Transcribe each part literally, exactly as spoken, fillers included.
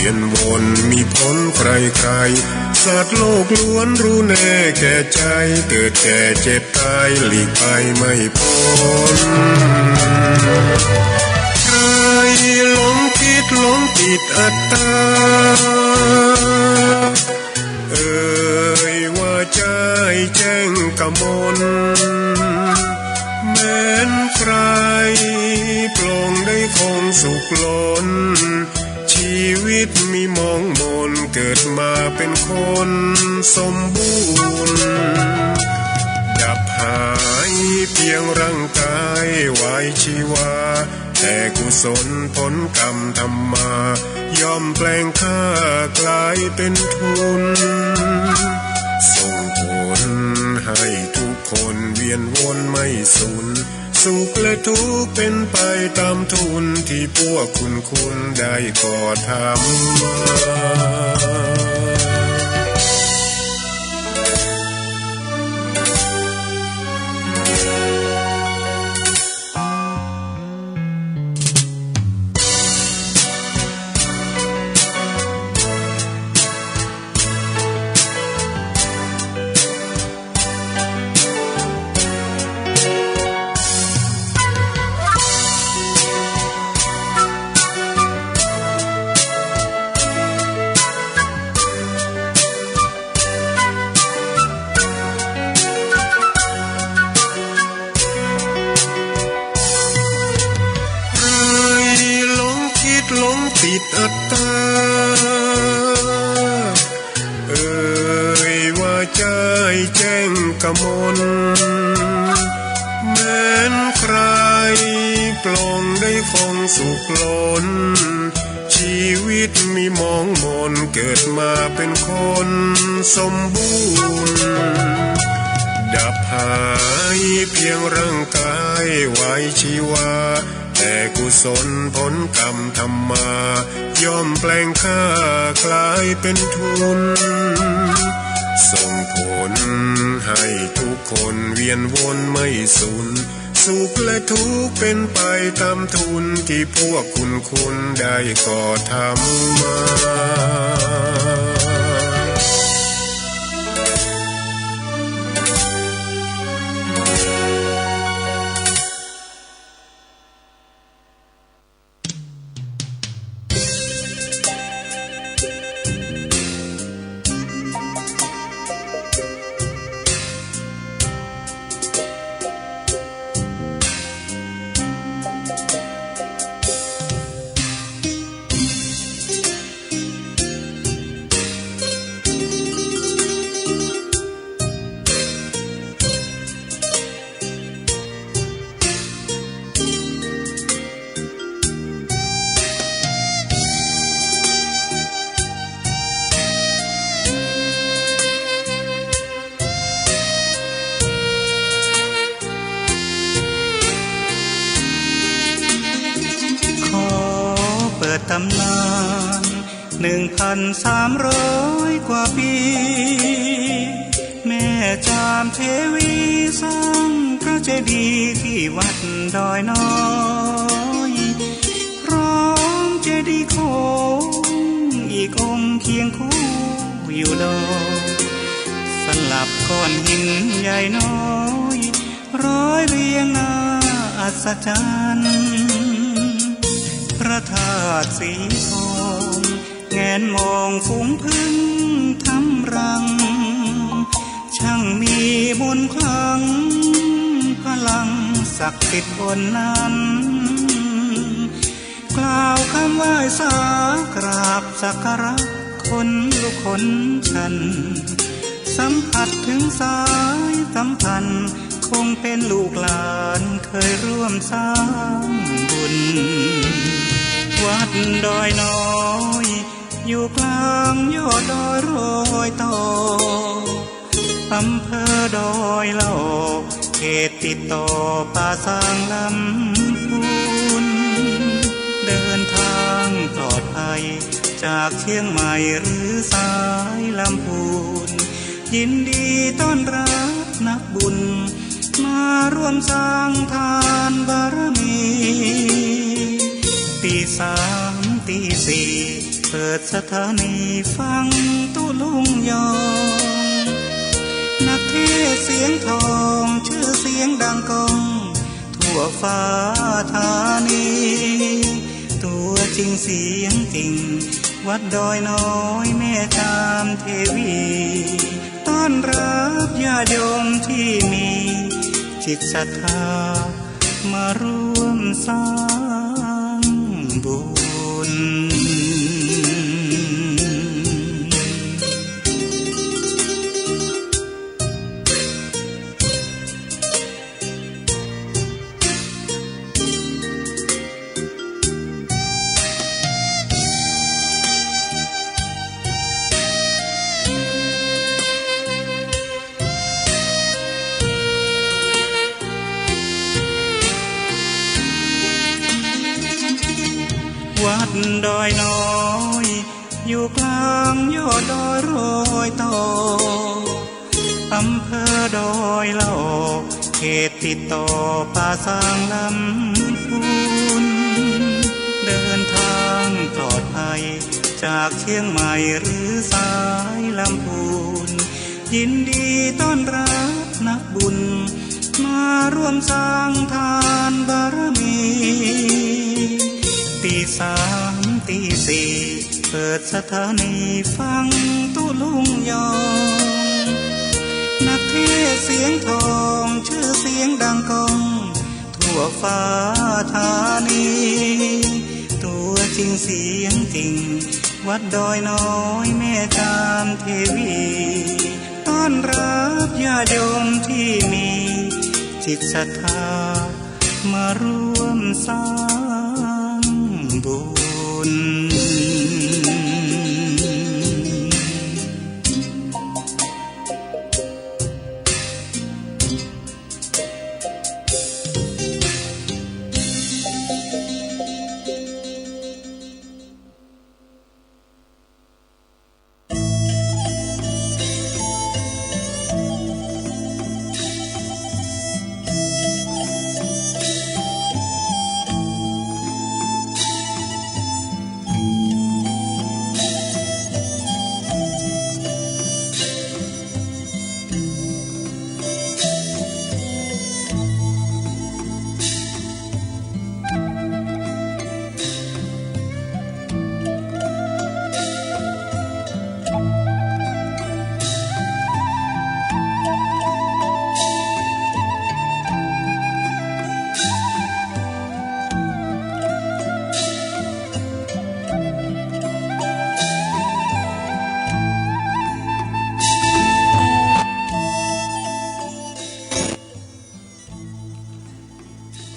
เวียนวนมีผลใครๆ สัตว์โลกล้วนรู้แน่แก่ใจ เกิดแก่เจ็บตายหลีกไปไม่พ้น ใครหลงคิดหลงติดอัตตา เอ่ยว่าใจ้แจ้งกมล แม้นใครปลงได้คงสุขล้น ชีวิตมีหมองหมน เกิดมาเป็นคนสมบูรณ์ ดับหายเพียงร่างกายไว้ชีวา แต่กุศลผลกรรมทำมา ย่อมแปลงค่ากลายเป็นทุน ส่งผลให้ทุกคนเวียนวนไม่สูญ สุขและทุกข์เป็นไปตามทุน ที่พวกคุณๆ ได้ก่อทำมา ใครหลงคิดหลงติดอัตตา เอ่ยว่าใจ้แจ้งกมล แม้นใครปลงได้คงสุขล้น ชีวิตมีหมองหมน เกิดมาเป็นคนสมบูรณ์ ดับหายเพียงร่างกายไว้ชีวา แต่กุศลผลกรรมทำมา ย่อมแปลงค่ากลายเป็นทุน ส่งผลให้ทุกคนเวียนวนไม่สูญ สุขและทุกข์เป็นไปตามทุน ที่พวกคุณๆ ได้ก่อทำมา ขอเปิดตำนาน หนึ่งพันสามร้อยกว่าปี แม่จามเทวีสร้างพระเจดีย์ที่วัดดอยน้อย พร้อมเจดีย์โค้งอีกองค์เคียงคู่อยู่ดอย สลับก้อนหินใหญ่น้อย ร้อยเรียงน่าอัศจรรย์ พระธาตุสีทอง แงนมองฝูงผึ้งทำรัง ช่างมีมนต์ขลัง พลังศักดิ์สิทธิ์บนนั้น กล่าวคำไหว้สากราบสักการะ ขนลุกขนชัน สัมผัสถึงสายสัมพันธ์ คงเป็นลูกหลานเคยร่วมสร้างบุญ วัดดอยน้อย อยู่กลางยอดดอยรอยต่อ อำเภอดอยหล่อ เขตติดต่อป่าซางลำพูน เดินทางปลอดภัย จากเชียงใหม่หรือสายลำพูน ยินดีต้อนรับนักบุญ มาร่วมสร้างทานบารมี ตีสามตีสี่ เปิดสถานีฟังตุ๊ลุงยอง นักเทศน์เสียงทอง จื้อเสียงดังก้อง ทั่วฟ้าธานี ตั๋วจริงเสียงจริง วัดดอยน้อยแม่จามเทวี ต้อนรับญาติโยมตี้มีจิตศรัทธา มาร่วมสร้างบุญ วัดดอยน้อยอยู่กลางยอดดอยรอยต่อ อำเภอดอยหล่อ เขตติดต่อป่าซางลำพูน เดินทางปลอดภัยจากเชียงใหม่หรือสายลำพูน ยินดีต้อนรับนักบุญ มาร่วมสร้างทานบารมี ตีสามตีสี่ เปิดสถานีฟังตุ๊ลุงยอง นักเทศน์เสียงทอง จื้อเสียงดังก้อง ทั่วฟ้าธานี ตั๋วจริงเสียงจริง วัดดอยน้อยแม่จามเทวี ต้อนรับญาติโยมตี้มีจิตศรัทธา มาร่วมสร้างบุญ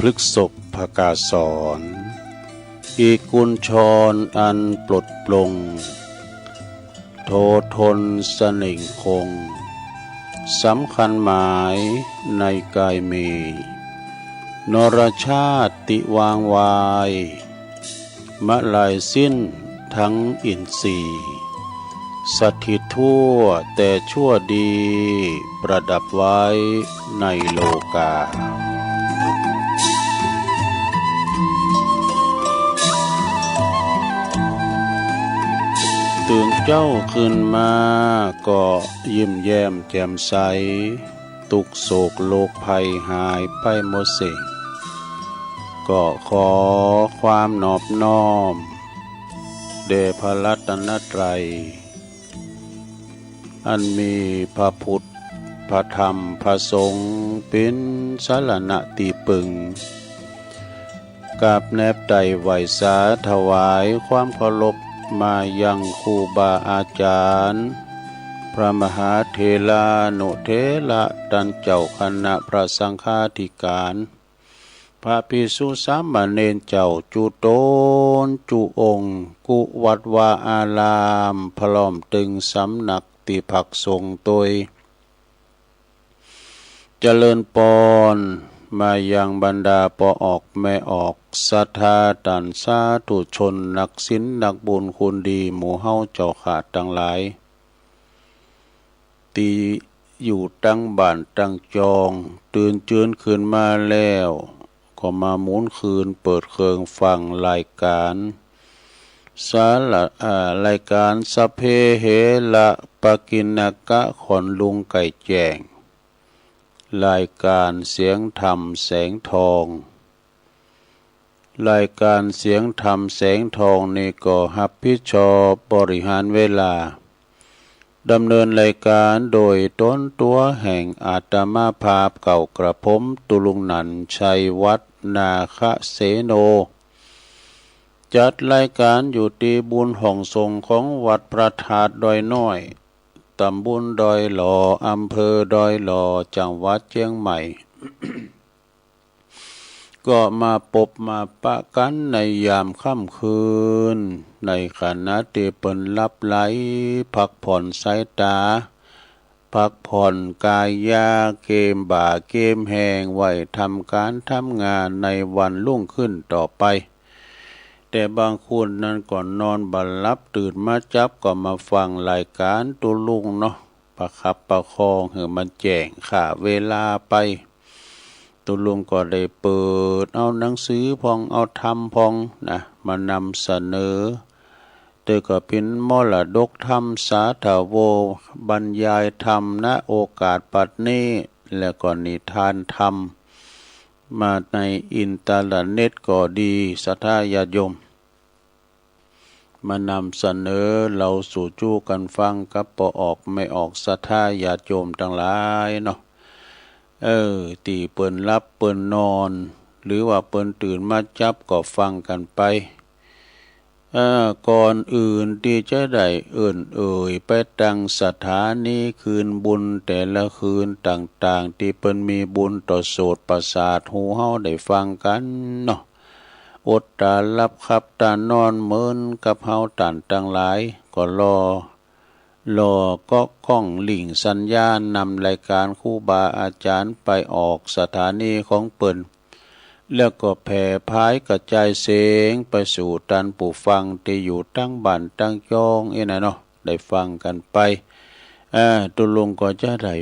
พฤกษภกาสร อีกุญชรอันปลดปลง โททนเสน่งคง สำคัญหมายในกายมี นรชาติวางวาย มะลายสิ้นทั้งอินทรีย์ สถิตทั่วแต่ชั่วดี ประดับไว้ในโลกา ตื่นเจ๊าขึ้นมาก็ยิ้มแย้มแจ่มใส ตุ๊กข์โศกโรคภัยหายไปหมดสิ้น ก็ขอความนอบน้อม แด่พระรัตนตรัย อันมีพระพุทธ พระธรรม พระสงฆ์ เป๋นสรณะตี้ปึง กราบแนบไต่ไหว้สาถวายความเคารพมายังครูบาอาจารย์ พระมหาเถรานุเถระ ต้านเจ้าคณะพระสังฆาธิการ พระภิกษุสามเณรเจ้าจุ๊ต๋นจุ๊องค์ กู้วัดวาอาราม พร้อมตึงสำนักตี้พักสงฆ์ตวย เจริญปอนมายังบรรดาป้อออกแม่ออก ศรัทธาต้านสาธุชน นักศีลนักบุญคุณดีหมู่เฮาเจ้าข้าตังหลาย ตี้อยู่ตังบ้านตังจอง ตื่นจืนขึ้นมาแล้ว ก็มาหมุนคืนเปิดเครื่องฟังรายการ สาระ อ่า รายก๋านสัพเพเหระปกิณกะ ขวัญลุงไก่แจ้ง รายก๋านเสียงธรรมแสงทอง รายก๋านเสียงธรรมแสงทองนี่ก็ฮับผิดชอบบริหารเวลา ดำเนินรายก๋านโดยต๋นตั๋วแห่งอาตมาภาพเก่ากระผม ตุ๊ลุงหนันท์ ชัยวัฒน์ นาคเสโน จัดรายก๋านอยู่ตี้บุญห้องสงฆ์ของวัดพระธาตุดอยน้อย ต๋ำบลดอยหล่อ อำเภอดอยหล่อ จังหวัดเจียงใหม่ ก็มาปบมาปะกั๋นในยามค่ำคืน ในขณะตี้เปิ้นหลับไหล พักผ่อนสายต๋า พักผ่อนก๋ายา เกมบ่าเกมแฮง ไว้ทำก๋านทำงานในวันรุ่งขึ้นต่อไป แต่บางคนนั้นก็นอนบ่หลับ ตื่นมาจั๊บก็มาฟังรายก๋านตุ๊ลุงเนาะ ประคับประคองหื้อมันแจ้งข้าเวลาไป ตุ๊ลุงก็ได้เปิดเอาหนังสือพ่อง เอาธรรมพ่องนะ มานำเสนอ เตื้อก็เป๋นมรดกธรรมสาธโว บรรยายธรรม ณ โอกาสปัดนี้ แล้วก็นิทานธรรม มาในอินเทอร์เน็ตก็ดี ศรัทธาญาติโยม มานำเสนอเล่าสู่จู้กั๋นฟังกับป้อออกแม่ออกศรัทธาญาติโยมตังหลายเนาะ เออ ตี้เปิ้นหลับเปิ้นนอน หรือว่าเปิ้นตื่นมาจั๊บก็ฟังกั๋นไป เอ่อ ก่อนอื่นตี้จะได้เอิ้นเอ่ยไปตังสถานีคืนบุญแต่ละคืนต่างๆ ตี้เปิ้นมีบุญต่อโสตประสาทหูเฮาได้ฟังกั๋นเนาะ อดต๋าหลับขับต๋านอนเหมือนกับเฮาต้านตังหลาย ก็รอ รอก๊อกก้องลิงก์สัญญาณนำรายก๋านครูบาอาจ๋ารย์ไปออกสถานีของเปิ้น แล้วก็แผ่ผายกระจายเสียงไปสู่ต้านผู้ฟังตี้อยู่ตังบ้านตังจ้องอี้นะเนาะ ได้ฟังกั๋นไป เอ่อ ตุ๊ลุงก็จะได้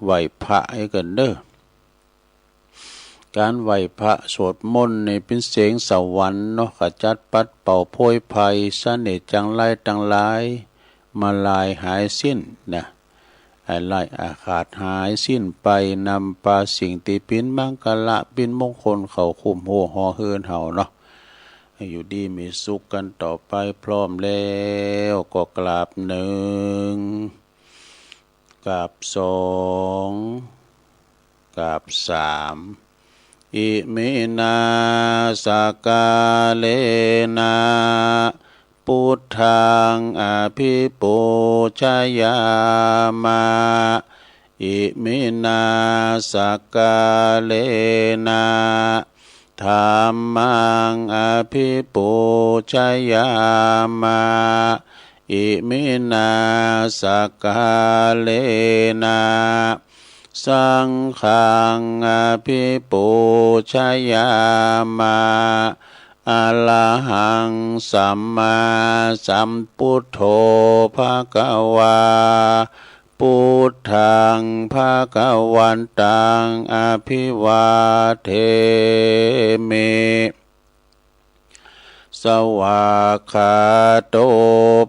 ไหว้พระหื้อกั๋นเน่อ ก๋านไหว้พระสวดมนต์นี่เป๋นเสียงสวรรค์เนาะ ขจัดปัดเป่าโพยภัย เสน่ห์จังไรตังหลาย มาลายหายสิ้นนะ อาลัยอาฆาตหายสิ้นไป นำปาสิ่งตี้เป๋นมังคละเป๋นมงคลเข้าคุ้มหัวหอเฮือนเฮาเนาะ ให้อยู่ดีมีสุขกั๋นต่อไป พร้อมแล้วก็กราบหนึ่ง กราบสอง กราบสาม อิมินา สักกาเลนะ ปุทธัง อภิปูชยามะ อิมินา สักกาเลนะ ธัมมัง อภิปูชยามะ อิมินา สักกาเลนะ สังฆัง อภิปูชยามะ อะระหัง สัมมาสัมพุทโธ ภะคะวา พุทธัง ภะคะวันตัง อะภิวาเทมิ สวากขาโต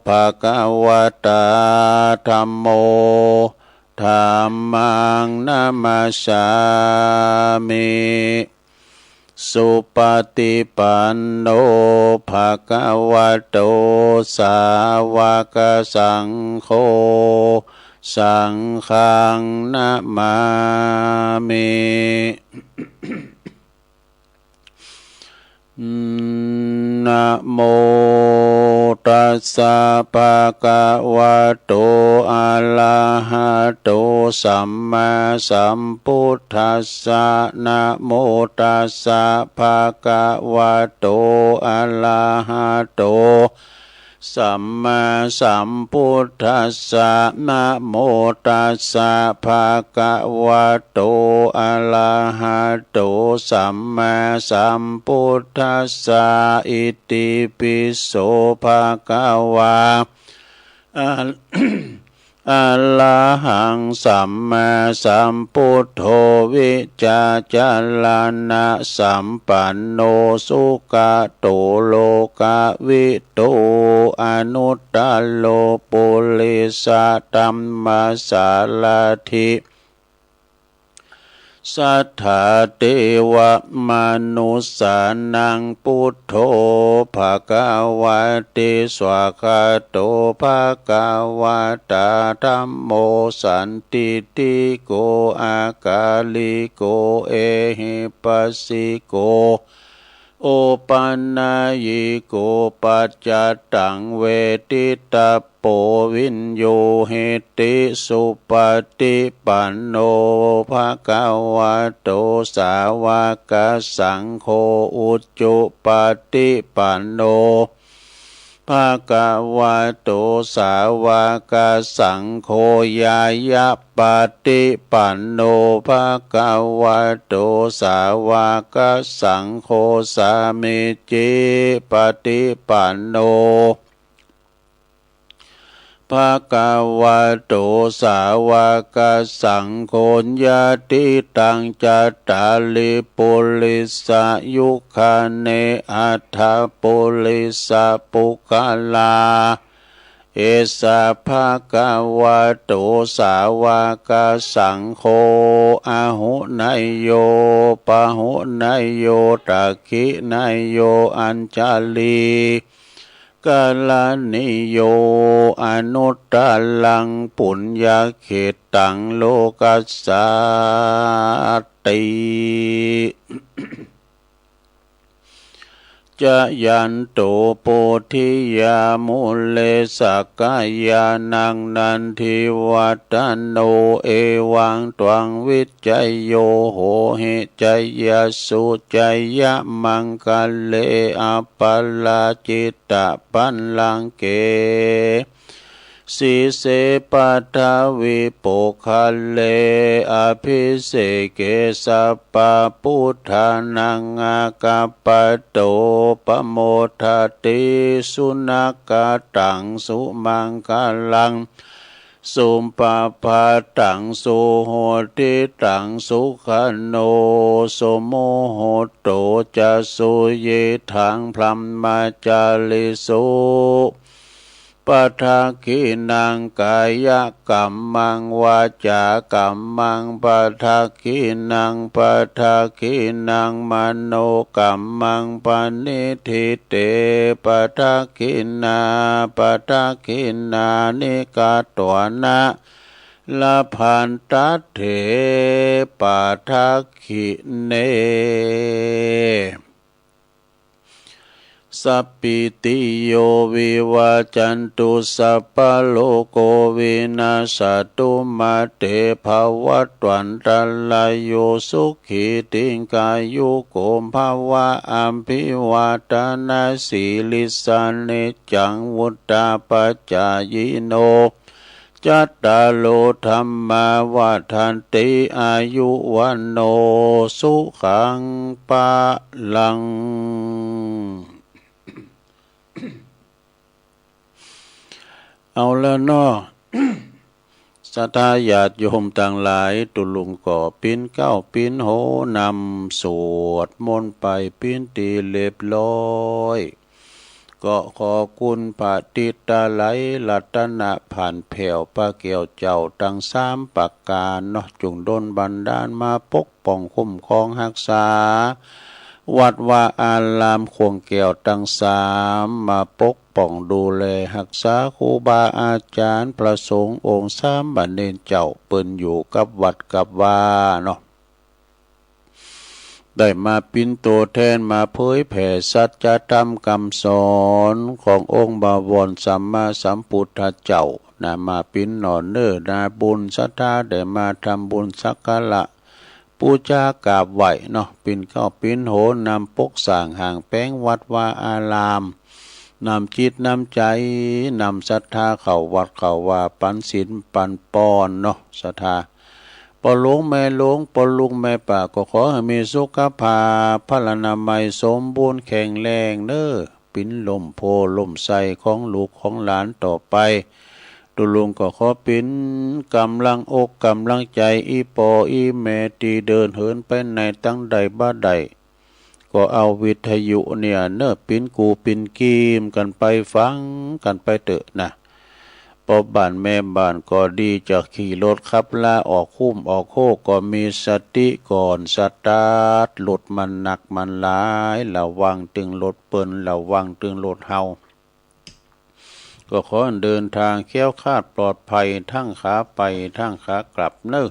ภะคะวะตา ธัมโม ธัมมัง นะมัสสามิ สุปะติปันโน ภะคะวะโต สาวะกะสังโฆ สังฆัง นะมามิ นะโมตัสสะ ภะคะวะโต อะระหะโต สัมมาสัมพุทธัสสะ นะโมตัสสะ ภะคะวะโต อะระหะโต สัมมาสัมพุทธัสสะ นะโมตัสสะ ภะคะวะโต อะระหะโต สัมมาสัมพุทธัสสะ อิติปิโส ภะคะวา อะ อะระหังสัมมาสัมพุทโธ วิชชาจารณะสัมปันโน สุขะโตโลกะวิทู อนุตตะโร ปุริสะธัมมะสาระถิ สัทธาเทวะมนุสสานัง พุทโธ ภะคะวะติ สวากขาโต ภะคะวะตา ธัมโม สันทิฏฐิโก อะกาลิโก เอหิปัสสิโก โอปะนัยยิโก ปัจจัตตัง เวทิตะโป วิญญูหิติ สุปะฏิปันโน ภะคะวะโต สาวะกะสังโฆ อุจุปะฏิปันโน ภะคะวะโต สาวะกะสังโฆ ญาณะปะฏิปันโน ภะคะวะโต สาวะกะสังโฆ สามีจิปะฏิปันโน ภะคะวะโต สาวะกะสังโฆ ยะถิตัง จัตตาริ ปุริสะยุคานิ อัฏฐะปุริสะปุคคลา เอสะ ภะคะวะโต สาวะกะสังโฆ อาหุเนยโย ปาหุเนยโย ทักขิเนยโย อัญชลี กะระณีโย อนุตตะรัง ปุญญะเขตตัง โลกัสสาติ จายันโต โพธิยา มูเล สักกายานัง นันทิวัฏฏะโน เอวังตวัง วิจโย โหหิ จายสสุ จายะมังคะเล อัปปะราจิตตะปัลลังเก สีเส ปัทวี โปกขะเล อะภิเสเก สัพพะปุทธานัง อาคัปปะโต ปะโมดะติ สุนักขะตัง สุมังคะลัง สุปะพาตัง สุหุติตัง สุขะโณ สุมุหุตโต จะ สุยิทัง บรมมะจาริสุ ปะทักขิณัง กายะกัมมัง วาจากัมมัง ปะทักขิณัง ปะทักขิณัง มโนกัมมัง ปะนิดฐิเต ปะทักขิณา ปะทักขิณานิ กัตถานะ ละพันทัตเถ ปะทักขิเณ สัพพีติโย วิวัจจันตุ สัพพะโรโค วินัสสะตุ มาเต ภะวัตวันตะราโย สุขี ทีฆายุโก ภะวะ อะภิวาทะนะสีลิสสะ นิจจัง วุฑฒาปะจายิโน จัตตาโร ธัมมา วัฑฒันติ อายุ วัณโณ สุขัง พะลัง เอาละเนาะ ศรัทธาญาติโยมตังหลาย ตุ๊ลุงก็ปิ๊นเก๊าปิ๊นโหนำสวดมนต์ไปปิ๊นตี้เรียบร้อย ก็ขอคุณพระติตะไลยรัตนะผ่านแผ้ว พระแก้วเจ้าตังสามประก๋านเนาะ จุ่งดลบันดาลมาปกป้องคุ้มครองฮักษา วัดวาอารามข่วงแก้วตังสาม มาปกป้องดูแลฮักษาครูบาอาจ๋ารย์ พระสงฆ์องค์สามเณรเจ้า เปิ้นอยู่กับวัดกับวาเนาะ ได้มาปิ๊นตั๋วแตนมาเผยแผ่สัจธรรมกำสอนขององค์บวรสัมมาสัมปุทธเจ้านะ มาปิ๊นหน่อเน้อนาบุญศรัทธา ได้มาทำบุญสักการะปู๋จากราบไหว้เนาะ ปิ๊นเก๊าปิ๊นโหนำปกสร้างห้างแป๋งวัดวาอาราม นำจิตนำใจ๋ นำศรัทธาเข้าวัดเข้าวา ปันศีลปันปอนเนาะ ศรัทธา ป้อหลวงแม่หลวง ป้อลุงแม่ป้า ก็ขอหื้อมีสุขภาพพลานามัยสมบูรณ์แข็งแรงเน้อ เป๋นล่มโพธิ์ล่มไทรของลูกของหลานต่อไป ตุ๊ลุงก็ขอเป๋นก๋ำลังอกก๋ำลังใจ๋ อี่ป้ออี่แม่ตี้เดินเหินไปไหนตางใดบ่าใด ก็เอาวิทยุเนี่ยเน่อ เป๋นกู้เป๋นกีมกั๋นไป ฟังกั๋นไปเต๊อะนะ ป้อบ้านแม่บ้านก็ดี จะขี่รถขับลาออกคุ้มออกโค้กก็มีสติก่อน สตาร์ทรถมันนักมันหลาย ระวังตึงรถเปิ้น ระวังตึงรถเฮา ก็ขอเดินตางแคล้วคลาดปลอดภัย ตึงขาไปตึงขากลับเน่อ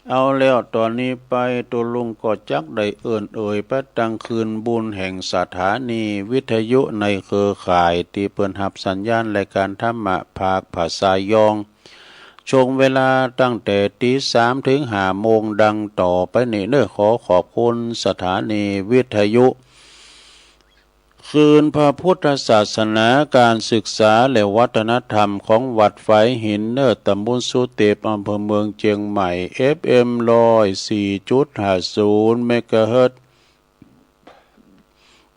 เอาแล้ว ต่อนี้ไปตุ๊ลุงก็จักได้เอิ้นเอ่ยไปตังคืนบุญแห่งสถานีวิทยุในเครือข่ายตี้เปิ้นฮับสัญญาณรายก๋านธรรมะภาคภาษายอง ช่วงเวลาตั้งแต่ตี๋สามเถิงห้าโมง ดังต่อไปนี้เน่อ ขอขอบคุณสถานีวิทยุ คืนพระพุทธศาสนา ก๋านศึกษาและวัฒนธรรมของวัดฝายหินเน่อ ต๋ำบลสุเตป อำเภอเมืองเจียงใหม่ เอฟเอ็ม ร้อยสี่จุดห้าศูนย์ เมกะเฮิรตซ์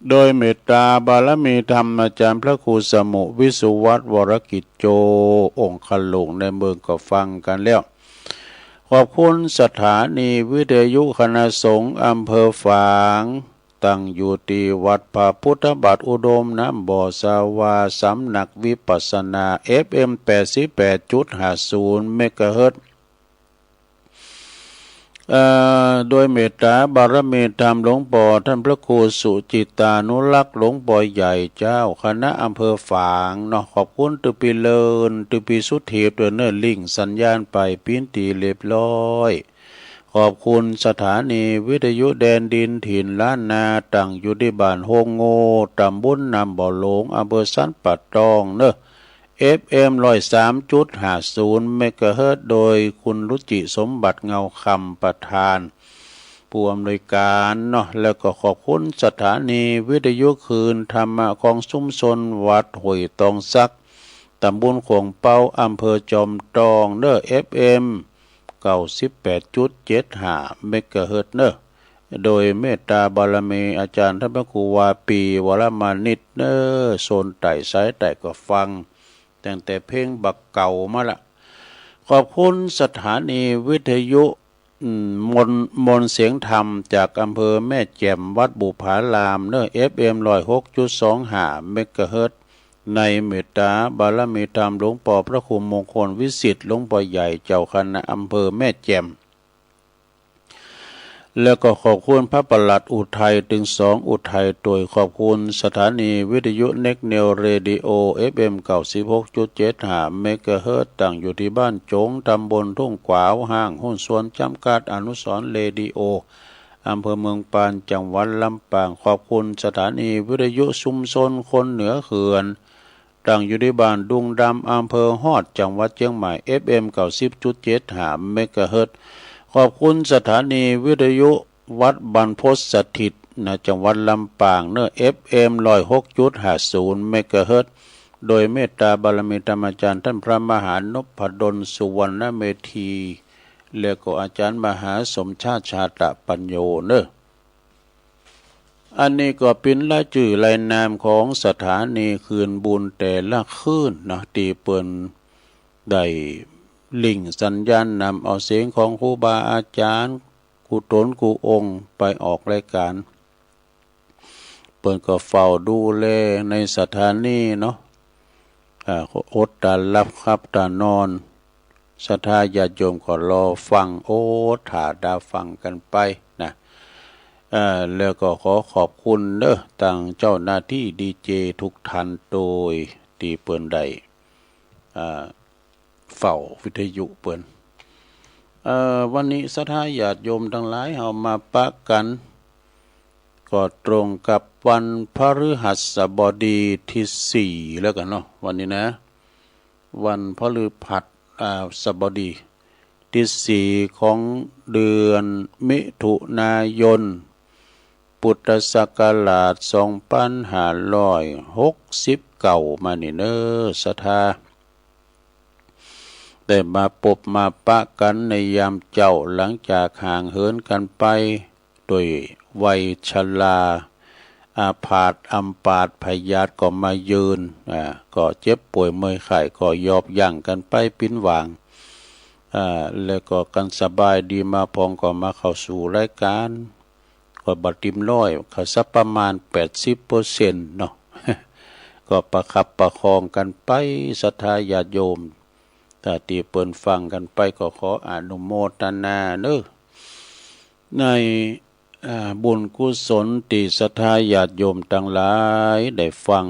โดยเมตตาบารมีธรรมอาจารย์พระครูสมุห์ วิสุวัฒน์ วรกิจโจ องคลุงในเมืองก็ฟังกั๋นแล้ว ขอบคุณสถานีวิทยุคณะสงฆ์อำเภอฝาง ตั้งอยู่ตี้วัดพระพุทธบาทอุดมน้ำบ่อสาวา สำนักวิปัสสนา เอฟเอ็ม แปดสิบแปดจุดห้าศูนย์ เมกะเฮิรตซ์ เอ่อ โดยเมตตาบารมีธรรมหลวงป้อต้านพระครูสุจิตตานุรักษ์ หลวงป้อใหญ่เจ้าคณะอำเภอฝางเนาะ ขอบคุณตื้อปี้เลิน ตื้อปี้สุเทพด้วยเน่อ ลิงก์สัญญาณไปเป๋นตี้เรียบร้อย ขอบคุณสถานีวิทยุแดนดินถิ่นล้านนา ตั้งอยู่ตี้บ้านโฮงโง่ ต๋ำบลน้ำบ่อหลง อำเภอสันป่าตองเน่อ เอฟเอ็ม ร้อยสามจุดห้าศูนย์ เมกะเฮิรตซ์ โดยคุณรุจิสมบัติเงาคำ ประธาน ผู้อำนวยก๋านเนาะ แล้วก็ขอบคุณสถานีวิทยุคลื่นธรรมะของชุมชนวัดห้วยตองสัก ต๋ำบลขวงเป๊า อำเภอจอมตองเน่อ เอฟเอ็ม เก้าสิบแปดจุดเจ็ดห้า เมกะเฮิรตซ์เน่อ โดยเมตตาบารมีอาจารย์ต้านพระครูวาปี วรมานิตเน่อ โซนใต้สายใต้ก็ฟัง ตั้งแต่เพลงบ่าเก่ามาละ ขอบคุณสถานีวิทยุ อืม มนต์ มนต์เสียงธรรมจากอำเภอแม่แจ่ม วัดบุพารามเน่อ เอฟเอ็ม ร้อยหกจุดสองห้า เมกะเฮิรตซ์ ในเมตตาบารมีธรรมหลวงป้อพระครูมงคลวิสิทธิ์ หลวงป้อใหญ่เจ้าคณะอำเภอแม่แจ่ม แล้วก็ขอบคุณพระประหลัดอุทัย ตึงสองอุทัย โดยขอบคุณสถานีวิทยุเน็กเนวเรดิโอ เอฟเอ็ม เก้าสิบหกจุดเจ็ดห้า เมกะเฮิรตซ์ ตั้งอยู่ตี้บ้านจง ต๋ำบลทุ่งกวาว ห้างหุ้นส่วนจำกัดอนุสรณ์เรดิโอ อำเภอเมืองปาน จังหวัดลำปาง ขอบคุณสถานีวิทยุชุมชนคนเหนือเขื่อน ตั้งอยู่ตี้บ้านดุงดำ อำเภอฮอด จังหวัดเจียงใหม่ เอฟเอ็ม เก้าสิบจุดเจ็ดห้า เมกะเฮิรตซ์ ขอบคุณสถานีวิทยุวัดบรรพตสถิตนะ จังหวัดลำปางเน่อ เอฟเอ็ม ร้อยหกจุดห้าศูนย์ เมกะเฮิรตซ์ โดยเมตตาบารมีธรรมอาจารย์ต้านพระมหานพดล สุวรรณเมธี แล้วก็อาจารย์มหาสมชาติ ชาตะปัญโญเน่อ อันนี้ก็เป๋นรายจื้อรายนามของสถานีคืนบุญแต่ละคืนเนาะ ตี้เปิ้นได้ลิงก์สัญญาณนำเอาเสียงของครูบาอาจารย์กู้ต๋นกู้องค์ไปออกรายก๋าน เปิ้นก็เฝ้าดูแลในสถานีเนาะ อ่า อดต๋าหลับขับต๋านอน ศรัทธาญาติโยมก็รอฟัง อดถ้าต๋าฟังกั๋นไปนะ เอ่อ แล้วก็ขอขอบคุณเน่อ ตังเจ้าหน้าตี้ดีเจกู้ต้าน โดยตี้เปิ้นได้ อ่า เฝ้าวิทยุเปิ้น เอ่อ วันนี้ศรัทธาญาติโยมตังหลาย เฮามาปะกั๋น ก็ตรงกับวันพฤหัสบดีตี้สี่แล้วกั๋นเนาะ วันนี้นะ วันพฤหัส อ่า สบดีตี้สี่ของเดือนมิถุนายน พุทธศักราชสองปันห้าร้อยหกสิบเก้ามานี่เน่อ ศรัทธา ได้มาปบมาปะกั๋นในยามเจ๊า หลังจากห่างเหินกั๋นไปโดยวัยชรา อาพาธอัมพาต พยาธิก็มาเยือน อ่า ก็เจ็บป่วยเมื่อยไข้ก็ยอบยั้งกั๋นไปปิ้นหว่าง อ่า แล้วก็กั๋นสบายดีมาพ่องก็มาเข้าสู่รายก๋าน ก็บ่เต็มร้อย ก็สักประมาณแปดสิบเปอร์เซ็นต์เนาะ ก็ประคับประคองกั๋นไป ศรัทธาญาติโยม ถ้าตี้เปิ้นฟังกั๋นไปก็ขออนุโมทนาเนาะ ใน อ่า บุญกุศลตี้ศรัทธาญาติโยมตังหลายได้ฟัง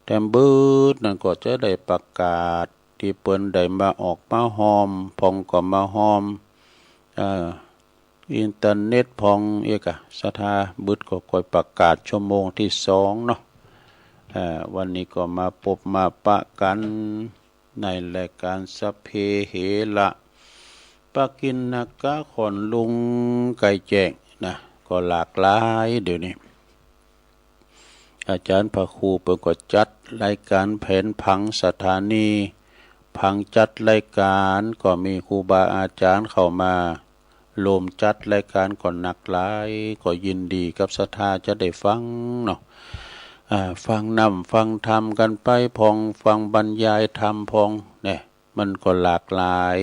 แถมเบิดนั้นก็จะได้ประกาศตี้เปิ้นได้มาออกมาฮ่อม พ่องก็มาฮ่อม เอ่อ อินเทอร์เน็ตพ่องเอกอะ ศรัทธาเบิดก็ค่อยประกาศชั่วโมงตี้สองเนาะ เอ่อ วันนี้ก็มาปบมาปะกั๋น ในรายก๋านสัพเพเหระ ปกิณณกะ ค่อนลุงไก่แจ้งนะ ก็หลากหลายเดี๋ยวนี้ อาจ๋ารย์พระครูเปิ้นก็จัดรายก๋านแผนผังสถานี ผังจัดรายก๋าน ก็มีครูบาอาจ๋ารย์เข้ามาโฮมจัดรายก๋านก็หลากหลาย ก็ยินดีกับศรัทธาจะได้ฟังเนาะ อ่า ฟังนำฟังธรรมกั๋นไปพ่อง ฟังบรรยายธรรมพ่อง เนี่ย มันก็หลากหลาย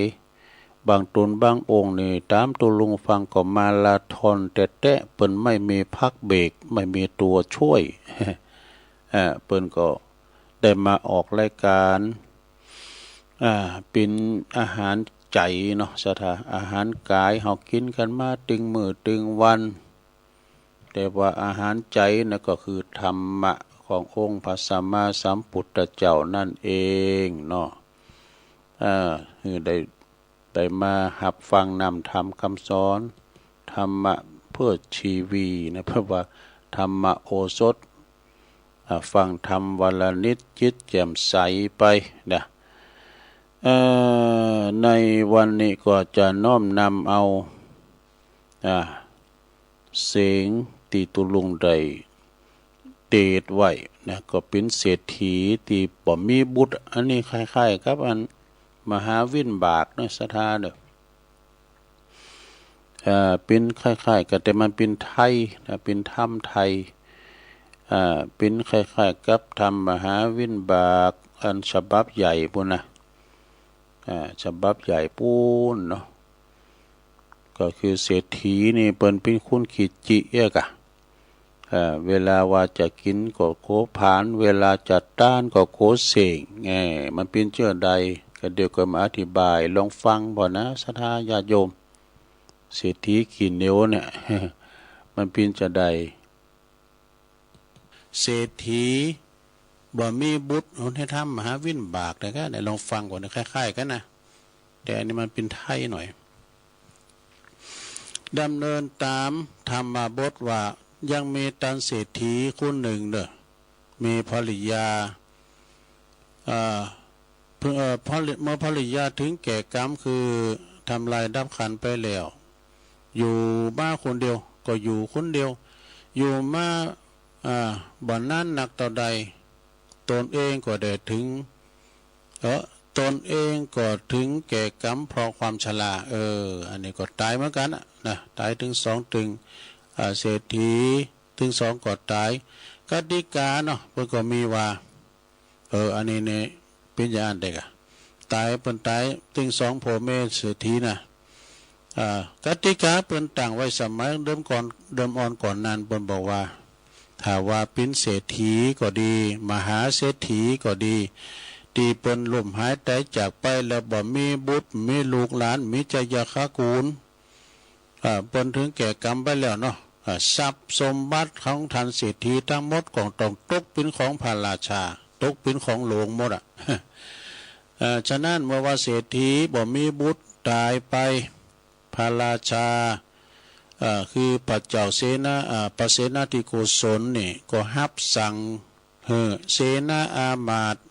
บางต๋นบางองค์นี่ ต๋ามตุ๊ลุงฟังก็มาราธอนแต๊ๆ เปิ้นไม่มีพักเบรก ไม่มีตั๋วช่วย อ่า เปิ้นก็ได้มาออกรายก๋าน อ่า เป๋นอาหารใจ๋เนาะ ศรัทธา อาหารก๋ายเฮากิ๋นกั๋นมาตึงมื้อตึงวัน แต่ว่าอาหารใจ๋นะก็คือธรรมะขององค์พระสัมมาสัมพุทธเจ้านั่นเองเนาะ อ่า คือได้ ได้มาฮับฟังนำธรรมคำสอน ธรรมะเพื่อชีวีนะ เพราะว่าธรรมโอสถ อ่า ฟังธรรมวันละนิดจิตแจ่มใสไปนะ เอ่อ ในวันนี้ก็จะน้อมนำเอา อ่า เสียงตี้ตุ๊ลุงได้เตสน์ไว้นะ ก็เป๋นเศรษฐีตี้บ่มีบุตร อันนี้คล้ายๆ กับอันมหาวินบากนะ ศรัทธาเนาะ เอ่อ เป๋นคล้ายๆ กับ แต่มันเป๋นไทยนะ เป๋นธรรมไทย อ่า เป๋นคล้ายๆ กับธรรมมหาวินบาก อันฉบับใหญ่ปู้นนะ อ่า ฉบับใหญ่ปู้นเนาะ ก็คือเศรษฐีนี่เปิ้นเป๋นคนขี้จิเอี้ยกะ เอ่อ เวลาว่าจะกิ๋นก็โขผลาญ เวลาจะต้านก็โขเส้ง เอ่อ มันเป๋นเจ้าใด ก็เดี๋ยวก็มาอธิบาย ลองฟังพ่องนะ ศรัทธาญาติโยม เศรษฐีขี้เหนียวเนี่ย มันเป๋นเจ้าใด เศรษฐีบ่มีบุตร ในธรรมมหาวินบากนะ ก็ได้ลองฟังก่อนนะ คล้ายๆ กั๋นนะ แต่อันนี้มันเป๋นไทยหน่อย ดำเนินต๋ามธรรมบทว่า ยังมีต้านเศรษฐีคนนึ่งเนาะ มีภริยา อ่า เพิ่ง เอ่อ ภริ- เมื่อภริยาเถิงแก่กรรม คือทำลายดับขันธ์ไปแล้ว อยู่มาคนเดียว ก็อยู่คนเดียว อยู่มา อ่า บ่นานนักเต้าใด ตนเองก็ได้เถิง เออ ตนเองก็เถิงแก่กรรมเพราะความชรา เออ อันนี้ก็ต๋ายเหมือนกั๋นนะ นะ ต๋ายตึงสองตึง อ่า เศรษฐีตึงสองก็ต๋าย กติกาเนาะ เปิ้นก็มีว่า เออ อันนี้เนี่ย เป๋นอย่างอั้นเต๊อะ ต๋าย เปิ้นต๋ายตึงสองผัวเมียเศรษฐีนะ อ่า กติกาเปิ้นตั้งไว้สมัยเดิมก่อน เดิมอ่อนก่อนนั้น เปิ้นบอกว่า ถ้าว่าเป๋นเศรษฐีก็ดี มหาเศรษฐีก็ดี ตี้เปิ้นล้มหายต๋ายจากไปแล้ว บ่มีบุตร มีลูกหลาน มีจายาคากูล อ่า เปิ้นเถิงแก่กรรมไปแล้วเนาะ อ่า ทรัพย์สมบัติของต้านเศรษฐีตังหมดก็ต้องตกเป๋นของพระราชา ตกเป๋นของหลวงหมดอะ เอ่อ ฉะนั้นเมื่อว่าเศรษฐีบ่มีบุตรต๋ายไป พระราชา เอ่อ คือพระเจ้าเสนา อ่า พระเสนาธิโกศลนี่ก็ฮับสั่งหื้อเสนาอามาตย์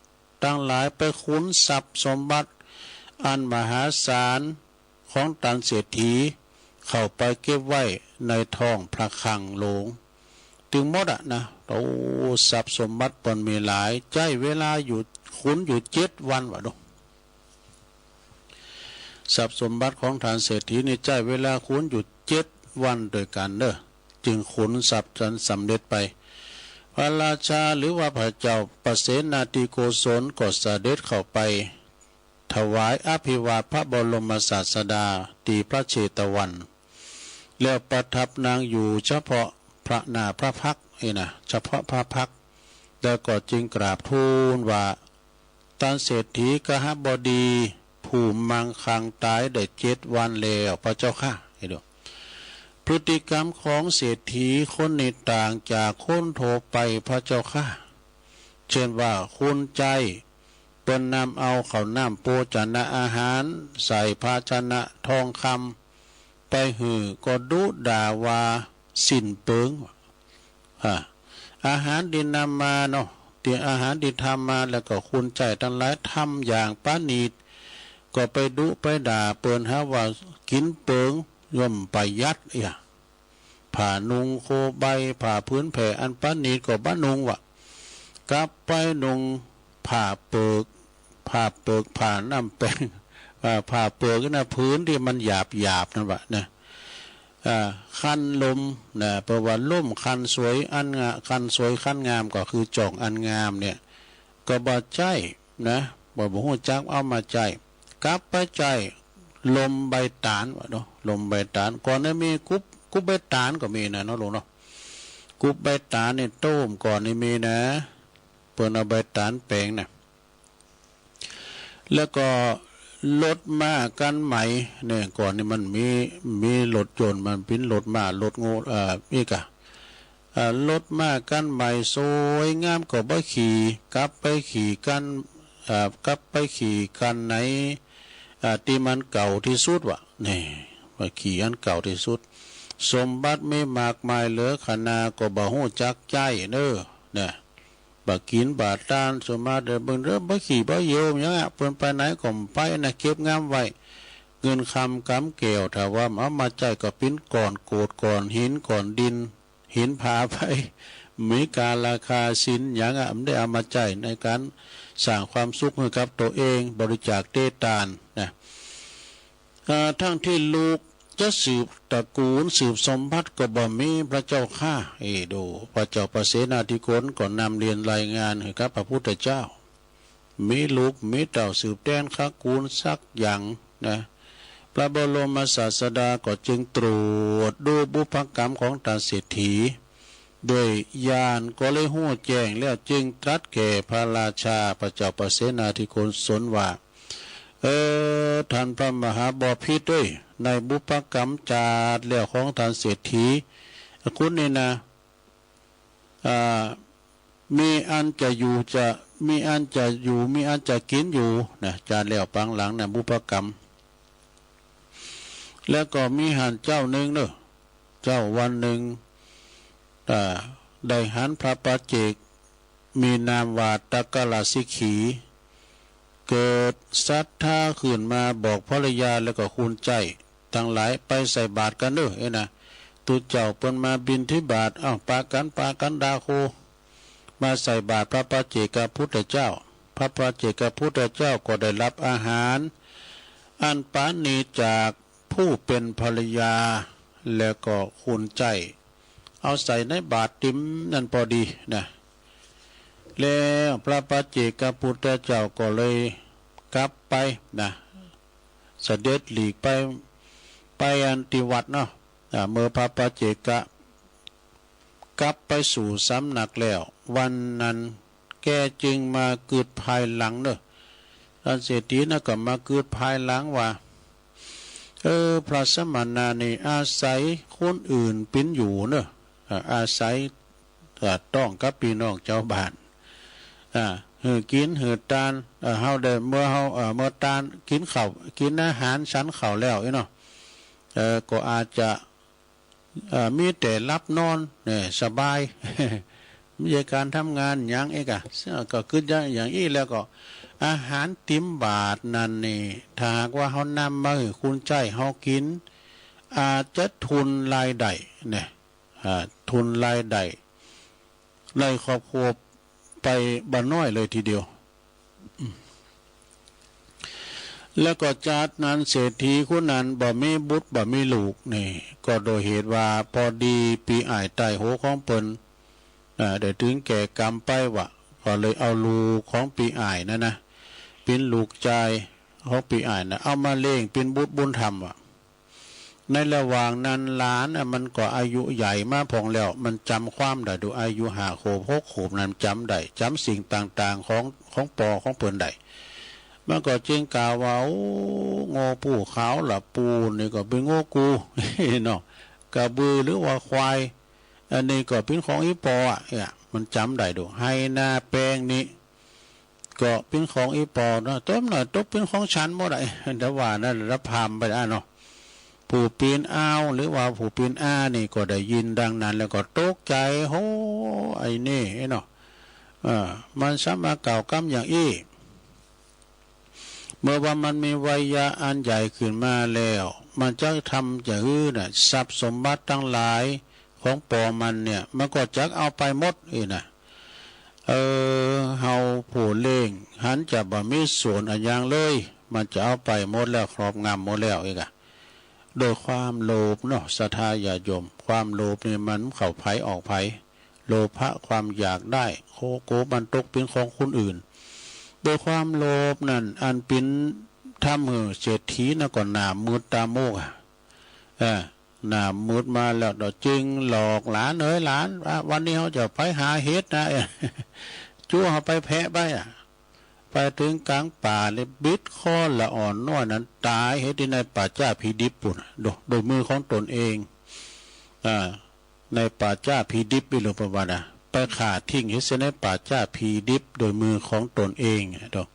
ตังหลายไปขนทรัพย์สมบัติอันมหาศาลของต้านเศรษฐี เข้าไปเก็บไว้ในท้องพระคลังหลวง ตึงหมดอะนะ โอ้ ทรัพย์สมบัติเปิ้นมีหลาย ใจ๊เวลาอยู่ ขนอยู่เจ็ดวันวะดู ทรัพย์สมบัติของต้านเศรษฐีนี่ใจ๊เวลาขนอยู่เจ็ดวันตวยกั๋นเนาะ จึงขนทรัพย์อันสำเร็จไป พระราชาหรือว่าพระเจ้าปเสนาธิโกศลก็เสด็จเข้าไปถวายอภิวาทพระบรมศาสดาตี้พระเชตวัน แล้วประทับนั่งอยู่เฉพาะพระหน้าพระพักตร์นี่นะ เฉพาะพระพักตร์ แล้วก็จึงกราบทูลว่า ต้านเศรษฐีคหบดีผู้มังคังต๋ายได้เจ็ดวันแล้วพระเจ้าข้า เห็นบ่ พฤติกรรมของเศรษฐีคนนี้ต่างจากคนทั่วไปพระเจ้าข้า เช่นว่าคนใจ๊เปิ้นนำเอาข้าวน้ำโภชนะอาหารใส่ภาชนะทองคำไปหื้อก็ดุด่าว่าสิ้นเปิง อ่า อาหารตี้นำมาเนาะ ตี้อาหารตี้ทำมาแล้วก็คนใจ๊ตังหลายทำอย่างประณีต ก็ไปดุไปด่าเปิ้นหาว่ากิ๋นเปิง ย่อมประหยัดเอี้ย ผ้านุ่งโคใบ ผ้าผืนแผ่อันประณีตก็บ่นุ่งวะ กลับไปนุ่งผ้าเปิก ผ้าเปิก ผ้าน้ำแป้ง อ่า ผ้าเปิกนะ ผืนตี้มันหยาบๆ นั่นวะนะ อ่า คันลมนะ แปลว่าล่มคันสวยอันงา- คันสวยคันงามก็คือจ้องอันงามเนี่ย ก็บ่ใจ๊นะ บ่- บ่ฮู้จักเอามาใจ๊ กลับไปใจ๊ลมใบต๋าลวะเนาะ ลมใบต๋าล ก่อนนี้มีกุ๊บ- กุ๊บใบต๋าลก็มีนะเนาะลุงเนาะ กุ๊บใบต๋าลนี่โต้มก่อนนี่มีนะ เปิ้นเอาใบต๋าลแป๋งนะ แล้วก็รถม้าคันใหม่เนี่ย ก่อนนี้มันมี- มีรถยนต์ มันเป๋นรถม้า รถโง่ เอ่อ นี่กะ เอ่อ รถม้าคันใหม่สวยงามก็บ่ขี่ กลับไปขี่คัน เอ่อ กลับไปขี่คันไหน เอ่อ ตี้มันเก่าตี้สุดวะ นี่ ไปขี่อันเก่าตี้สุด สมบัติมีมากมายเหลือขนาก็บ่ฮู้จักใจ๊เน้อ เนี่ย บ่กิ๋นบ่ตาน สมมาเดินเบิ่งเด้อ บ่ขี่บ่เหยี่ยวหยังอะ เปิ้นไปไหนก็บ่ไปนะ เก็บงำไว้ เงินคำก๋ำแก้ว ถ้าว่าเอามาใจ๊ก็เป๋นก้อนโกด ก้อนหิน ก้อนดิน หินผาไป มีกาลคาศิลป์หยังอะ บ่ได้เอามาใจ๊ในก๋านสร้างความสุขหื้อกับตั๋วเอง บริจาคเตตานนะ อ่า ทั้งตี้ลูกจะสืบตระกูลสืบสมบัติก็บ่มีพระเจ้าข้า เอ ดู พระเจ้าปเสนาธิโกศลก็นำเรียนรายงานหื้อกับพระพุทธเจ้า มีลูกมีเต้าสืบแตนตระกูลสักอย่างนะ พระบรมศาสดาก็จึงตรวจดูบุพกรรมของต้านเศรษฐี ด้วยญาณก็เลยฮู้แจ้งแล้ว จึงตรัสแก่พระราชา พระเจ้าปเสนาธิโกศลว่า เออ ท่านพระมหาบพิตรเอ้ย ในบุพกรรมจาติแล้วของต้านเศรษฐี คุณนี่นะ อ่า มีอันจะอยู่จะ- มีอันจะอยู่ มีอันจะกิ๋นอยู่นะ จาติแล้วปางหลังนะ บุพกรรม แล้วก็มีหั้นเจ้านึ่งเน้อ เจ้าวันนึ่ง อ่า ได้หันพระปัจเจก มีนามว่าตักกะราสิกขี เกิดศรัทธาขึ้นมาบอกภรรยาแล้วก็คนใจ๊ตังหลาย ไปใส่บาตรกั๋นเน้อ เอ้ยนะ ตุ๊เจ้าเปิ้นมาบิณฑบาต เอ้า ปากั๋น ปากั๋นดาโค มาใส่บาตรพระปัจเจกพุทธเจ้า พระปัจเจกพุทธเจ้าก็ได้รับอาหารอันประณีตจากผู้เป๋นภรรยา แล้วก็คนใจ๊ เอาใส่ในบาตรติ่มนั้นพอดีนะ แล้วพระปัจเจกพุทธเจ้าก็เลยกลับไปนะ เสด็จหลีกไป ไปอันตี้วัดเนาะ อ่า เมื่อพระปัจเจกะกลับไปสู่สำนักแล้ว วันนั้นแกจึงมากึ๊ดภายหลังเน้อ ต้านเศรษฐีนะก็มากึ๊ดภายหลังว่า เออ พระสมณะนี่อาศัยคนอื่นเป๋นอยู่เน้อ อ่า อาศัย อ่า ต้องกับปี้น้องจาวบ้าน อ่า หื้อกิ๋นหื้อตาน อ่า เฮาได้ เมื่อเฮา อ่า เมื่อตานกิ๋นข้าว กิ๋นอาหารฉันข้าวแล้วอี้เนาะ เออ ก็อาจจะ เอ่อ มีแต่หลับนอนเนี่ย สบาย บ่ใจ้ก๋านทำงานหยังเอกอะ ก็กึ๊ดอย่างอี้แล้วก็ อาหารติ่มบาตรนั้นนี่ ถ้าหากว่าเฮานำมาหื้อคนใจ๊เฮากิ๋น อาจจะทุนรายได้เนี่ย อ่า ทุนรายได้ ไล่ครอบครัวไปบ่น้อยเลยทีเดียว แล้วก็จากนั้นเศรษฐีคนนั้นบ่มีบุตรบ่มีลูกนี่ ก็โดยเหตุว่าพอดีปี้อ้ายใต้หัวของเปิ้น อ่า ได้ตึงแก่กรรมไปว่า ก็เลยเอาลูกของปี้อ้ายนั้นนะ เป๋นลูกจายของปี้อ้ายนะ เอามาเลี้ยงเป๋นบุตรบุญธรรมว่า ในระหว่างนั้นหลานน่ะมันก็อายุใหญ่มาพ่องแล้ว มันจ๋ำความได้ดู อายุห้าขวบหกขวบนั้นจ๋ำได้ จ๋ำสิ่งต่างๆ ของ ของป้อของเปิ้นได้ มันก็จึงกล่าวว่า โอ้ งัวปูขาวละปูนี่ก็เป๋นงัวกู เนาะ กระบือหรือว่าควาย อันนี้ก็เป๋นของอี่ป้ออะ เนี่ย มันจ๋ำได้ดู ไฮ่นาแปงนี่ ก็เป๋นของอี่ป้อเนาะ ต้นหน่อยตกเป๋นของฉันหมดอะ แต่ว่านั้นละพราหมณ์ไปแล้วเนาะ ผู้เป๋นอาวหรือว่าผู้เป๋นอานี่ก็ได้ยินดังนั้นแล้วก็ตกใจ๋ โห ไอ้นี่เนาะ เออ มันสามารถกล่าวกำอย่างอี้ เมื่อว่ามันมีวัยยะอันใหญ่ขึ้นมาแล้ว มันจะทำจะหื้อน่ะ ทรัพย์สมบัติตังหลายของป้อมันเนี่ย มันก็จักเอาไปหมดอี้นะ เออ เฮาผู้เลี้ยงหันจะบ่มีส่วนอะหยังเลย มันจะเอาไปหมดแล้ว ครอบงำหมดแล้วอี้กะ โดยความโลภเนาะ ศรัทธาญาติโยม ความโลภนี่มันเข้าใผออกใผ โลภะความอยากได้ โค โกมันตกเป๋นของคนอื่น โดยความโลภนั้น อันเป๋นทำหื้อเศรษฐีนั้นก็หน้ามืดตามัวอะ เออ หน้ามืดมาแล้ว เดี๋ยวจึงหลอกหลาน เอ้ยหลาน อ่ะ วันนี้เฮาจะไปหาเห็ดนะ เออ จั๊วเฮาไปแพะไปอะ ไปเถิงก๋างป่าเลยบิดคอละอ่อนน้อยนั้นต๋าย เห็ดตี้ในป่าจ๊าผีดิบปู้นน่ะ โดย โดยมือของตนเอง อ่า ในป่าจ๊าผีดิบ อีหลวงปู่ว่านะ ไปฆ่าทิ้งเสียในป่าจ๊าผีดิบโดยมือของตนเองอะ โดย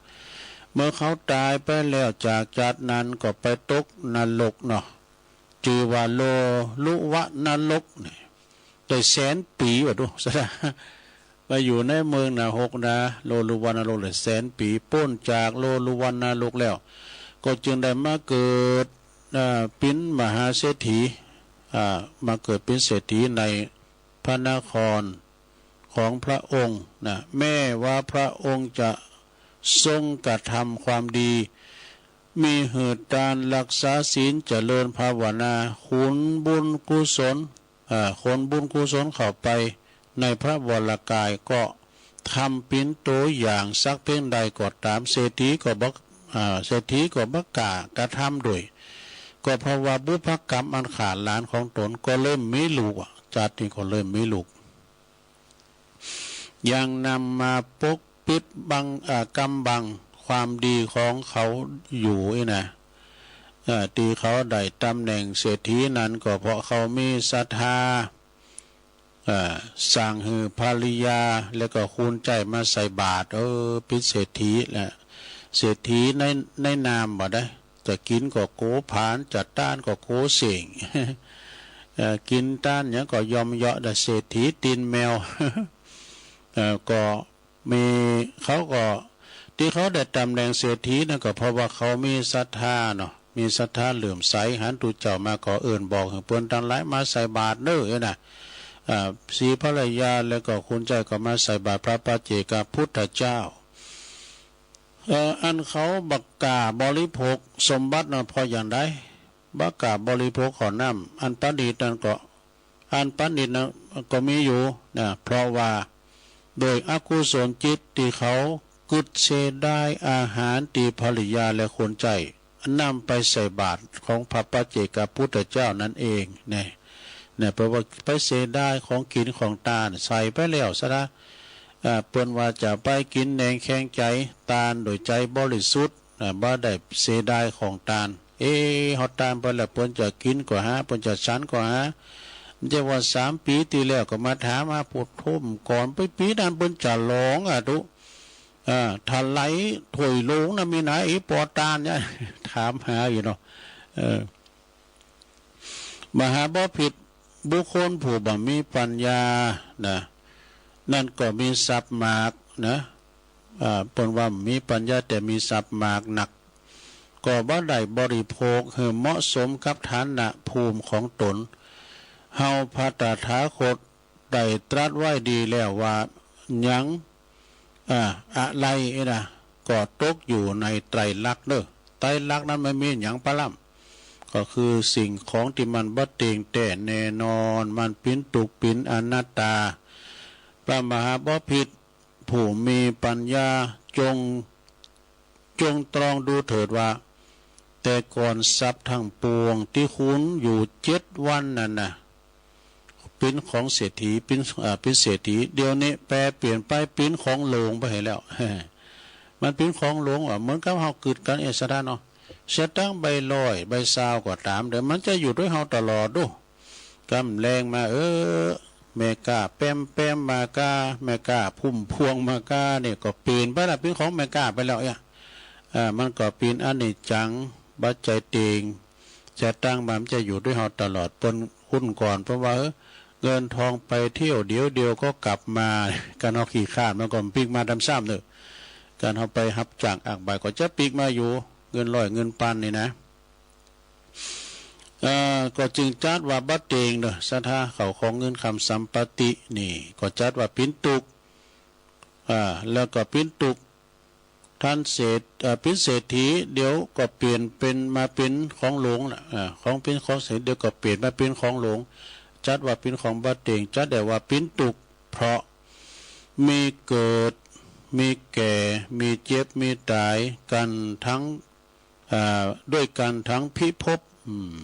เมื่อเขาต๋ายไปแล้วจากจัดนั้นก็ไปตกนรกเนาะ จื้อว่าโลลุวะนรกเนี่ย ได้แสนปี๋ว่าดู สะดา ไปอยู่ในเมืองนรกนะ โลลุวะนรกได้แสนปี๋ ป๊นจากโลลุวะนรกแล้ว ก็จึงได้มาเกิด อ่า เป๋นมหาเศรษฐี อ่า มาเกิดเป๋นเศรษฐีในพระนครของพระองค์นะ แม้ว่าพระองค์จะทรงกระทำความดี มีหื้อตาน รักษาศีล เจริญภาวนา ขุนบุญกุศล อ่า ขนบุญกุศลเข้าไปในพระวรกาย ก็ทำเป๋นตั๋วอย่างสักเพียงใดก็ต๋าม เศรษฐีก็บ่ อ่า เศรษฐีก็บ่กล้ากระทำโดย ก็เพราะว่าบุพกรรมอันขาดหลานของตน ก็เลยบ่มีลูกอะ จัดนี้ก็เลยบ่มีลูก ยังนำมาปกปิดบัง อ่า กำบังความดีของเขาอยู่อี้นะ อ่า ตี้เขาได้ตำแหน่งเศรษฐีนั้นก็เพราะเขามีศรัทธา อ่า สั่งหื้อภริยาแล้วก็คูณใจ๊มาใส่บาตร เออ เป๋นเศรษฐีแหละ เศรษฐีใน ในนามบ่ได้ จะกิ๋นก็โกผลาญ จะต้านก็โกเส้ง เอ่อ กิ๋นต้านหยังก็ยอมเยาะ แต่เศรษฐีตี๋นแมว เอ่อ ก็มี เขาก็ ตี้เขาได้ตำแหน่งเศรษฐีนั้นก็เพราะว่าเขามีศรัทธาเนาะ มีศรัทธาเลื่อมใส หันตุ๊เจ้ามาก็เอิ้นบอกหื้อเปิ้นตังหลายมาใส่บาตรเน่อ เอ้ยนะ อ่า สีภริยาแล้วก็คูณใจ๊ก็มาใส่บาตรพระปัจเจกพุทธเจ้า เอ่อ อันเขาบ่กล้าบริโภคสมบัตินั้นเพราะอย่างใด บ่กล้าบริโภคข้าวน้ำอันประณีตนั้นก็ อันประณีตนั้นก็มีอยู่นะ เพราะว่าโดยอกุศลจิตตี้เขากึ๊ดเสียดายอาหารตี้ภริยาและคนใจ๊นำไปใส่บาตรของพระปัจเจกพุทธเจ้านั้นเองนะ เนี่ย แปลว่าไปเสียดายของกิ๋นของต้าน ใส่ไปแล้วสะดา อ่า เปิ้นว่าจะไปกิ๋นแหนงแคงใจ๋ ต้านโดยใจ๋บริสุทธิ์ อ่า บ่ได้เสียดายของต้าน เอ๊ะ เฮาต้านไปแล้วเปิ้นจะกิ๋นก่อหา เปิ้นจะฉันก่อหา บ่ใจ้ว่าสามปี๋ตี้แล้วก็มาถามหาผู้ทุ่มก่อน ปี๋ ปี๋นั้นเปิ้นจะหลองอะตุ๊ อ่า ถลายถ้วยโลงนะ มีหนา อี่ป้อต้านเนี่ย ถามหาอยู่เนาะ เออ มหาบพิตร บุคคลผู้บ่มีปัญญานะ นั้นก็มีทรัพย์มากนะ อ่า เปิ้นว่ามีปัญญาแต่มีทรัพย์มากนัก ก็บ่ได้บริโภคหื้อเหมาะสมกับฐานะภูมิของตน เฮาพระตถาคตได้ตรัสไว้ดีแล้วว่า หยัง อ่า อะไรนะ ก็ตกอยู่ในไตรลักษณ์เน่อ ไตรลักษณ์นั้นมันมีหยังปะล่ำ ก็คือสิ่งของตี้มันบ่เตียงแต๊แน่นอน มันเป๋นตุ๊กข์เป๋นอนัตตา แป พระมหาบพิตรผู้มีปัญญา จง จงตรองดูเถิดว่า แต่ก่อนทรัพย์ทั้งปวงตี้คุณอยู่เจ็ดวันนั้นน่ะ เป๋นของเศรษฐี เป๋น อ่า เป๋นเศรษฐี เดี๋ยวนี้แปรเปลี่ยนไปเป๋นของหลวงไปแล้ว มันเป๋นของหลวงว่ะ เหมือนกับเฮาเกิดกั๋นเอง ศรัทธาเนาะ เสียตังค์ใบร้อย ใบซาวก็ต๋ามเต๊อะ มันจะอยู่ตวยเฮาตลอดดู กำแลงมา เออ แม่ก๊าแป๊มแป๊มมาก๊า แม่ก๊าพุ่มพวงมาก๊า เนี่ยก็เป๋นไปละ เป๋นของแม่ก๊าไปแล้วเนี่ย อ่า มันก็เป๋นอนิจจัง บ่ใจ้เต็ง เสียตังค์มามันจะอยู่ตวยเฮาตลอด เปิ้น คนก่อนเปิ้นว่า เออ เงินทองไปเที่ยวเดี๋ยวเดียวก็กลับมา กั๋นเฮาขี้คร้านมันก็ปิ๊กมาต๋ามซ้ำเต๊อะ กั๋นเฮาไปฮับจ้างอักบายก็จะปิ๊กมาอยู่ เงินร้อยเงินปันนี่นะ เอ่อ ก็จึงจัดว่าบ่เต็งเต๊อะ ศรัทธา เข้าของเงินคำสัมปตินี่ ก็จัดว่าเป๋นตุ๊กข์ อ่า แล้วก็เป๋นตุ๊กข์ ท่านเศรษฐ เอ่อ เป๋นเศรษฐี เดี๋ยวก็เปลี่ยนเป๋น มาเป๋นของหลวงน่ะ อ่า ของเป๋นของเศรษฐี เดี๋ยวก็เปลี่ยนมาเป๋นของหลวง จัดว่าเป๋นของบ่เต็ง จัดได้ว่าเป๋นตุ๊กข์ เพราะมีเกิด มีแก่ มีเจ็บ มีต๋ายกั๋นทั้ง อ่า ด้วยกั๋นทั้งพิภพ อืม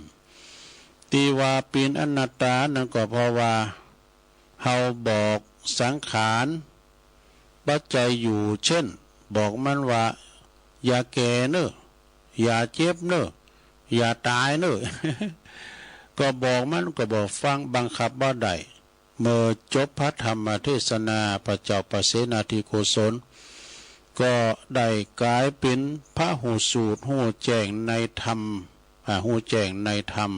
ตี้ว่าเป๋นอนัตตานั้นก็เพราะว่า เฮาบอกสังขารบ่ใจ้อยู่ เช่น บอกมันว่า อย่าแก่เน่อ อย่าเจ็บเน่อ อย่าต๋ายเน่อ ก็บอกมันก็บ่ฟัง บังคับบ่ได้ เมื่อจบพระธรรมเทศนา พระเจ้าปเสนาธิโกศล ก็ได้ก๋ายเป๋นพระฮู้สูตร ฮู้แจ้งในธรรม อ่า ฮู้แจ้งในธรรม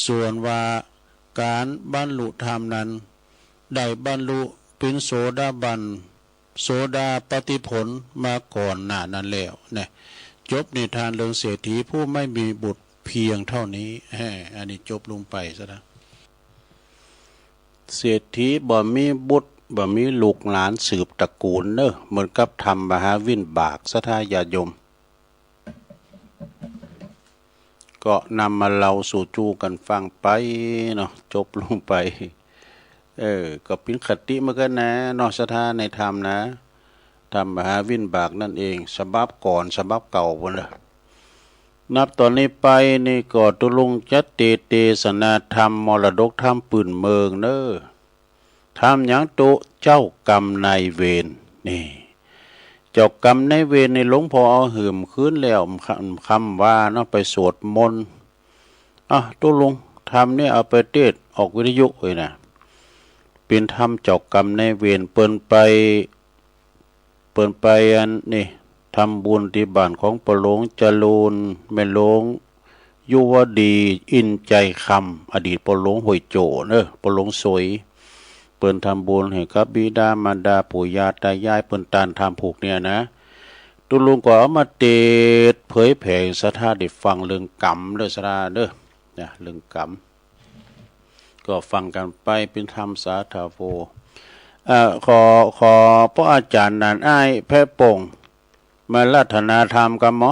ส่วนว่าก๋านบรรลุธรรมนั้น ได้บรรลุเป๋นโสดาบัน โสดาปัตติผลมาก่อนหน้านั้นแล้วนะ จบนิทานเรื่องเศรษฐีผู้ไม่มีบุตรเพียงเท่านี้ แฮ่ อันนี้จบลงไปซะแล้ว เศรษฐีบ่มีบุตร บ่มีลูกหลานสืบตระกูลเน่อ เหมือนกับทำมหาวิบาก ศรัทธาญาติโยม ก็นำมาเล่าสู่จู้กั๋นฟังไปเนาะ จบลงไป เออ ก็เป๋นคติเหมือนกั๋นนะเนาะ ศรัทธาในธรรมนะ ทำมหาวิบากนั่นเอง ฉบับก่อน ฉบับเก่าปู๊นเน่อ นับต๋อนนี้ไปนี่ก็ตุ๊ลุงจะเตสน์เตสนาธรรม มรดกธรรมปื้นเมืองเน่อ ธรรมหยังโต เจ้ากรรมนายเวร นี่ เจ้ากรรมนายเวรนี่หลวงพ่อเอาหื้อคืนแล้ว ค่ำ ค่ำวาเนาะ ไปสวดมนต์ อ่ะ ตุ๊ลุง ธรรมนี่เอาไปเตสน์ออกวิทยุเลยนะ เป๋นธรรมเจ้ากรรมนายเวร เปิ้นไป เปิ้นไปอันนี่ ทำบุญตี้บ้านของป้อหลวงจรูญ แม่หลวงยุวดี อินทร์ใจคำ อดีตป้อหลวงห้วยโจ้เน่อ ป้อหลวงสวย เปิ้นทำบุญหื้อกับบิดามารดาปู่ย่าต๋ายาย เปิ้นต้านธรรมผูกเนี่ยนะ ตุ๊ลุงก็เอามาเตสน์เผยแผ่ศรัทธาได้ฟังเรื่องกรรมเน่อ ศรัทธาเน่อ นะ เรื่องกรรม ก็ฟังกั๋นไปเป๋นธรรมสาธาโว เอ่อ ขอ ขอป้ออาจ๋ารย์หนานอ้ายแพะป่ง มาอาราธนาธรรมกั๋นหมอ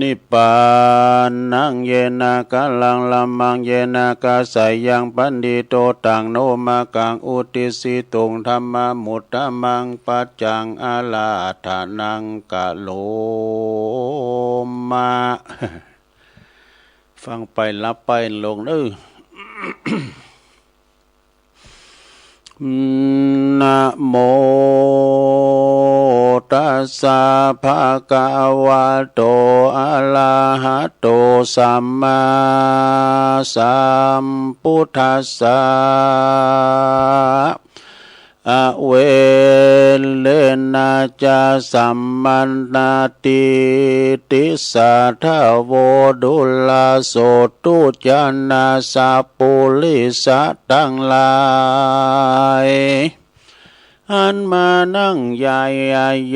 นิพพานัง เยนะ กาลัง ละมัง เยนะ กาสายัง ปะณิโท ตัง โน มะกัง อุตติสสิตุง ธัมมามุตตะมัง ปัจจัง อาราธนัง กะโรมะ ฟังไปหลับไปลงเน่อ นะโมตัสสะ ภะคะวะโต อะระหะโต สัมมาสัมพุทธัสสะ อะเวเรนะจะ สัมมานาติติสสะ ทะโว ดูราโสตุ จะนะ สัปปุริสะตังหลาย หันมานั่งใหญ่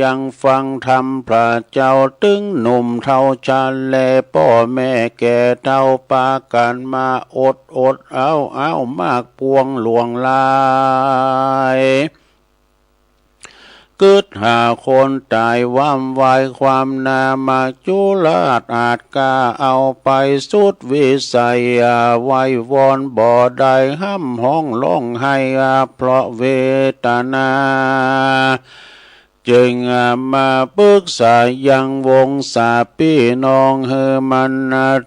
ยังฟังธรรมพระเจ้า ตึงหนุ่มเฒ่าชรา ป้อแม่แก่เฒ่า ปากั๋นมาอดอดเอาเอา มากปวงหลวงหลาย กึ๊ดหาคนต๋าย ว้ำวายความนา มัจจุราชอาจกล้า เอาไปสุดวิสัย ไหว้วอนบ่ได้ ฮ่ำฮ้องฮ้องไห้ เพราะเวทนา จึงมาปึกษายังวงศาปี้น้อง หื้อมัน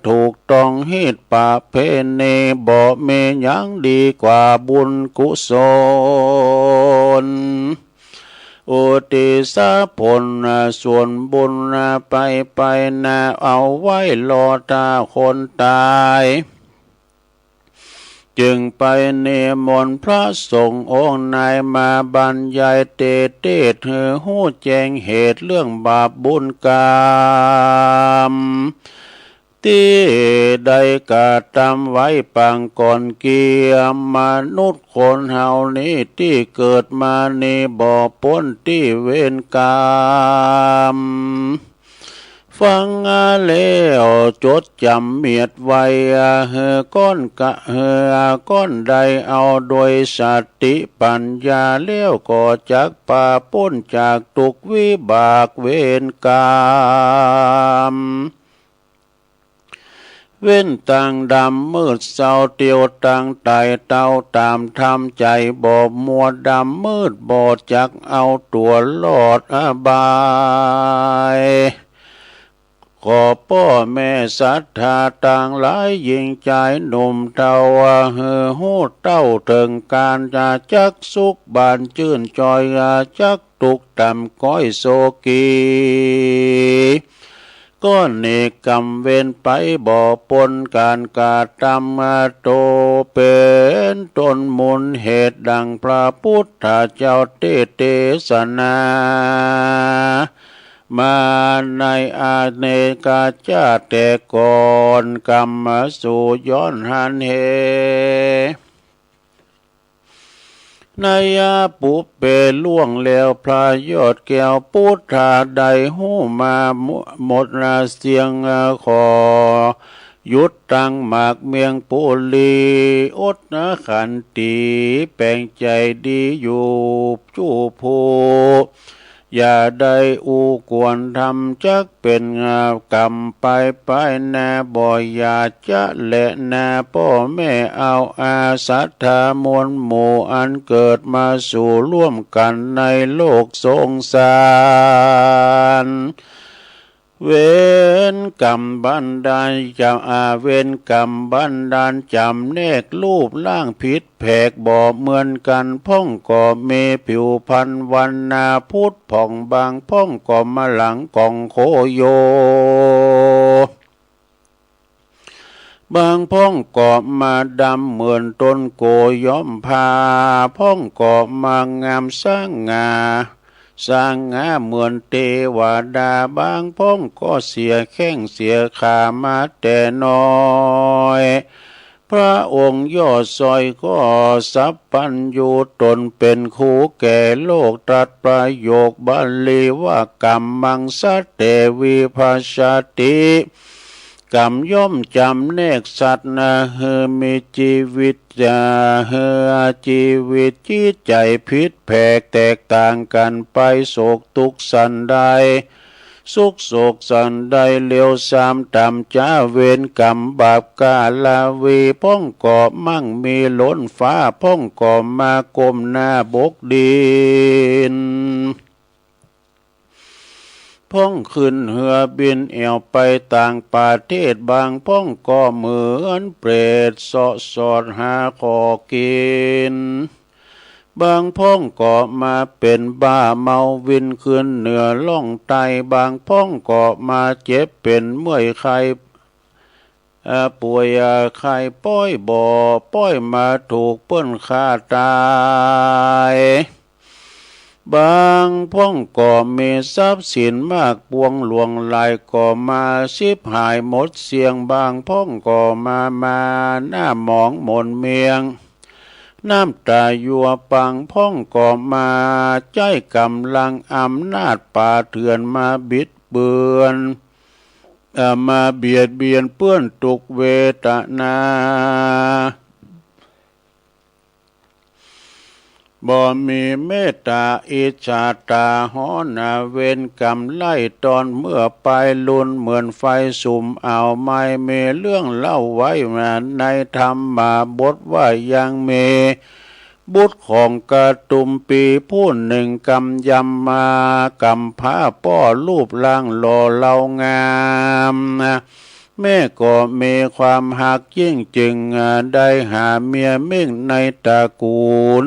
ถูกต้องฮีตประเพณี บ่มีหยังดีกว่าบุญกุศล อุทิศผลส่วนบุญไปไปนา เอาไว้รอถ้าคนต๋าย จึงไปนิมนต์พระสงฆ์องค์ไหน มาบรรยายเตเตศน์ หื้อฮู้แจ้งเหตุเรื่องบาปบุญกรรม ตี้ได้กระตำไว้ปางก่อนเกียม มนุษย์คนเฮานี้ ตี้เกิดมานี้ บ่ป๊นตี้เวรกรรม ฟังแล้วจดจ๋ำเมียดไว้ หื้อก้อนกะ หื้อก้อนใดเอาโดยสติปัญญา แล้วก็จักปราศป๊นจากทุกข์วิบากเวรกรรม เว้นตางดำมืดเศร้าเตียว ตางต๋ายเต้าต๋ามธรรม ใจ๋บ่มัวดำมืด บ่จักเอาตั๋วรอดอบาย ขอป้อแม่ศรัทธาตังหลาย ญิงจายหนุ่มเฒ่า หื้อฮู้เต้าเถิงก๋าน จะจักสุขบานจื้นจอย จักตุ๊กข์ต่ำก้อยโศกี ก้อนเนกกรรมเวรไป บ่ป๊นก๋านกระตำ โตเป๋นต้นมูลเหตุ ดังพระพุทธเจ้าเตสน์เตสนา มาในอเนกชาติแต่ก่อน กรรมสูย้อนหันเห ในปุพเพล่วงแล้ว พระยอดแก้วปุทธาได้ฮู้มาหมดเสี้ยง ขอหยุดตังหมากเมียงปุรี อดขันติแป๋งใจ๋ดีอยู่ จุผู้ อย่าได้อู้กวนธรรม จักเป๋นกรรมไปไปนา บ่อยากจะแลนา ป้อแม่เอาอาศรัทธามวลหมู่ อันเกิดมาสู่ร่วมกั๋นในโลกสงสาร เวรกรรมบันดาลจ๋ำ อา เวรกรรมบันดาลจ๋ำแนกรูปร่างผิดแผกบ่เหมือนกั๋น พ่องก็มีผิวพรรณวรรณาผุดผ่อง บางพ่องก็มาหลังของโคโย บางพ่องก็มาดำเหมือนต้นโกย้อมผ้า พ่องก็มางามสง่า สง่าเหมือนเตวดา บางพ่องก็เสียแข้งเสียขามาแต่น้อย พระองค์ยอดซ้อยก็สัพพัญญู ตนเป๋นครูแก่โลก ตรัสประโยคบาลีว่า กัมมังสัตเต วิภัชชติ กรรมย่อมจ๋ำแนกสัตว์นา หื้อมีจีวิต จะหื้อจีวิตจิตใจ๋ผิดแผกแตกต่างกั๋นไป โศกตุ๊กข์สันใด สุขโศกสันใด เลวทรามต่ำจ๊า เวรกรรมบาปกาลาวี พ่องก็มั่งมีล้นฟ้า พ่องก็มาก้มหน้าบกดิน พ่องขึ้นเฮือบินแอ่วไปต่างประเทศ บางพ่องก็เหมือนเปรตเสาะสอดหาข้อกิ๋น บางพ่องก็มาเป๋นบ้าเมาวินขึ้นเหนือล่องใต้ บางพ่องก็มาเจ็บเป๋นเมื่อยไข้ เอ่อ ป่วย เอ่อ ไข้ป้อยบ่ป้อยมาถูกเปิ้นฆ่าต๋าย บางพ่องก็มีทรัพย์สินมากปวงหลวงหลาย ก็มาฉิบหายหมดเสี้ยง บางพ่องก็มา มาหน้าหมองหม่นเมียง น้ำต๋ายัว บางพ่องก็มาใจ๊ก๋ำลังอำนาจป่าเถื่อนมาบิดเบือน เอ่อ มาเบียดเบียนเปื้อนตุ๊กข์เวทนา บ่มีเมตต๋าอิจฉาต๋าฮ้อน เวรก๋รรมไล่ตอนเมื่อปายลุน เหมือนไฟสุมเอาไหม้ มีเรื่องเล่าไว้มาในธรรมบทว่ายังมีบุตรของกะตุมปีผู้นึ่ง กำยำมาก๋ำพร้าป้อรูปร่างหล่อเลางาม แม่ก็มีความฮักยิ่งจึง ได้หาเมียมิ่งในตระกูล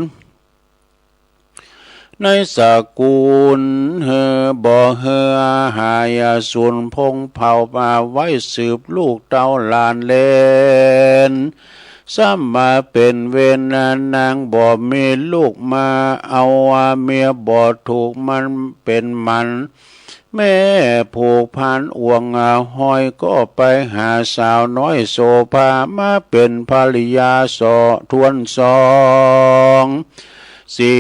ในตระกูล หื้อบ่หื้อหายสูญพงศ์เผ่ามาไว้สืบลูกเต้าหลานเลน ซ้ำมาเป๋นเวรนางบ่มีลูกมาเอาเมียบ่ถูกมันเป๋นหมัน แม่ผูกพันอ่วงหอยก็ไปหาสาวน้อยโสภามาเป๋นภริยาสอทวนสอง สี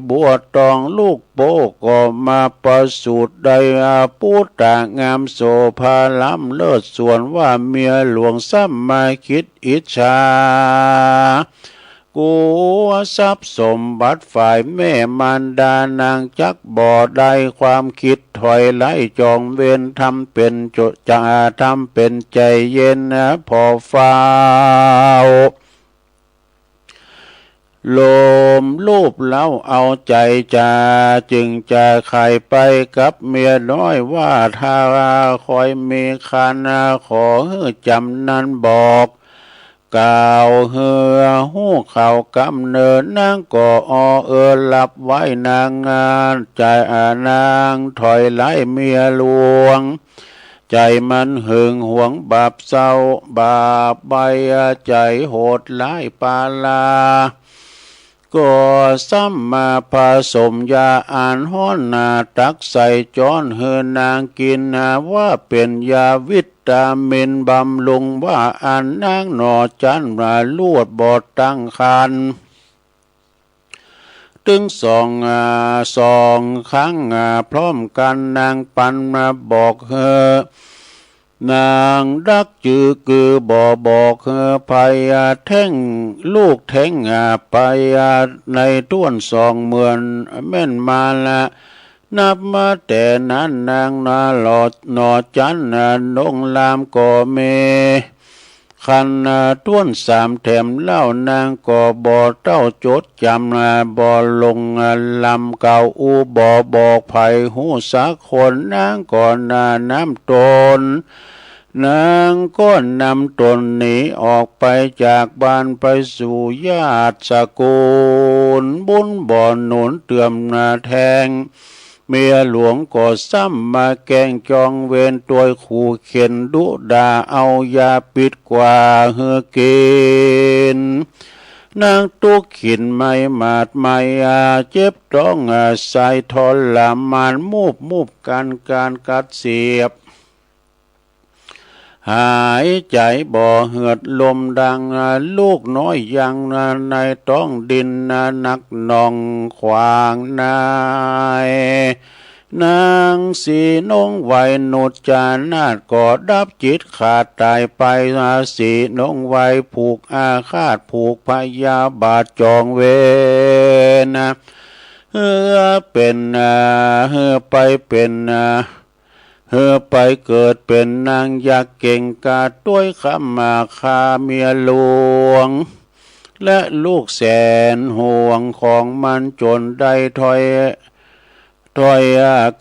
บัวตองลูกโป๊ก็มาประสูติได้ปุตตะงามโสภาล้ำเลิศ ส่วนว่าเมียหลวงซ้ำมาคิดอิจฉา กั๋วทรัพย์สมบัติฝ่ายแม่มารดานางจักบ่ได้ความคิดถอยไล่จองเวร ทำเป๋นโจ จะทำเป๋นใจ๋เย็นผ่อเฝ้า โลมลูบเล้าเอาใจ๋จา จึงจะไขไปกับเมียน้อยว่า ถ้าคอยมีครรภ์ขอหื้อจ๋ำนันบอก กล่าวหื้อฮู้ข่าวกำเนิด นางก็ออเออรับไว้นาง จะนางถอยไล่เมียหลวง ใจ๋มันหึงหวงบาปเศร้า บาปใบ้ใจ๋โหดร้ายปาลา ก็ซ้ำมาผสมยาอันฮ้อนหนาตักใส่จ๊อนหื้อนางกิ๋น ว่าเป๋นยาวิตามินบำรุง ว่าอั้นนางหนอจั้นมาลูดบ่ตั้งครรภ์ ตึงสอง อ่า สองครั้ง อ่า พร้อมกั๋น นางปันมาบอกหื้อ นางดักจื้อกือบ่บอกหื้อใผ อ่า แท้งลูกแท้ง อ่า ไป อ่า ในต้วนสองเหมือนแม่นมาละ นับมาแต่นั้นนางนาหลอดหนอจั้น อ่า นงรามก็มี ครรภ์ต้วนสามแถมเล่า นางก็บ่เต้าจดจ๋ำ บ่ลงลำเก่า อู้บ่บอกใผฮู้สักคน นางก็หน้าน้ำตน นางก็นำตนหนีออกไปจากบ้านไปสู่ญาติสกุล บุญบ่หนุนเตื้อมหน้าแทง เมียหลวงก็ซ้ำมาแกล้งจองเวร ตวยขู่เข็ญดุด่า เอายาพิษกว่าหื้อกิ๋น นางตุ๊กข์ขินไหม้หมาดไหม้ อ่า เจ็บต๊อง อ่า ใส่ทรมาน มูบมูบกั๋นก๋านกัดเสียบ หายใจ๋บ่เหือดลมดัง ลูกน้อยยังในต๊องดิ้นหนักหน่วงขวางใน นางสีนงไวนุจจานาถก็ดับจิตขาดต๋ายไป สีนงไวผูกอาฆาตผูกพยาบาทจองเวร หื้อเป๋น อ่า หื้อไปเป๋น อ่า หื้อไปเกิดเป๋นนางยักษ์เก่งกาจตวยคำมาฆ่าเมียหลวง และลูกแสนห่วงของมันจ๋นได้ถ้อย ถ้อย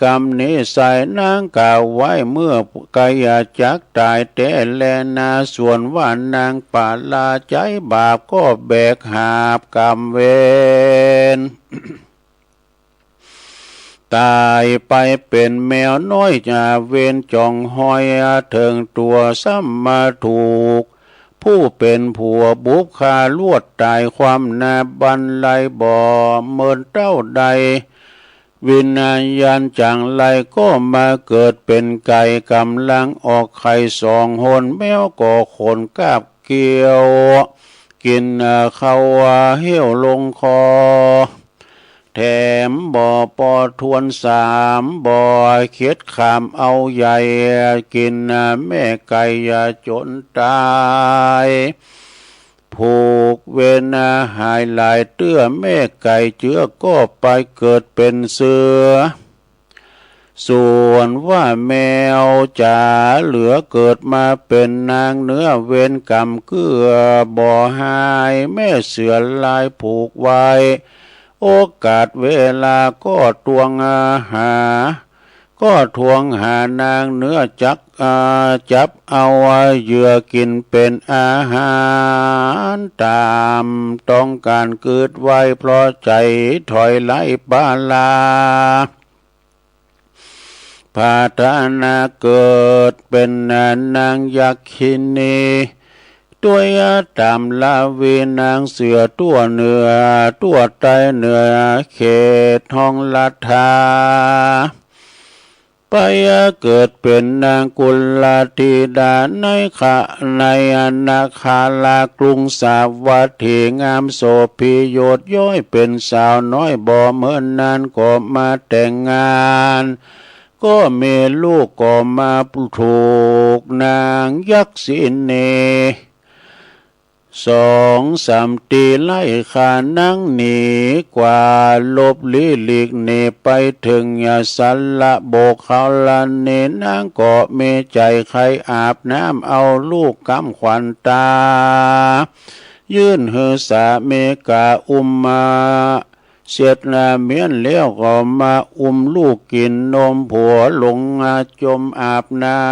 กำนี้ใส่ นางกล่าวไว้เมื่อใกล้จักต๋ายแต๊แลนา ส่วนว่านางปราศจากบาปก็แบกหาบกรรมเวร ต๋ายไปเป๋นแมวน้อย อ่า เวรจ๋องฮอย อ่า เถิงตั๋ว ซ้ำมาถูกผู้เป๋นผัวบุพฆ่าลวดต๋าย ความหน้าบันไลบ่เมินเต้าใด วิญญาณจ๋างไรก็มาเกิดเป๋นไก่ ก๋ำลังออกไข่สองหน แมวก็ขนกาบเกี้ยว กิ๋น อ่า ข้าว อ่า เหี่ยวลงคอ แถมบ่ปอทวนสาม บ่เข็ดขามเอาใหญ่ กิ๋นแม่ไก่จ๋นต๋าย ผ ผูกเวรหายหลายเตื้อ แม่ไก่เจื้อก็ไปเกิดเป๋นเสือ ส่วนว่าแมวจ๋าเหลือเกิดมาเป๋นนางเนื้อ เวรกรรมเกื้อบ่หาย แม่เสือลายผูกไว้ โอกาสเวลาก็ตวงหา ก็ตวงหานางเนื้อจัก อ่า จับเอาเหยื่อกิ๋นเป๋นอาหาร ต๋ามต้องก๋านกึ๊ดไว้ เพราะใจ๋ถอยไล่ปาลา ผาถนาเกิดเป๋นนางยักขินี ตวยต๋ามราวีนางเสือตั้วเหนือ ตั้วใต้เหนือเขตห้องลัทธา ไปเกิดเป๋นนางกุลธิดาในขะ ในนครกรุงสาวัตถี งามโสภิยศย้อยเป๋นสาวน้อย บ่เมินนานก็มาแต่งงาน ก็มีลูกก็มาถูกนางยักษินี สองสามตี๋ไล่ฆ่า นางหนีกว่าหลบลี้หลีกหนีไปเถิงยาสาละโบกเขาละหนี นางก็มีใจ๋ใค่อาบน้ำเอาลูกกำขวัญต๋า ยื่นหื้อสามีก๋าอุ้มมา เสียดหน้าเมี้ยนแล้วก็มาอุ้มลูกกิ๋นนม ผัวลงจมอาบน้ำ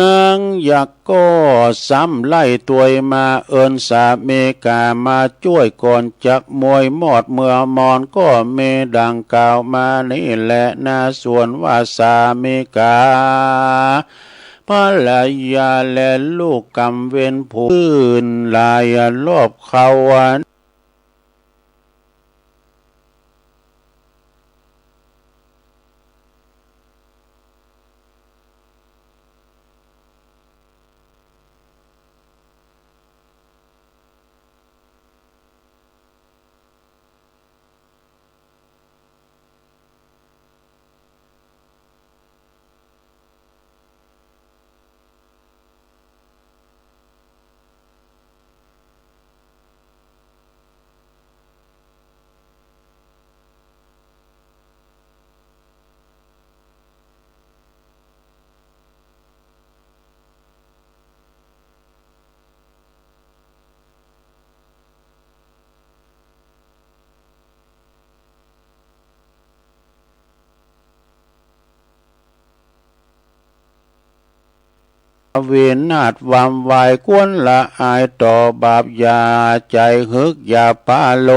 นางยักษ์ก็ซ้ำไล่ตวยมา เอิ้นสามีก๋ามาจ้วยก่อน จักมวยมอดเมื่อมอน ก็มีดังกล่าวมานี้แลนา ส่วนว่าสามีก๋า ภรรยาและลูกกำเวรผู้อื่นหลายรอบเขา วินาศวามวาย ควรละอายต่อบาป อย่าใจ๋ฮึก อย่าปาโล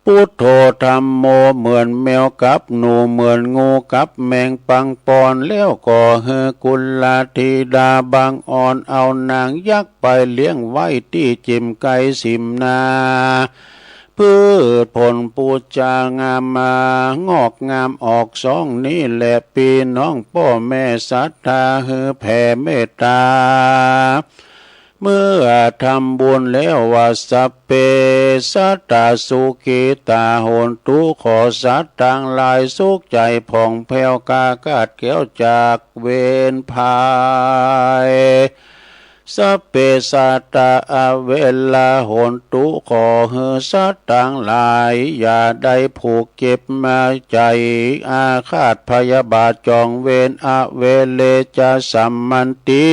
พุทโธ ธัมโม เหมือนแมวกับหนู เหมือนงูกับแมงปังปอน แล้วก็หื้อกุลธิดาบังอ่อน เอานางยักษ์ไปเลี้ยงไว้ตี้จิ่มไกลสิมนา พืชผลปูจางามมา งอกงามออกซ่อง นี้แหละปี้น้องป้อแม่ศรัทธา หื้อแผ่เมตต๋า เมื่อทำบุญแล้วว่า สัพเพ สัตตา สุขิตา โหนตุ ขอสัตว์ตังหลายสุขใจ๋ผ่องแผ้ว ก้าขาดแคล้วจากเวรภัย สัพเพ สัตตา อเวรา โหนตุ ขอหื้อสัตว์ตังหลายอย่าได้ผูกเจ็บมาใจ๋ อาฆาตพยาบาทจองเวร อเวเร จะ สัมมันติ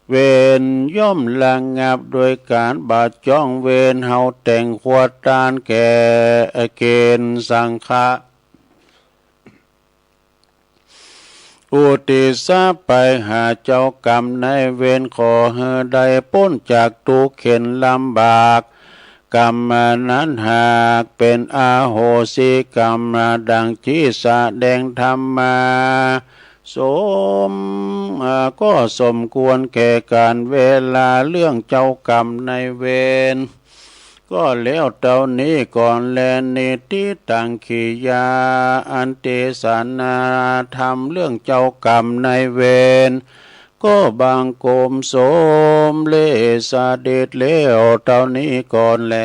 เวรย่อมระงับโดยก๋านบ่จองเวร เฮาแต่งควรตานแก่เกณฑ์สังฆะ อุทิศไปหาเจ้ากรรมนายเวร ขอหื้อได้ป๊นจากตุ๊กข์เข็ญลำบาก กรรมนั้นหากเป๋นอโหสิกรรม ดังตี้แสดงธรรมมา สม อ่า ก็สมควรแก่ก๋าลเวลา เรื่องเจ้ากรรมนายเวร ก็แล้วเต้านี้ก่อนแล นิฏฐิตัง กิริยาอันเตสนาธรรม เรื่องเจ้ากรรมนายเวร ก็บังคมสมเร็จเสด็จแล้วเต้านี้ก่อนแล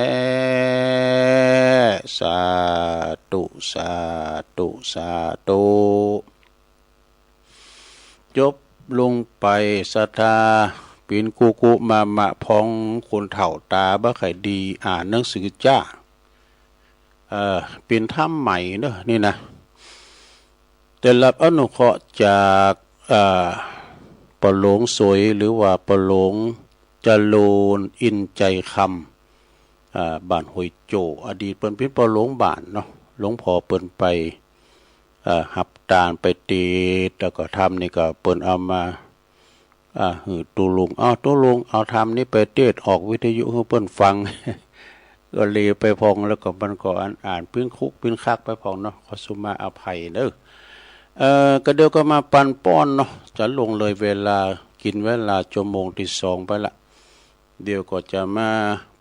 สาธุ สาธุ สาธุ จบ ลงไปศรัทธา เป๋นกุกุมามะ พ่องคนเฒ่าต๋าบ่ใค่ดี อ่านหนังสือจ๊า เอ่อ เป๋นธรรมใหม่เนาะนี่นะ ได้รับอนุเคราะห์จาก เอ่อ ป้อหลวงสวย หรือว่าป้อหลวงจรูญอินทร์ใจคำ อ่า บ้านห้วยโจ้ อดีตเปิ้นเป๋นป้อหลวงบ้านเนาะ หลวงพ่อเปิ้นไป เอ่อ ฮับตานไปเตศน์ แล้วก็ธรรมนี่ก็เปิ้นเอามา อ่า หื้อตุ๊ลุง เอาตุ๊ลุง เอาธรรมนี่ไปเตศน์ออกวิทยุหื้อเปิ้นฟัง ก็เลยไปพ่อง แล้วก็มันก็อ่าน อ่านปิ้นคุกปิ้นคักไปพ่องเนาะ ขอสุมาอภัยเด้อ เอ่อ ก็เดี๋ยวก็มาปันป้อนเนาะ จะล่วงเลยเวลา กิ๋นเวลาจั่วโมงตี้สองไปละ เดี๋ยวก็จะมา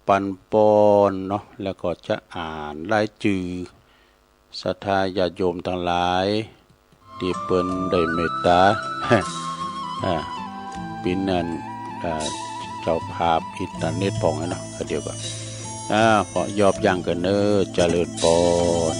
ปันป้อนเนาะ แล้วก็จะอ่านรายจื้อศรัทธาญาติโยมตังหลาย ตี้เปิ้นได้เมตต๋า อ่า เป๋นอัน อ่า เจ้าภาพอินเทอร์เน็ตพ่องเนาะ ก็เดี๋ยวก็ อ่า ขอยอบยั้งก่อนเน้อ เจริญปอน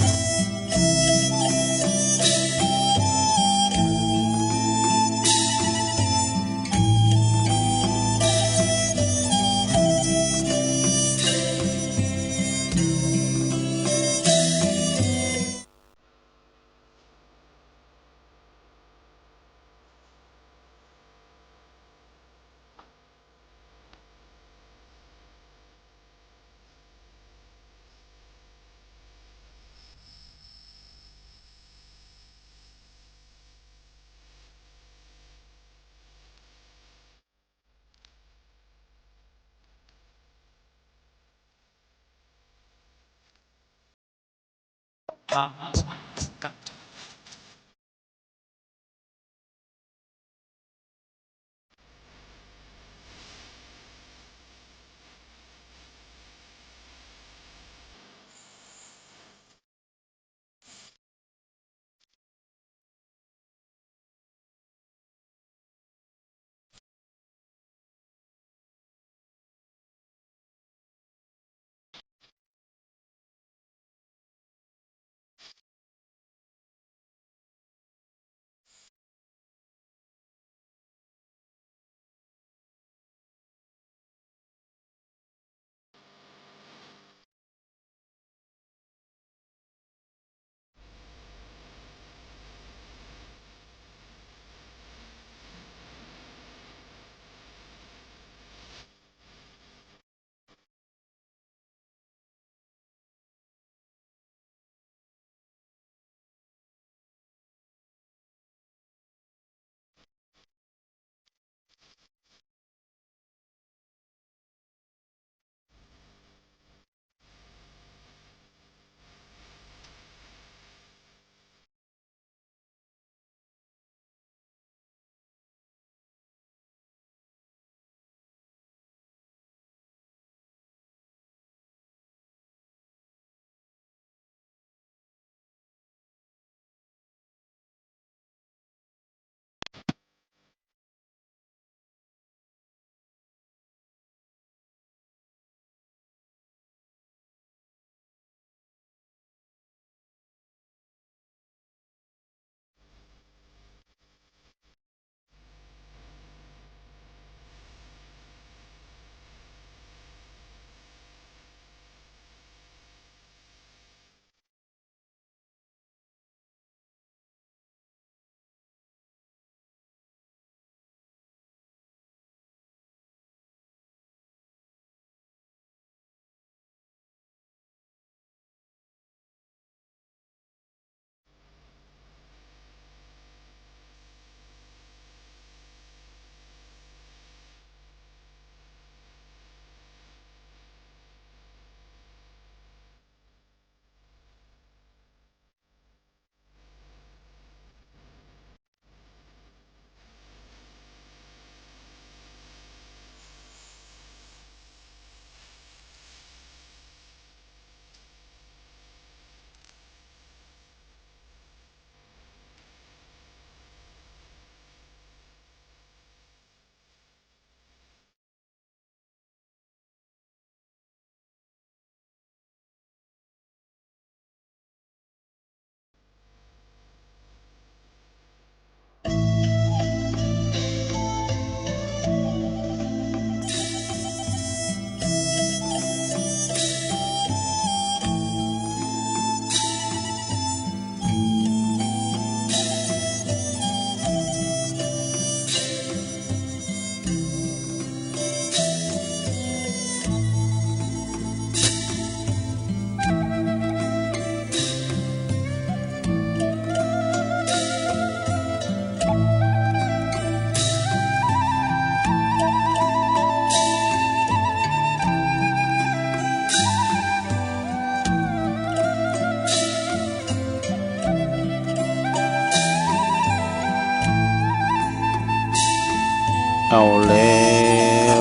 เอาแล้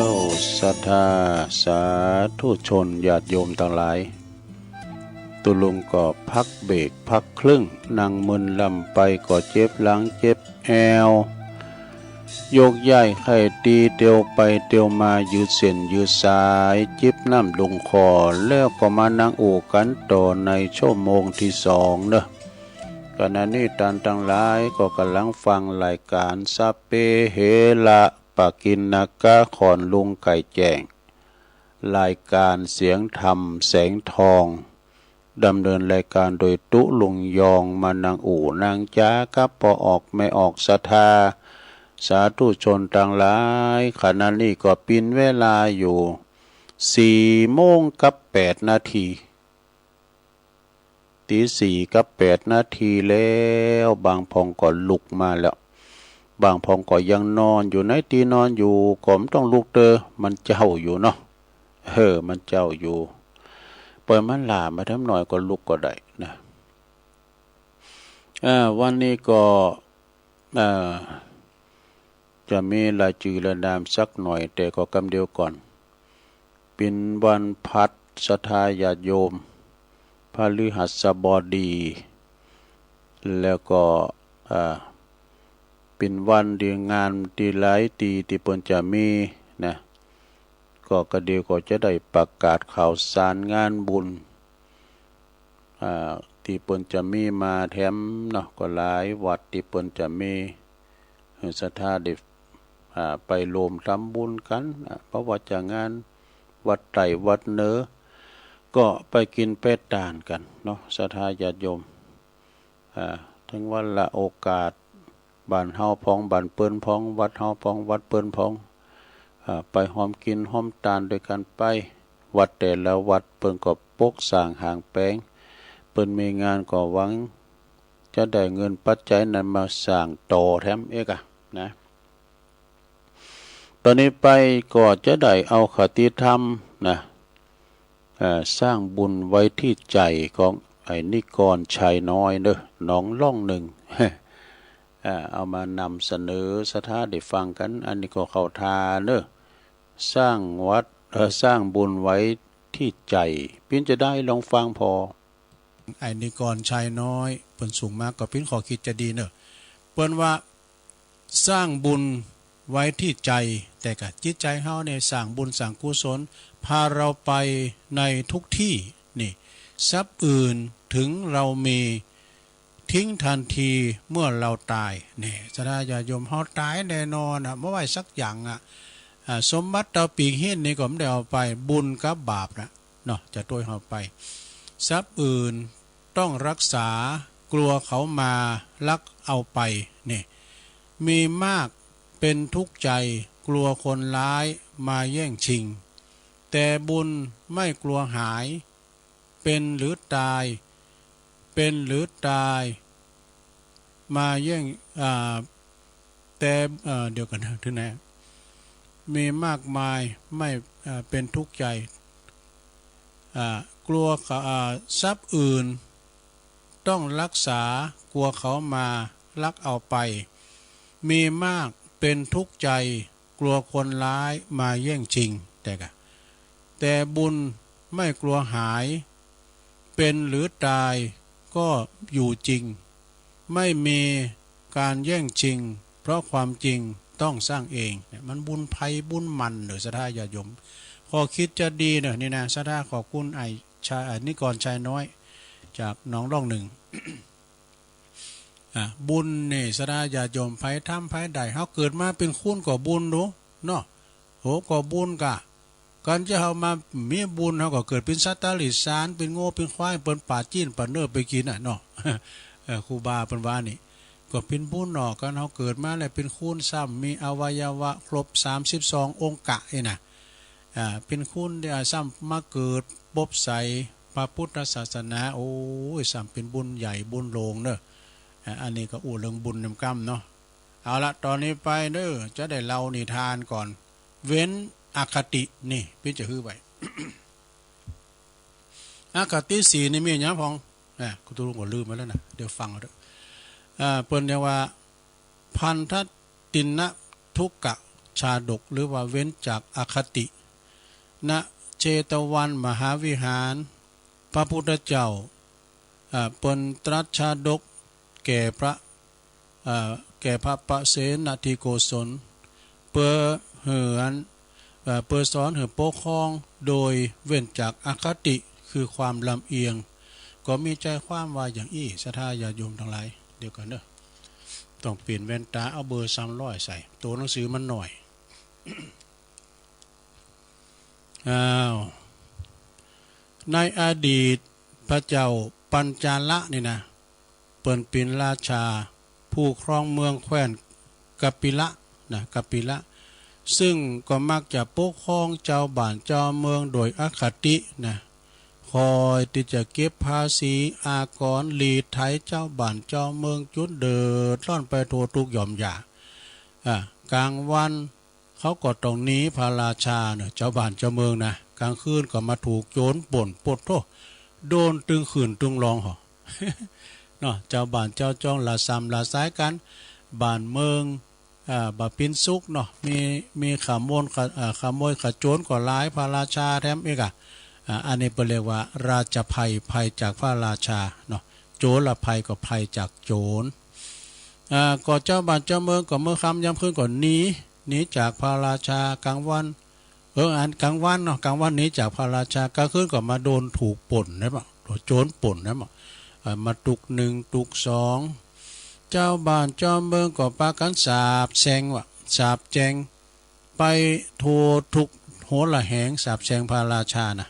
ว ศรัทธาสาธุชนญาติโยมตังหลาย ตุ๊ลุงก็พักเบรกพักครึ่ง นั่งมึนล่ำไปก็เจ็บหลังเจ็บแอว ยกย้ายไข้ตีเตียวไปเตียวมา ยืดเส้นยืดสาย จิบน้ำลงคอ แล้วก็มานั่งอู้กั๋นต่อในชั่วโมงตี้สองเนาะ ขณะนี้ต้านตังหลายก็ก่ำลังฟังรายก๋านสัพเพเหระปะกิณณกะ ขอนลุงไก่แจ้ง รายก๋านเสียงธรรมแสงทอง ดำเนินรายก๋านโดยตุ๊ลุงยอง มานั่งอู้นั่งจ๋ากับป้อออกแม่ออกศรัทธาสาธุชนตังหลาย ขณะนี้ก็เป๋นเวลาอยู่สี่โมงกับแปดนาที ตีสี่กับแปดนาทีแล้ว บางพ่องก็ลุกมาแล้ว บางพ่องก็ยังนอนอยู่ในตี้นอนอยู่ ก็บ่ต้องลุกเต๊อะ มันเจ๊าอยู่เนาะ เออ มันเจ๊าอยู่ ปล่อยมันหล่ามาแถมหน่อยก็ลุกก็ได้นะ อ่า วันนี้ก็ อ่า จะมีรายจื้อรายนามสักหน่อย แต่ก็กำเดียวก่อน เป๋นวันพฤหัส ศรัทธาญาติโยม พฤหัสบดี แล้วก็ อ่า เป๋นวันตี้งานตี้หลายตี้ตี้เปิ้นจะมีนะ ก็กำเดียวก็จะได้ประกาศข่าวสารงานบุญ อ่า ตี้เปิ้นจะมีมาแถมเนาะ ก็หลายวัดตี้เปิ้นจะมี เออ ศรัทธาได้ อ่า ไปร่วมทำบุญกั๋น อ่า บ่ว่าจะงานวัดใต้วัดเหนือ ก็ไปกิ๋นไปตานกั๋นเนาะ ศรัทธาญาติโยม อ่า เถิงวันละโอกาส บ้านเฮาพ่อง บ้านเปิ้นพ่อง วัดเฮาพ่อง วัดเปิ้นพ่อง อ่า ไปฮ่วมกิ๋นฮ่วมตานตวยกั๋นไป วัดแต่ละวัดเปิ้นก็ปกสร้างหางแป๋ง เปิ้นมีงานก็หวังจะได้เงินปัจจัยนั้นมาสร้างต่อแถมเอกอะนะ ต๋อนนี้ไปก็จะได้เอาคติธรรมนะ เอ่อ สร้างบุญไว้ที่ใจของไอ้นิกรชัยน้อยเนาะ หนองล่องหนึ่ง เอ่อ เอามานำเสนอศรัทธาได้ฟังกั๋น อันนี้ก็เข้าท่าเนาะ สร้างวัด เอ่อ สร้างบุญไว้ที่ใจ เป๋นจาใดลองฟังผ่อ ไอ้นิกรชัยน้อย เปิ้นส่งมาก็เป๋นข้อคิดจะดีเนาะ เปิ้นว่า สร้างบุญไว้ที่ใจ แต่กะจิตใจเฮาเนี่ยสร้างบุญสร้างกุศล พาเราไปในทุกที่ นี่ ทรัพย์อื่นถึงเรามี ทิ้งทันทีเมื่อเราตาย นี่ ศรัทธาญาติโยม เฮาต๋ายแน่นอนอะ บ่ไหว้สักอย่างอะ อ่า สมบัติเต้าปีกหิ้นนี่ก็บ่ได้เอาไป บุญกับบาปนะเนาะ จะตวยเฮาไป ทรัพย์อื่นต้องรักษา กลัวเขามาลักเอาไป นี่ มีมากเป็นทุกข์ใจ กลัวคนร้ายมาแย่งชิง แต่บุญไม่กลัวหาย เป็นหรือตาย เป็นหรือตาย มาแย่ง อ่า แต่ เอ่อ เดี๋ยวก่อนนะ ถึงไหน มีมากมาย ไม่ เอ่อ เป็นทุกข์ใจ อ่า กลัวเขา อ่า ทรัพย์อื่นต้องรักษา กลัวเขามาลักเอาไป มีมากเป็นทุกข์ใจ กลัวคนร้ายมาแย่งชิง แต่กะ แต่บุญไม่กลัวหาย เป็นหรือตายก็อยู่จริง ไม่มีการแย่งชิง เพราะความจริงต้องสร้างเอง เนี่ย มันบุญใผบุญมันเนาะ ศรัทธาญาติโยม ข้อคิดจะดีเนาะ นี่นะ ศรัทธาขอบคุณไอ้ชาย ไอ้นิกรชัยน้อย จากหนองล่องหนึ่ง อ่ะ บุญนี่ ศรัทธาญาติโยม ใผทำใผได้ เฮาเกิดมาเป๋นคนก็บุญดู เนาะ โห ก็บุญกะ ก่อนจะเฮามามีบุญ เฮาก็เกิดเป๋นสัตว์ตะหลิดสาร เป๋นงัวเป๋นควาย เปิ้นปาดจี๊นปาดเนื้อไปกิ๋นน่ะเนาะ เออ ครูบาเปิ้นว่านี่ ก็เป๋นบุญเนาะ ก่อนเฮาเกิดมาแล้วเป๋นคน ซ้ำมีอวัยวะครบสามสิบสององค์กะนี่นะ อ่า เป๋นคนเดียว ซ้ำมาเกิดปบใสพระพุทธศาสนา โอ้ย ซ้ำเป๋นบุญใหญ่บุญหลวงเนาะ อ่า อันนี้ก็อู้เรื่องบุญนำกำเนาะ เอาละ ต๋อนนี้ไปเนาะ จะได้เล่านิทานก่อน เว้นอคติ นี่ เป๋นจะหื้อไว้ อคติสี่นี่มีหยังพ่อง อ่ะ ครูตุ๊ลุงก็ลืมไปแล้วนะ เดี๋ยวฟังเอาเถอะ อ่า เปิ้นเรียกว่า พันธตินทุกกะ ชาดก หรือว่าเว้นจากอคติ ณ เชตวันมหาวิหาร พระพุทธเจ้า อ่า เปิ้นตรัสชาดกแก่พระ อ่า แก่พระปเสนทิโกศล เปื้อหื้ออัน อ่า เปื้อสอนหื้อปกครองโดยเว้นจากอคติ คือความลำเอียง ก็มีใจความว่าอย่างอี้ ศรัทธาญาติโยมตังหลาย เดี๋ยวก่อนเนาะ ต้องเปลี่ยนแว่นต๋า เอาเบอร์สามร้อยใส่ ตั๋วหนังสือมันน้อย อ้าว ในอดีตพระเจ้าปัญจาละนี่นะ เปิ้นเป๋นราชาผู้ครองเมืองแคว้นกปิละนะ กปิละ ซึ่งก็มักจะปกครองจาวบ้านจาวเมืองโดยอคตินะ คอยตี้จะเก็บภาษีอากร รีดไถจาวบ้านจาวเมืองจุนเดือดร้อนไปทั่วกู้หย่อมหญ้า อ่า กลางวัน เขาก็ต้องหนีพระราชาเนาะ จาวบ้านจาวเมืองนะ กลางคืนก็มาถูกโจรป่น ปดโธ่ โดนตึงขื่นตึงรองหอ เนาะ จาวบ้านจาวจองละส่ำละสายกั๋น บ้านเมือง อ่า บ่เป๋นสุขเนาะ มี มีขโมย ข- อ่า ขโมยขโจรก็หลาย พระราชาแถมอีกอะ อ่า อันนี้เปิ้นเรียกว่าราชภัย ภัยจากพระราชาเนาะ โจรภัยก็ภัยจากโจร อ่า ก็จาวบ้านจาวเมืองก็เมื่อค่ำยามคืนก็หนี หนีจากพระราชา กลางวัน เออ อันกลางวันเนาะ กลางวันหนีจากพระราชา กลางคืนก็มาโดนถูกป่นได้บ่ โดนโจรป่นได้บ่ เอ่อ มาตุ๊กนึ่งตุ๊กสอง จาวบ้านจาวเมืองก็ปากั๋นสาปแช่งว่า สาปแช่งไปทั่วกู้หนละแหง สาปแช่งพระราชานะ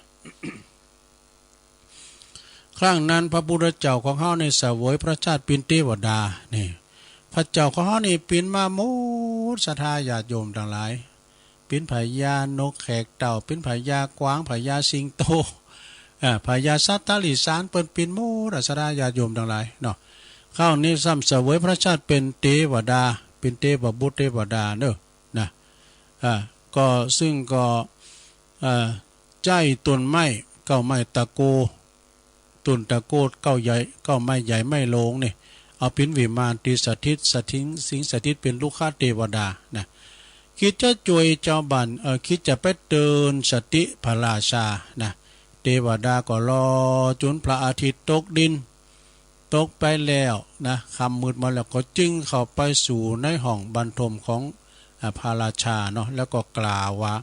ครั้งนั้นพระพุทธเจ้าของเฮานี่เสวยพระชาติเป๋นเตวดา นี่ พระเจ้าของเฮานี่เป๋นมาหมด ศรัทธาญาติโยมตังหลาย เป๋นพญานกแขกเต้า เป๋นพญากวาง พญาสิงโต อ่า พญาสัตว์ติริสาร เปิ้นเป๋นหมดอะ ศรัทธาญาติโยมตังหลายเนาะ คราวนี้ซ้ำเสวยพระชาติเป๋นเตวดา เป๋นเตวบุตรเตวดาเนาะ นะ อ่า ก็ ซึ่งก็ อ่า ใจ๊ต้นไม้เก๊าไม้ตะโก ต้นตะโกเก๊าใหญ่ เก๊าไม้ใหญ่ไม้โหลงนี่ เอาเป๋นวิมานตี้สถิต สถิง สิงสถิตเป๋นรุกขเตวดานะ คิดจะจ้วยจาวบ้าน เอ่อ คิดจะไปเตือนสติพระราชานะ เตวดาก็รอจุนพระอาทิตย์ตกดิน ตกไปแล้วนะ ค่ำมืดมาแล้ว ก็จึงเข้าไปสู่ในห้องบรรทมของ อ่า พระราชาเนาะ แล้วก็กล่าวว่า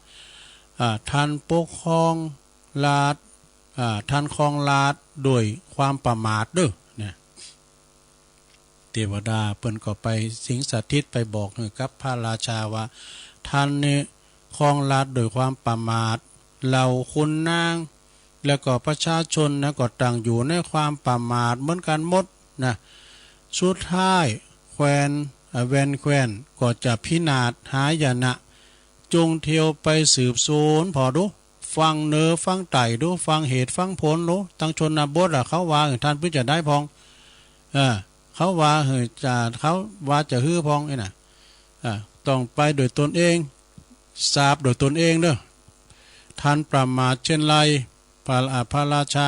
อ่า ท่านปกครองราชย์ อ่า ท่านครองราชย์โดยความประมาทเด้อ นะ เตวดาเปิ้นก็ไปสิงสถิต ไปบอกหื้อกับพระราชาว่า ท่านนี่ครองราชย์โดยความประมาท เหล่าขุนนาง แล้วก็ประชาชนนะ ก็ต่างอยู่ในความประมาทเหมือนกั๋นหมดนะ สุดท้ายแคว้น อ่า แว่นแคว้นก็จะพินาศหายนะ จงเที่ยวไปสืบสวนผ่อดู ฟังเหนือฟังใต้ดู ฟังเหตุฟังผลดู ตังชนบทอะ เขาว่าหื้อท่านเป๋นจาใดพ่อง เออ เขาว่าหื้อจา เขาว่าจาหื้อพ่องนี่นะ อ่า ต้องไปโดยตนเอง ทราบโดยตนเองเด้อ ท่านประมาทเช่นไร พระ อ่า พระราชา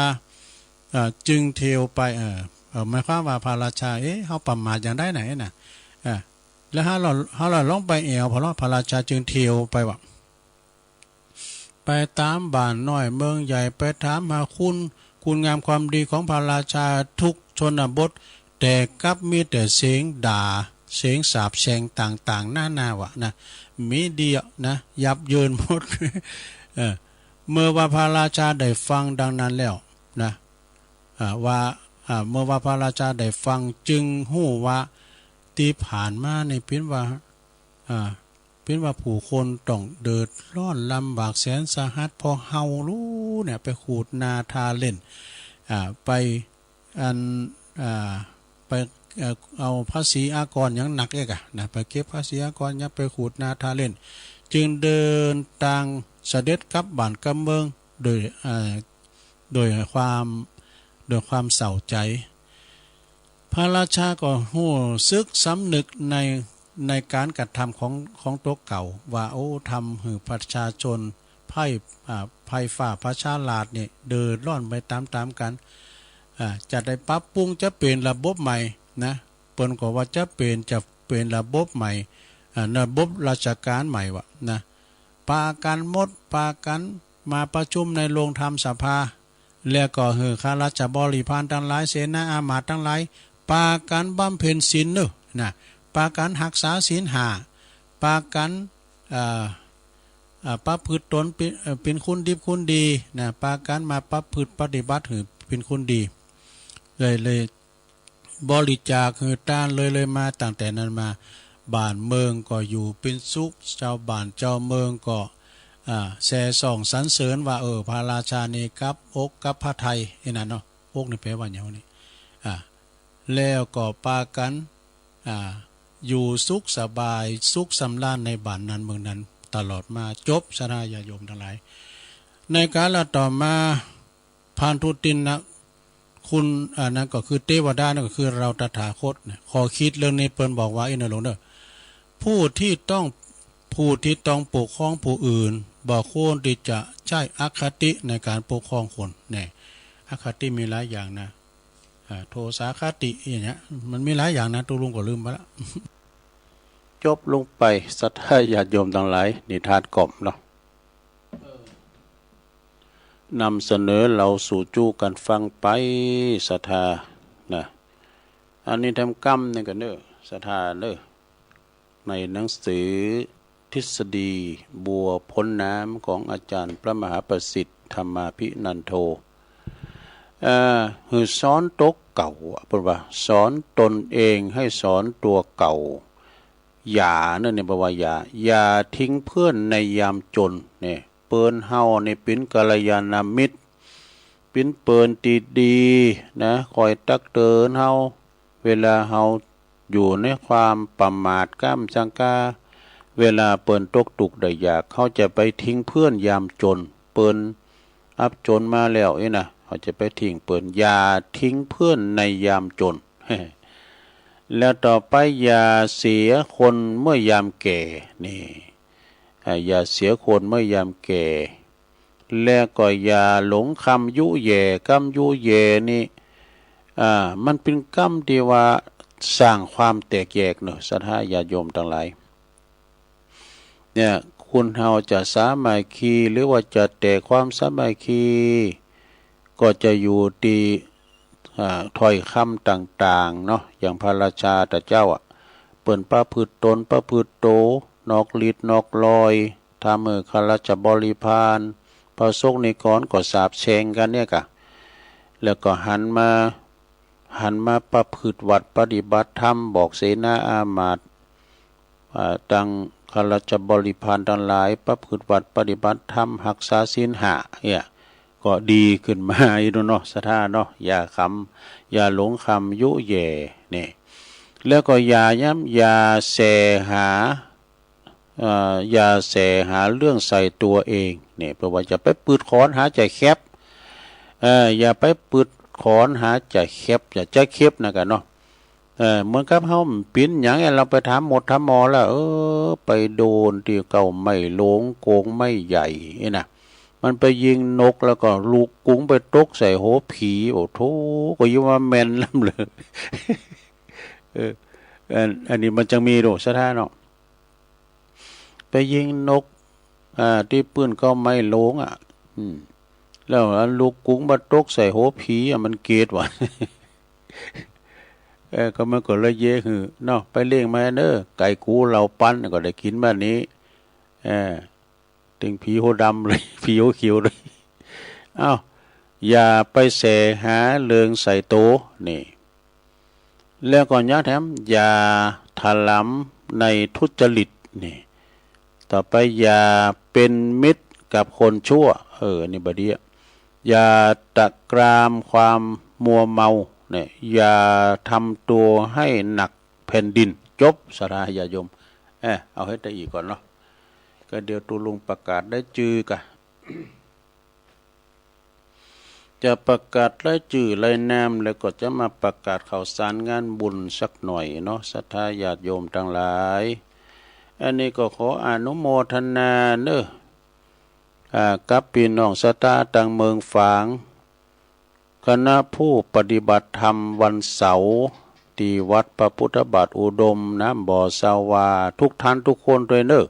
อ่า จึงเที่ยวไป เอ่อ เอ่อ หมายความว่าพระราชา เอ๊ะ เฮาประมาทอย่างใดไหนนะ อ่า แล้วเฮาละ เฮาละลองไปแอ่วผ่อลอ พระราชาจึงเที่ยวไปว่า ไปต๋ามบ้านน้อยเมืองใหญ่ ไปถามหาคุณ คุณงามความดีของพระราชาทุกชนบท แต่กลับมีแต่เสียงด่า เสียงสาปแช่งต่างๆ นานาว่านะ มีเดียนะ ยับเยินหมด เออ เมื่อว่าพระราชาได้ฟังดังนั้นแล้วนะ อ่า ว่า อ่า เมื่อว่าพระราชาได้ฟังจึงฮู้ว่าตี้ผ่านมานี่เป๋นว่า อ่า เป๋นว่าผู้คนต้องเดือดร้อนลำบากแสนสาหัส เพราะเฮาลูเนี่ยไปขูดนาทาเล่น อ่า ไป อัน อ่า ไป เอ่อ เอาภาษีอากรอย่างหนักเอกอะนะ ไปเก็บภาษีอากรอย่าง ไปขูดนาทาเล่น จึงเดินตางเสด็จกลับบ้านกลับเมืองโดย อ่า โดยความ โดยความเศร้าใจ๋ พระราชาก็ฮู้สึกสำนึกใน ในก๋านกระทำของ ของตั๋วเก่า ว่า โอ้ ทำหื้อประชาชน ไพร่ อ่า ไพร่ฟ้าประชาราษฎร์นี่เดือดร้อนไปต๋ามๆ กั๋น อ่า จะได้ปรับปรุง จะเป๋นระบบใหม่นะ เปิ้นก็ว่าจะเป๋น จะเป๋นระบบใหม่ อ่า ระบบราชก๋านใหม่วะนะ ปากั๋นหมด ปากั๋นมาประชุมในโฮงธรรมสภา แล้วก็หื้อข้าราชบริพารตังหลาย เสนาอามาตย์ตังหลาย ปากั๋นบำเพ็ญศีลเน่อนะ ปากั๋นฮักษาศีลห้า ปากั๋น เอ่อ เอ่อ ประพฤติตนเป๋น เอ่อ เป๋นคนดิบคนดีนะ ปากั๋นมาประพฤติปฏิบัติหื้อเป๋นคนดี เลย เลย บริจาคหื้อตานเลย เลยมา ตั้งแต่นั้นมา บ้านเมืองก็อยู่เป๋นสุข จาวบ้านจาวเมืองก็ อ่า แซ่ส่องสรรเสริญว่า เออ พระราชานี่กลับอกกลับพระทัย ไอ้นั่นเนาะ อกนี่แปลว่าหยังวะนี่ อ่า แล้วก็ปากั๋น อ่า อยู่สุขสบาย สุขสำราญในบ้านนั้นเมืองนั้นตลอดมา จบ ศรัทธาญาติโยมตังหลาย ในกาลต่อมา พานธุตินนะ คุณ อันนั้นก็คือเตวดา นั่นก็คือเฮาตถาคตเนี่ย ข้อคิดเรื่องนี้เปิ้นบอกว่า อี้นะหลวงเน่อ ผู้ที่ต้อง ผู้ที่ต้องปกครองผู้อื่น บ่ควรที่จะใช้อคติในการปกครองคน แน่ อคติมีหลายอย่างนะ อ่า โทสาคติอย่างเงี้ย มันมีหลายอย่างนะ ตุ๊ลุงก็ลืมไปละ จบลงไป ศรัทธาญาติโยมตังหลาย นิทานกล่อมเนาะ นำเสนอเล่าสู่จุกั๋นฟังไป ศรัทธานะ อันนี้แถมกำนึ่งกั๋นเน่อ ศรัทธาเน่อ ในหนังสือทฤษฎีบัวพ้นน้ำของอาจารย์พระมหาประสิทธิ์ธรรมาภินันโท เอ่อ หื้อสอนตั๋วเก่า เปิ้นว่า สอนตนเองให้สอนตั๋วเก่า อย่า นั่นเนี่ยแปลว่าอย่า อย่าทิ้งเพื่อนในยามจน เนี่ย เปิ้นเฮาเนี่ยเป๋นกัลยาณมิตร เป๋นเปิ้นตี้ดีนะ คอยตักเตือนเฮา เวลาเฮาอยู่ในความประมาทก้ำสังกา เวลาเปิ้นตกตุ๊กข์ได้ยาก เฮาจะไปทิ้งเพื่อนยามจน เปิ้นอับจนมาแล้วอี้นะ เฮาจะไปทิ้งเปิ้น อย่าทิ้งเพื่อนในยามจน แล้วต่อไป อย่าเสียคนเมื่อยามแก่ นี่ อ่า อย่าเสียคนเมื่อยามแก่ และก็อย่าหลงกำยุแย่ กำยุแย่นี่ อ่า มันเป๋นกำตี้ว่าสร้างความแตกแยกเนาะ ศรัทธาญาติโยมตังหลาย เนี่ย คนเฮาจะสามัคคี หรือว่าจะแตกความสามัคคี ก็จะอยู่ตี้ อ่า ถ้อยกำต่างๆ เนาะ อย่างพระราชาตะเจ้าอะ เปิ้นประพฤติตนประพฤติโต นอกลีดนอกลอย ทำหื้อข้าราชบริพาร พระสงฆ์นิกรก็สาปแช่งกั๋นเนี่ยกะ แล้วก็หันมา หันมาประพฤติวัตรปฏิบัติธรรม บอกเสนาอามาตย์ อ่า ตังข้าราชบริพารตังหลาย ประพฤติวัตรปฏิบัติธรรม ฮักษาศีลห้า เนี่ย ก็ดีขึ้นมาอี้เนาะ ศรัทธาเนาะ อย่ากำ อย่าหลงกำยุแย่ เนี่ย แล้วก็อย่าย้ำ อย่าแสหา เอ่อ อย่าแสหาเรื่องใส่ตั๋วเอง เนี่ย แปลว่าอย่าไปปืดขอนหาใจ๋แคบ เอ่อ อย่าไปปืดขอนหาใจ๋แคบ อย่าใจ๋แคบนะกะเนาะ เอ่อ เหมือนกับเฮาเป๋นหยังเนี่ย เฮาไปถามหมอถามหมอแล้ว เออ ไปโดนตี้เก๊าไม้หลวงโก๋งไม้ใหญ่นี่นะ มันไปยิงนกแล้วก็ลูกกุ๋งไปตกใส่หัวผี โอ้โธ่ ก็ยังว่าแม่นล้ำเลย เออ อัน อันนี้มันจังมีโด ศรัทธาเนาะ ไปยิงนก อ่า ตี้ปื้นเก๊าไม้หลวงอะ อืม แล้วอันลูกกุ๋งมาตกใส่หัวผีอะ มันเกลียดวะ เออ ก็มันก็เลยเย้ยหื้อเนาะ ไปเล่งมาเน่อ ไก่กูเหล่าปัน ก็ได้กิ๋นบ้านนี้ เออ เต็งผีหัวดำเลย ผีหัวเขียวเลย เอ้า อย่าไปแสหาเรื่องใส่ตั๋ว นี่ แล้วก็ยังแถม อย่าถลำในทุจริต นี่ ต่อไป อย่าเป๋นมิตรกับคนชั่ว เออ อันนี้บ่ดีอะ อย่าตระกรามความมัวเมา เนี่ย อย่าทำตัวให้หนักแผ่นดิน จบ ศรัทธาญาติโยม เอ้อ เอาหื้อได้อี้ก่อนเนาะ ก็เดี๋ยวตุ๊ลุงประกาศรายจื้อกะ จะประกาศรายจื้อรายนาม แล้วก็จะมาประกาศข่าวสารงานบุญสักหน่อยเนาะ ศรัทธาญาติโยมตังหลาย อันนี้ก็ขออนุโมทนาเน่อ อ่า กับปี้น้องศรัทธาตังเมืองฝาง คณะผู้ปฏิบัติธรรมวันเสาร์ ตี้วัดพระพุทธบาทอุดม น้ำบ่อสาวา ทุกท่านทุกคนตวยเน่อ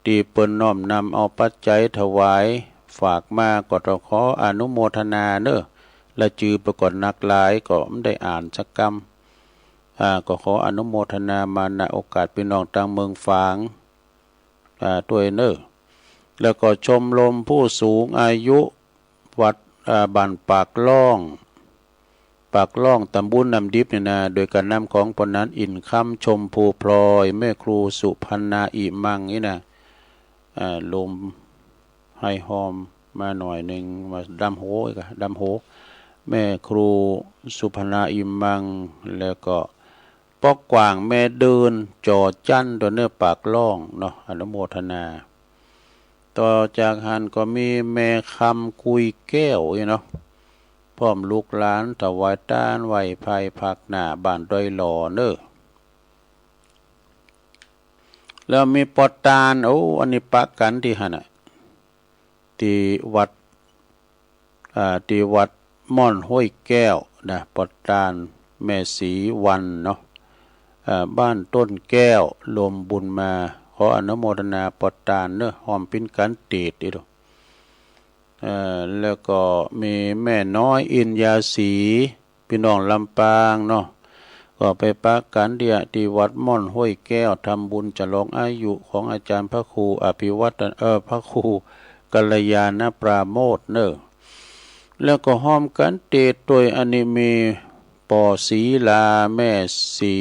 ตี้เปิ้นน้อมนำเอาปัจจัยถวายฝากมา ก็ต้องขออนุโมทนาเน่อ ละจื้อไปก่อนนักหลาย ก็บ่ได้อ่านสักกำ อ่า ก็ขออนุโมทนามา ณ โอกาสปี้น้องตางเมืองฝาง อ่า ตวยเน่อ แล้วก็ชมรมผู้สูงอายุวัด อ่า บ้านปากล่อง ปากล่อง ตำบลน้ำดิบนี่นะ โดยก๋านนำของป้อหนาน อินทร์คำ ชมพูพลอย แม่ครูสุพรรณา อิมัง นี่นะ อ่า ลมหายหอมมาหน่อยนึ่ง มาดำหัวอีกอะ ดำหัว แม่ครูสุพรรณา อิมัง แล้วก็ ป้อกว้าง แม่เดิน จอจั้น ตวยเน่อ ปากล่องเนาะ อนุโมทนา ต่อจากหั้นก็มีแม่คำ กุยแก้ว นี่เนาะ พร้อมลูกหลานถวายตานไหว้ไพร่ภาคหน้า บ้านดอยหล่อเน่อ แล้วมีป้อตาน โอ้ อันนี้ปะกั๋นตี้หั้นน่ะ ตี้วัด อ่า ตี้วัดม่อนห้วยแก้วนะ ป้อตานแม่ศรีวรรณเนาะ อ่า บ้านต้นแก้ว รวมบุญมา ขออนุโมทนาป้อตานเน่อ ฮอมปิ้นกั๋นเตศน์อีก เอ่อ แล้วก็มีแม่น้อย อินยาศรี ปี้น้องลำปางเนาะ ก็ไปปะกั๋นตี้ ตี้วัดม่อนห้วยแก้ว ทำบุญฉลองอายุของอาจ๋ารย์พระครูอภิวัฒน์ เอ่อ พระครูกัลยาณปราโมชย์เน่อ แล้วก็ฮอมกั๋นเตศน์ตวย อันนี้มีป้อศรีลา แม่ศรี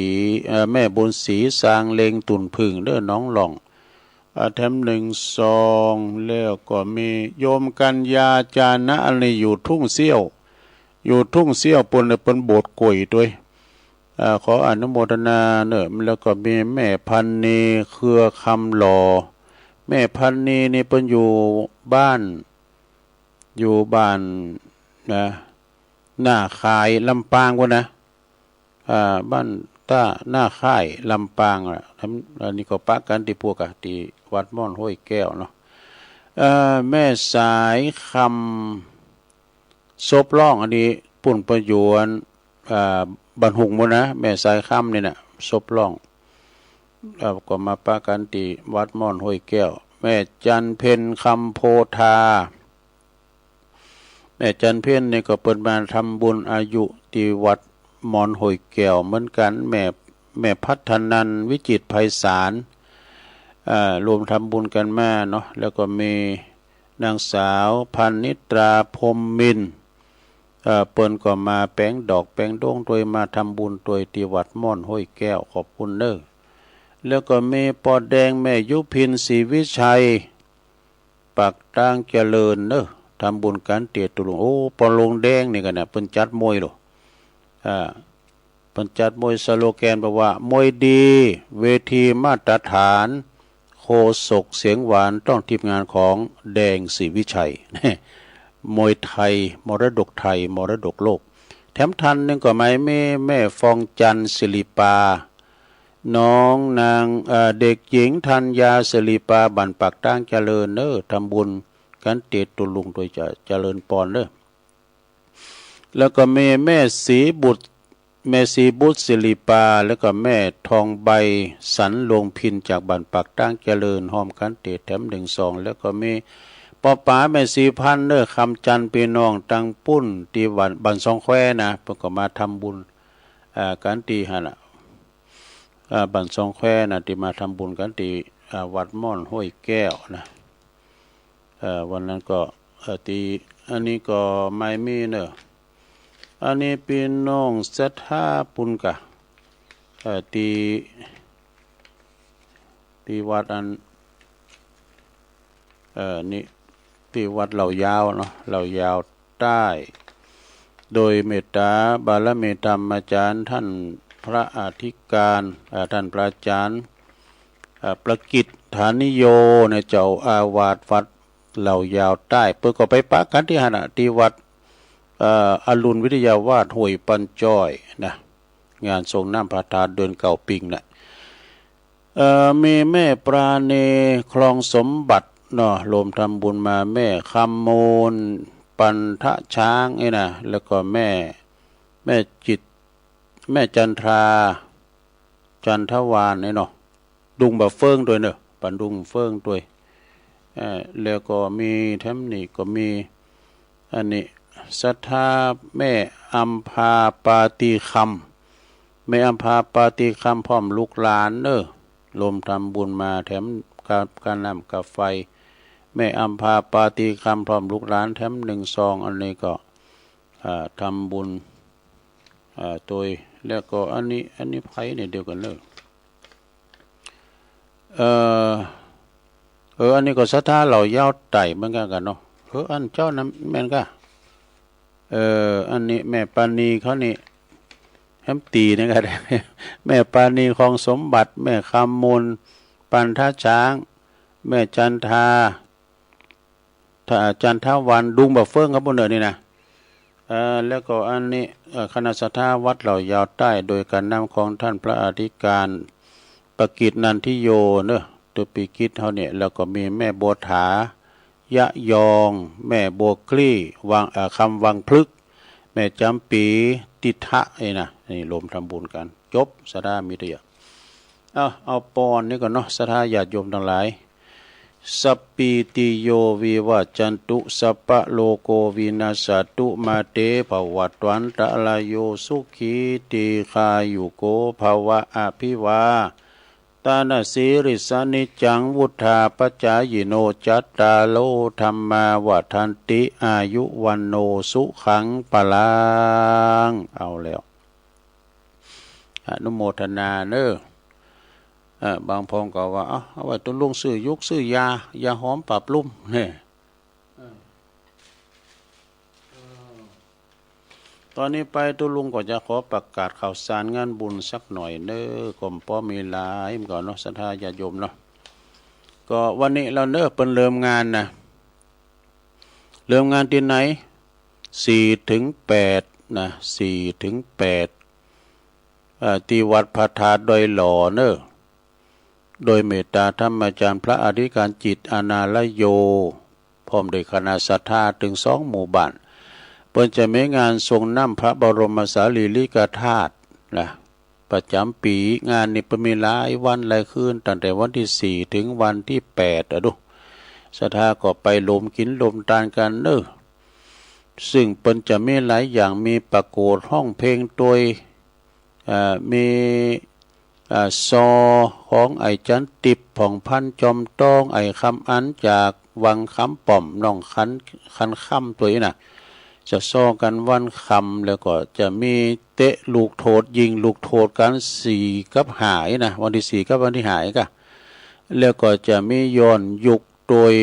เอ่อ แม่บุญศรี ซางเล็ง ตุ่นผึ้งเน่อ หนองหล่อง อ่า แถมนึ่งซอง แล้วก็มีโยมกัญญา จานะ อันนี้อยู่ทุ่งเสี้ยว อยู่ทุ่งเสี้ยว เปิ้น เปิ้นโบสถ์ก๋วยตวย อ่า ขออนุโมทนาเน่อ แล้วก็มีแม่พันนี เครือคำหล่อ แม่พันนีนี่เปิ้นอยู่บ้าน อยู่บ้านนะ หน้าค่าย ลำปางปู้นนะ อ่า บ้านต้าหน้าค่าย ลำปางอะ อันนี้ก็ปะกั๋นตี้พวกอะ ตี้วัดม่อนห้วยแก้วเนาะ เอ่อ แม่สายคำ ศพร้อง อันนี้ปุ้นประหยวน อ่า บ้านหุงปู้นนะ แม่สายคำนี่นะ ศพร้อง เอ่อ ก็มาปะกั๋นตี้วัดม่อนห้วยแก้ว แม่จันเพ็ญ คำโพธา แม่จันเพ็ญนี่ก็เปิ้นมาทำบุญอายุตี้วัดม่อนห้วยแก้วเหมือนกั๋น แม่ แม่พัฒนัน วิจิตรไพศาล อ่า รวมทำบุญกั๋นมาเนาะ แล้วก็มีนางสาวพันนิตรา พรหมมินทร์ เอ่อ เปิ้นก็มาแป๋งดอกแป๋งด้งตวย มาทำบุญตวยตี้วัดม่อนห้วยแก้ว ขอบคุณเน่อ แล้วก็มีป้อแดง แม่ยุพิน ศรีวิชัย ปากตางเจริญเน่อ ทำบุญกั๋นเตียตุลุง โอ้ ป้อลุงแดงนี่กั๋นนะ เปิ้นจัดมวยโล อ่า เปิ้นจัดมวย สโลแกนบอกว่า มวยดี เวทีมาตรฐาน โฆษกเสียงหวานต้องทีมงานของแดง ศรีวิชัย มวยไทย มรดกไทย มรดกโลก แถมท่านนึ่งก็หมายมีแม่ฟองจันทร์ ศิริปา น้องนาง เอ่อ เด็กหญิงธัญญา ศิริปา บ้านปากตางเจริญเน่อ ทำบุญกั๋นเตียตุลุงตวย จะเจริญปอนเน่อ แล้วก็มีแม่ศรีบุตร แม่ศรีบุตร ศิริปา แล้วก็แม่ทองใบ สันลวงพิน จากบ้านปากตางเจริญ ฮอมกั๋นเตียแถมนึ่งซอง แล้วก็มีป้อป๋าแม่ศรีพันธ์เน่อ คำจันทร์ ปี้น้องตางปุ้นตี้บ้าน บ้านซองแควนะ เปิ้นก็มาทำบุญ อ่า กั๋นตี้หั้นน่ะ อ่า บ้านซองแควนะ ตี้มาทำบุญกั๋นตี้ อ่า วัดม่อนห้วยแก้วนะ เอ่อ วันนั้นก็ เอ่อ ตี้ อันนี้ก็หมายมีเน่อ อันนี้ปี้น้องศรัทธาปุ้นกะ เอ่อ ตี้ ตี้วัดอัน เอ่อ นี่ ตี้วัดเหล่ายาวเนาะ เหล่ายาวใต้ โดยเมตตาบารมีธรรมอาจ๋ารย์ท่านพระอธิการ เอ่อ ท่านพระอาจ๋ารย์ เอ่อ ประกิตฐานิโย นะ เจ้าอาวาสวัดเหล่ายาวใต้ เปิ้นก็ไปปะกั๋นตี้หั้นน่ะ ตี้วัด เอ่อ อรุณวิทยาวาสห้วยปันจ้อยนะ งานสรงน้ำพระธาตุเดือนเก้าปิงน่ะ เอ่อ มีแม่ปราณี คลองสมบัติเนาะ รวมทำบุญมา แม่คำมูล ปันทะช้างนี่นะ แล้วก็แม่ แม่จิต แม่จันทรา จันทวาลนี่เนาะ ดุงบ่าเฟิงตวยเนาะ ปันดุงเฟิงตวย เอ่อ แล้วก็มีแถมนี้ก็มี อันนี้ ศรัทธาแม่อำภาปาฏิคำ แม่อำภาปาฏิคำพร้อมลูกหลานเนาะ รวมทำบุญมาแถมกา กาน้ำกาไฟ แม่อำภาปาฏิคำพร้อมลูกหลานแถมหนึ่งซอง อันนี้ก็ อ่า ทำบุญ อ่า ตวย แล้วก็อันนี้ อันนี้ใผเนี่ย เดี๋ยวก่อนเนาะ เอ่อ เออ อันนี้ก็ศรัทธาเหล่ายาวไต่เหมือนกั๋นกั๋นเนาะ เออ อันเจ้านั้นแม่นก่ะ เออ อันนี้แม่ปาณีเขานี่ แหมตี๋นี่ก็ได้ แม่ปาณี คองสมบัติ แม่คำมูล ปันทช้าง แม่จันทา ทา จันทวาล ดุงบ่าเฟิงครับ ปู้นเน่อนี่นะ เอ่อ แล้วก็อันนี้ เอ่อ คณะศรัทธาวัดเหล่ายาวใต้ โดยการนำของท่านพระอธิการ ประกิตนันทิโยเนาะ ตุปีกิจเฮาเนี่ย แล้วก็มีแม่บัวถา ยะยอง แม่บัวคลี่ วัง เอ่อ คำวังพลึก แม่จำปี ติทะ นี่นะ นี่รวมทำบุญกั๋น จบ ศรัทธามีเต้าเยียะ เอา เอาปอนนี้ก่อนเนาะ ศรัทธาญาติโยมตังหลาย สัปปีติโยวิวัจจันตุ สัพพะโรโกวินัสสะตุ มาเตภวัตวันตะราโย สุขีทีฆายุโกภวะ อภิวาทะนะสีลิสสะ นิจจังวุฑฒาปะจายิโน จัตตาโรธัมมาวัฑฒันติ อายุวัณโณสุขังพลัง เอาแล้ว อนุโมทนาเนาะ เอ่อ บางพ่องก็ว่า เอา เอาไว้ตุ๊ลุงซื้อยุกซื้อยา ยาหอมปรับลุ่มเนี่ย เออ เออ ตอนนี้ไปตุ๊ลุงก็จะขอประกาศข่าวสารงานบุญสักหน่อยเนาะ ก็บ่มีหลาย มันก็เนาะ ศรัทธาญาติโยมเนาะ ก็วันนี้แล้วเนาะ เปิ้นเริ่มงานนะ เริ่มงานตี้ไหน สี่ถึงแปดนะ สี่ถึงแปด เอ่อ ตี้วัดพระธาตุดอยหล่อเนาะ โดยเมตตาธรรมาจารย์พระอธิการจิต อาณาลโย พร้อมด้วยคณะศรัทธาตึงสองหมู่บ้าน เปิ้นจะมีงานส่งน้ำพระบรมสารีริกธาตุนะ ประจ๋ำปี๋ งานนี้เปิ้นมีหลายวันหลายคืน ตั้งแต่วันตี้สี่ถึงวันตี้แปดอะดู ศรัทธาก็ไปรวมกิ๋นรวมตานกั๋นเนาะ ซึ่งเปิ้นจะมีหลายอย่าง มีประกวดฮ้องเพลงตวย เอ่อ มี เอ่อ ซอของไอ้จันติบ ผ่องพันธุ์จอมตอง ไอ้คำอันจากวังคำป้อม น้องคัน คันค่ำตวยนะ จะซอกั๋นวันค่ำ แล้วก็จะมีเตะลูกโทษ ยิงลูกโทษกั๋น สี่กับห้านะ วันตี้สี่กับวันตี้ห้าก่ะ แล้วก็จะมีย้อนยุคตวย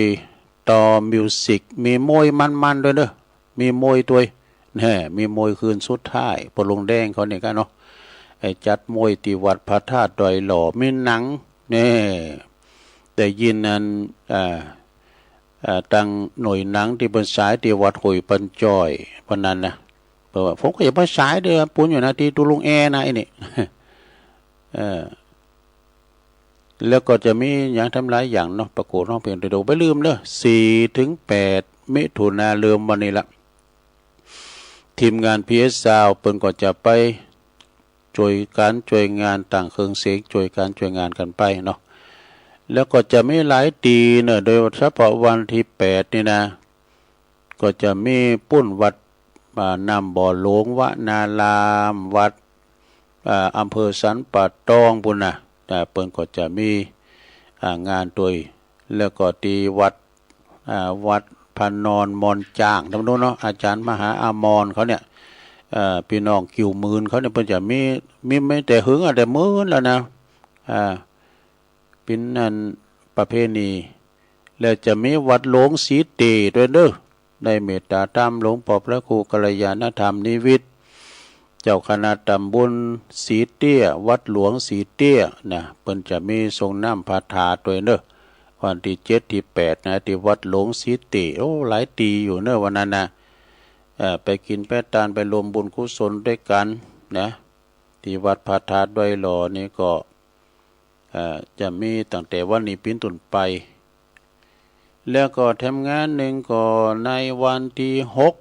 ต่อมิวสิก มีมวยมันๆ ตวยเนาะ มีมวยตวย แน่ มีมวยคืนสุดท้าย พ่อหลวงแดงเขานี่ก่ะเนาะ ไอ้จัดมวยตี้วัดพระธาตุดอยหล่อ มีหนัง แน่ ได้ยินอัน อ่า อ่า ตังหน่วยหนังตี้เปิ้นฉายตี้วัดห้วยปันจ้อย วันนั้นนะ เปิ้นว่า ผมก็ยังไปฉายเด้อ ปูนอยู่นะ ตี้ตุ๊ลุงแอนะ ไอ้นี่ เออ แล้วก็จะมีหยังทำหลายอย่างเนาะ ประกวดฮ้องเพลง เดี๋ยวบ่าลืมเนาะ สี่ถึงแปด มิถุนา เริ่มวันนี้ละ ทีมงาน พีเอส ซาวด์ เปิ้นก็จะไปจ้วยก๋านจ้วยงาน ตั้งเครื่องเสียง จ้วยก๋านจ้วยงานกั๋นไปเนาะ แล้วก็จะมีหลายตี้เนาะ โดยเฉพาะวันตี้แปดนี่นะ ก็จะมีปู้นวัด อ่า น้ำบ่อหลวงวนาราม วัด อ่า อำเภอสันป่าตองปู้นนะ อ่า เปิ้นก็จะมี อ่า งานตวย แล้วก็ตี้วัด อ่า วัดพระนอนมอนจ้าง ตรงนู้นเนาะ อาจารย์มหาอมรเขาเนี่ย เอ่อ ปี้น้องกิ่วหมื่นเขาเนี่ย เปิ้นจะมี มี มีแต่หึงอะ แต่เมินแล้วนะ อ่า เป๋นอันประเพณี แล้วจะมีวัดหลวงสีเตี้ยตวยเนาะ ได้เมตตาธรรมหลวงป้อพระครูกัลยาณธรรมนิวิทย์ เจ้าคณะตำบลสีเตี้ย วัดหลวงสีเตี้ยนะ เปิ้นจะมีส่งน้ำพระธาตุตวยเนาะ วันตี้เจ็ดตี้แปดนะ ตี้วัดหลวงสีเตี้ย โอ้ หลายตี้อยู่เนาะ วันนั้นนะ เอ่อ ไปกิ๋นไปตาน ไปรวมบุญกุศลตวยกั๋นนะ ตี้วัดพระธาตุดอยหล่อนี่ก็ เอ่อ จะมีตั้งแต่วันนี้เป๋นต้นไป แล้วก็แถมงานนึ่งก็ในวันตี้หก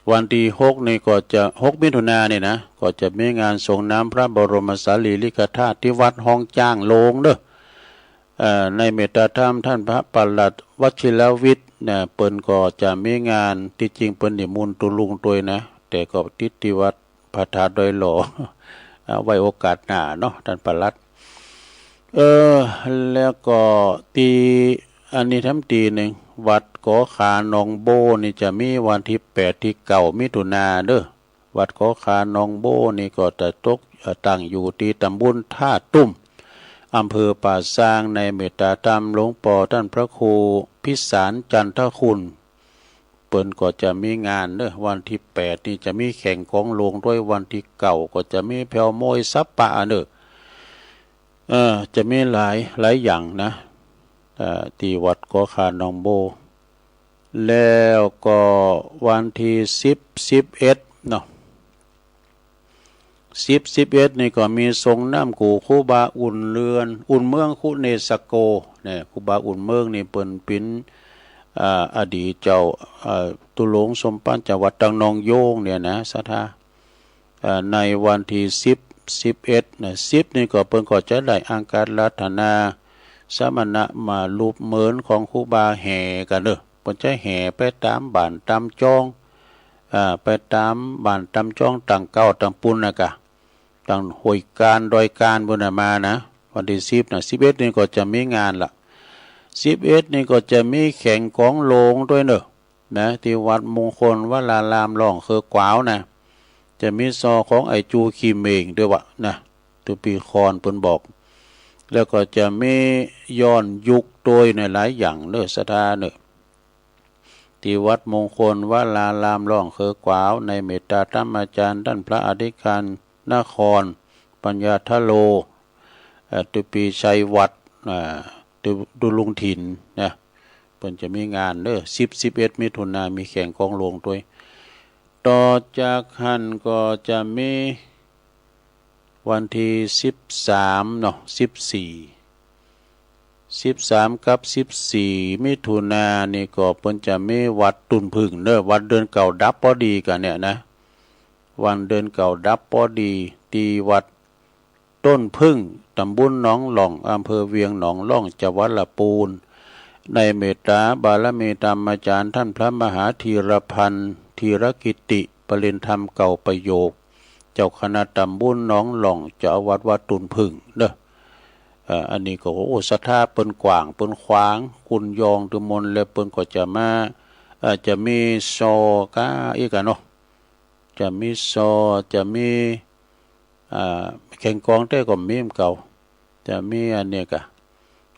วันตี้หกนี่ก็จะ หกมิถุนายนนี่นะ ก็จะมีงานสรงน้ำพระบรมสารีริกธาตุตี้วัดฮองจ๊างโลงเด้อ เอ่อ ในเมตตาธรรมท่านพระปลัดวชิรวิทย์นะ เปิ้นก็จะมีงาน ตี้จริงเปิ้นนิมนต์ตุ๊ลุงตวยนะ แต่ก็ติดตี้วัดพระธาตุดอยหล่อ เอาไว้โอกาสหน้าเนาะ ท่านปลัด เออ แล้วก็ตี้ อันนี้แถมตี้นึ่ง วัดกอขาหนองโบ้นี่จะมีวันตี้แปด ตี้เก้ามิถุนายนเด้อ วัดกอขาหนองโบ้นี่ก็จะตก เอ่อ ตั้งอยู่ตี้ตำบลท่าตุ้ม อำเภอป่าซาง ในเมตตาธรรมหลวงป้อท่านพระครูพิสารจันทคุณ เปิ้นก็จะมีงานเด้อ วันตี้แปดนี่จะมีแข่งกองโลงตวย วันตี้เก้าก็จะมีแผ่วมวยสัปปะเด้อ เออ จะมีหลาย หลายอย่างนะ เอ่อ ตี้วัดกอขาหนองโบ้ แล้วก็วันตี้สิบ สิบเอ็ดเนาะ สิบ สิบเอ็ดนี่ก็มีสรงน้ำกู่ครูบาอุ่นเรือน อุ่นเมืองคุเนสโก เนี่ย ครูบาอุ่นเมืองนี่เปิ้นเป๋น อ่า อดีตเจ้า อ่า ตุ๊ลุงสมปัญจังหวัดตางนองโยงเนี่ยนะ ศรัทธา เอ่อ ในวันตี้สิบ สิบเอ็ดนะ สิบนี่ก็เปิ้นก็จะได้อังคารัตนา สมณะมาลุบเหมินของครูบาแห่กั๋นเด้อ เปิ้นจะแห่ไปต๋ามบ้านต๋ามจ้อง อ่า ไปต๋ามบ้านต๋ามจ้องตางเก่าตางปูนน่ะกะ ตางห้วยกานดอยกานปูนน่ะมานะ วันตี้สิบนะ สิบเอ็ดนี่ก็จะมีงานละ สิบเอ็ดนี่ก็จะมีแข่งกองโลงตวยเนาะ นะ ตี้วัดมงคลวรารามร่องเขอก๋วาวนะ จะมีซอของไอ้จูขี้เหม่งตวยว่ะนะ ตุ๊ปีคอนเปิ้นบอก แล้วก็จะมีย้อนยุคตวยในหลายอย่างเนาะ ศรัทธาเนาะ ตี้วัดมงคลวรารามร่องเขอก๋วาว ในเมตตาธรรมอาจารย์ท่านพระอธิการนครปัญญาทะโล เอ่อ ตุ๊ปีชัยวัฒน์ อ่า ตุ๊ ตุ๊ลุงถิ่นนะ เปิ้นจะมีงานเนาะ สิบ สิบเอ็ดมิถุนายน มีแข่งกองโลงตวย ต่อจากหั้นก็จะมีวันตี้สิบสามเนาะ สิบสี่ สิบสามกับสิบสี่มิถุนายนนี่ก็เปิ้นจะมีวัดตุ่นผึ้งเนาะ วัดเดือนเก้าดับปอดีกั๋นเนี่ยนะ วันเดือนเก้าดับปอดี ตี้วัด ต้นผึ้ง ต๋ำบลหนองหล่อง อำเภอเวียงหนองหล่อง จังหวัดละปูน ในเมตตาบารมีธรรมอาจารย์ท่านพระมหาธีรพันธ์ ธีรกิตติ ปริญญาธรรมเก้าประโยค เจ้าคณะต๋ำบลหนองหล่อง เจ้าอาวาสวัดตุ่นผึ้งเนาะ เอ่อ อันนี้ก็ โอ้ ศรัทธาเปิ้นกว้าง เปิ้นขวาง กุนยอง ตึงมน แล้วเปิ้นก็จะมา เอ่อ จะมีซอก้าอี้กั๋นเนาะ จะมีซอ จะมี อ่า แข่งกองแต๊ก็มีเหมือนเก่า จะมีอันเนี้ยกะ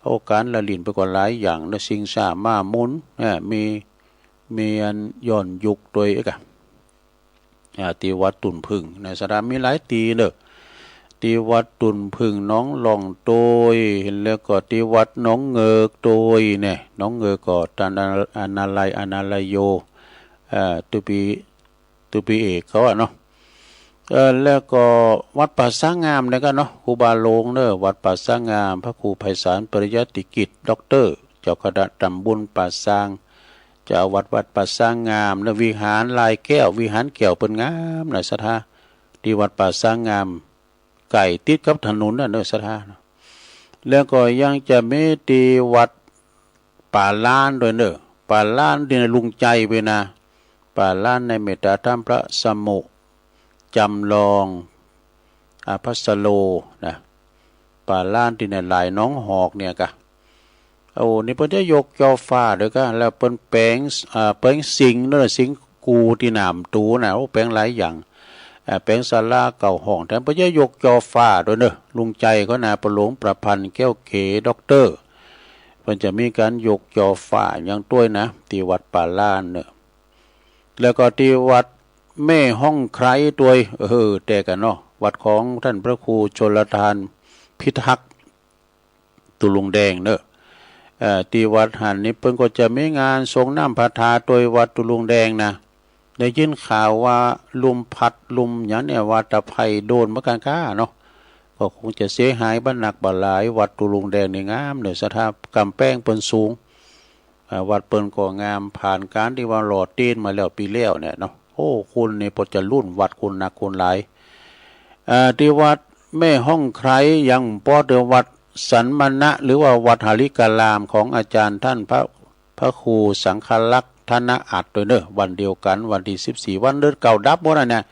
โอ้ ก๋านละเล่นไปก็หลายอย่างเนาะ ชิงช้าม้าหมุน อ่า มี มีอันย้อนยุคตวยกะ อ่า ตี้วัดตุ่นผึ้งนะ ศรัทธามีหลายตี้เนาะ ตี้วัดตุ่นผึ้งหนองหล่องตวย แล้วก็ตี้วัดหนองเงิกตวยเนี่ย หนองเงิกก็ต้านอนาลัย อนาลัยโย อ่า ตุ๊ปี ตุ๊ปีเอกเขาอะเนาะ เอ่อ แล้วก็วัดป่าช้างงามเนี่ยกั๋นเนาะ ครูบาโลงเนาะ วัดป่าช้างงาม พระครูไพศาลปริยัติกิจ ด็อกเตอร์ เจ้าคณะต๋ำบลป่าช้าง เจ้าอาวาสวัดป่าช้างงามเนาะ วิหารลายแก้ว วิหารแก้วเปิ้นงามนะ ศรัทธา ตี้วัดป่าช้างงาม ใก้ติดกับถนนน่ะเนาะ ศรัทธาเนาะ แล้วก็ยังจะมีตี้วัดป่าล้านตวยเนาะ ป่าล้านตี้ในลุงใจ๋เปิ้นนะ ป่าล้านในเมตตาธรรมพระสมุจำลอง อาภัสโลนะ ป่าล้านตี้ในหลายหนองหอกเนี่ยกะ โอ้ นี่เปิ้นจะยกจ่อฟ้าตวยกะ แล้วเปิ้นแป๋ง อ่า แป๋งสิงห์เนาะ สิงห์กูตี้หน้าประตู๋น่ะ โอ้ แป๋งหลายอย่าง อ่า แป๋งศาลาเก้าห้อง แถมเปิ้นจะยกจ่อฟ้าตวยเนาะ ลุงใจ๋เขานะ ป้อหลวงประพันธ์ แก้วเข ด็อกเตอร์ เปิ้นจะมีก๋านยกจ่อฟ้าอย่างตวยนะ ตี้วัดป่าล้านเนาะ แล้วก็ตี้วัดแม่ฮ่องไคร้ตวย เออ แต๊กั๋นเนาะ วัดของต้านพระครูชลทานพิทักษ์ ตุ๊ลุงแดงเนาะ เอ่อ ตี้วัดหั้นนี่เปิ้นก็จะมีงานสรงน้ำพระธาตุตวยวัดตุ๊ลุงแดงนะ ได้ยินข่าวว่าลุมพัดลุมหยังเนี่ยว่าตะไพร่โดนเหมือนกั๋นก้าเนาะ ก็คงจะเสียหายบ่หนักบ่หลาย วัดตุ๊ลุงแดงนี่งามเนาะ ศรัทธา ก๋ำแปงเปิ้นสูง อ่า วัดเปิ้นก็งาม ผ่านก๋านตี้ว่าหล่อเตียนมาแล้วปี๋แล้วเนี่ยเนาะ โอ้ อ้ คุณนี่ปอจะรุ่นวัดคุณนักคุณหลาย เอ่อ ตี้วัดแม่ฮ่องไคร้ ยังปอเตียววัดสันมณะ หรือว่าวัดหริการามของอาจารย์ต้านพระ พระครูสังฆลักษณ์ธนอัตถ์ตวยเน่อ วันเดียวกั๋น วันตี้สิบสี่ วันเดือนเก้าดับหมดอะนะ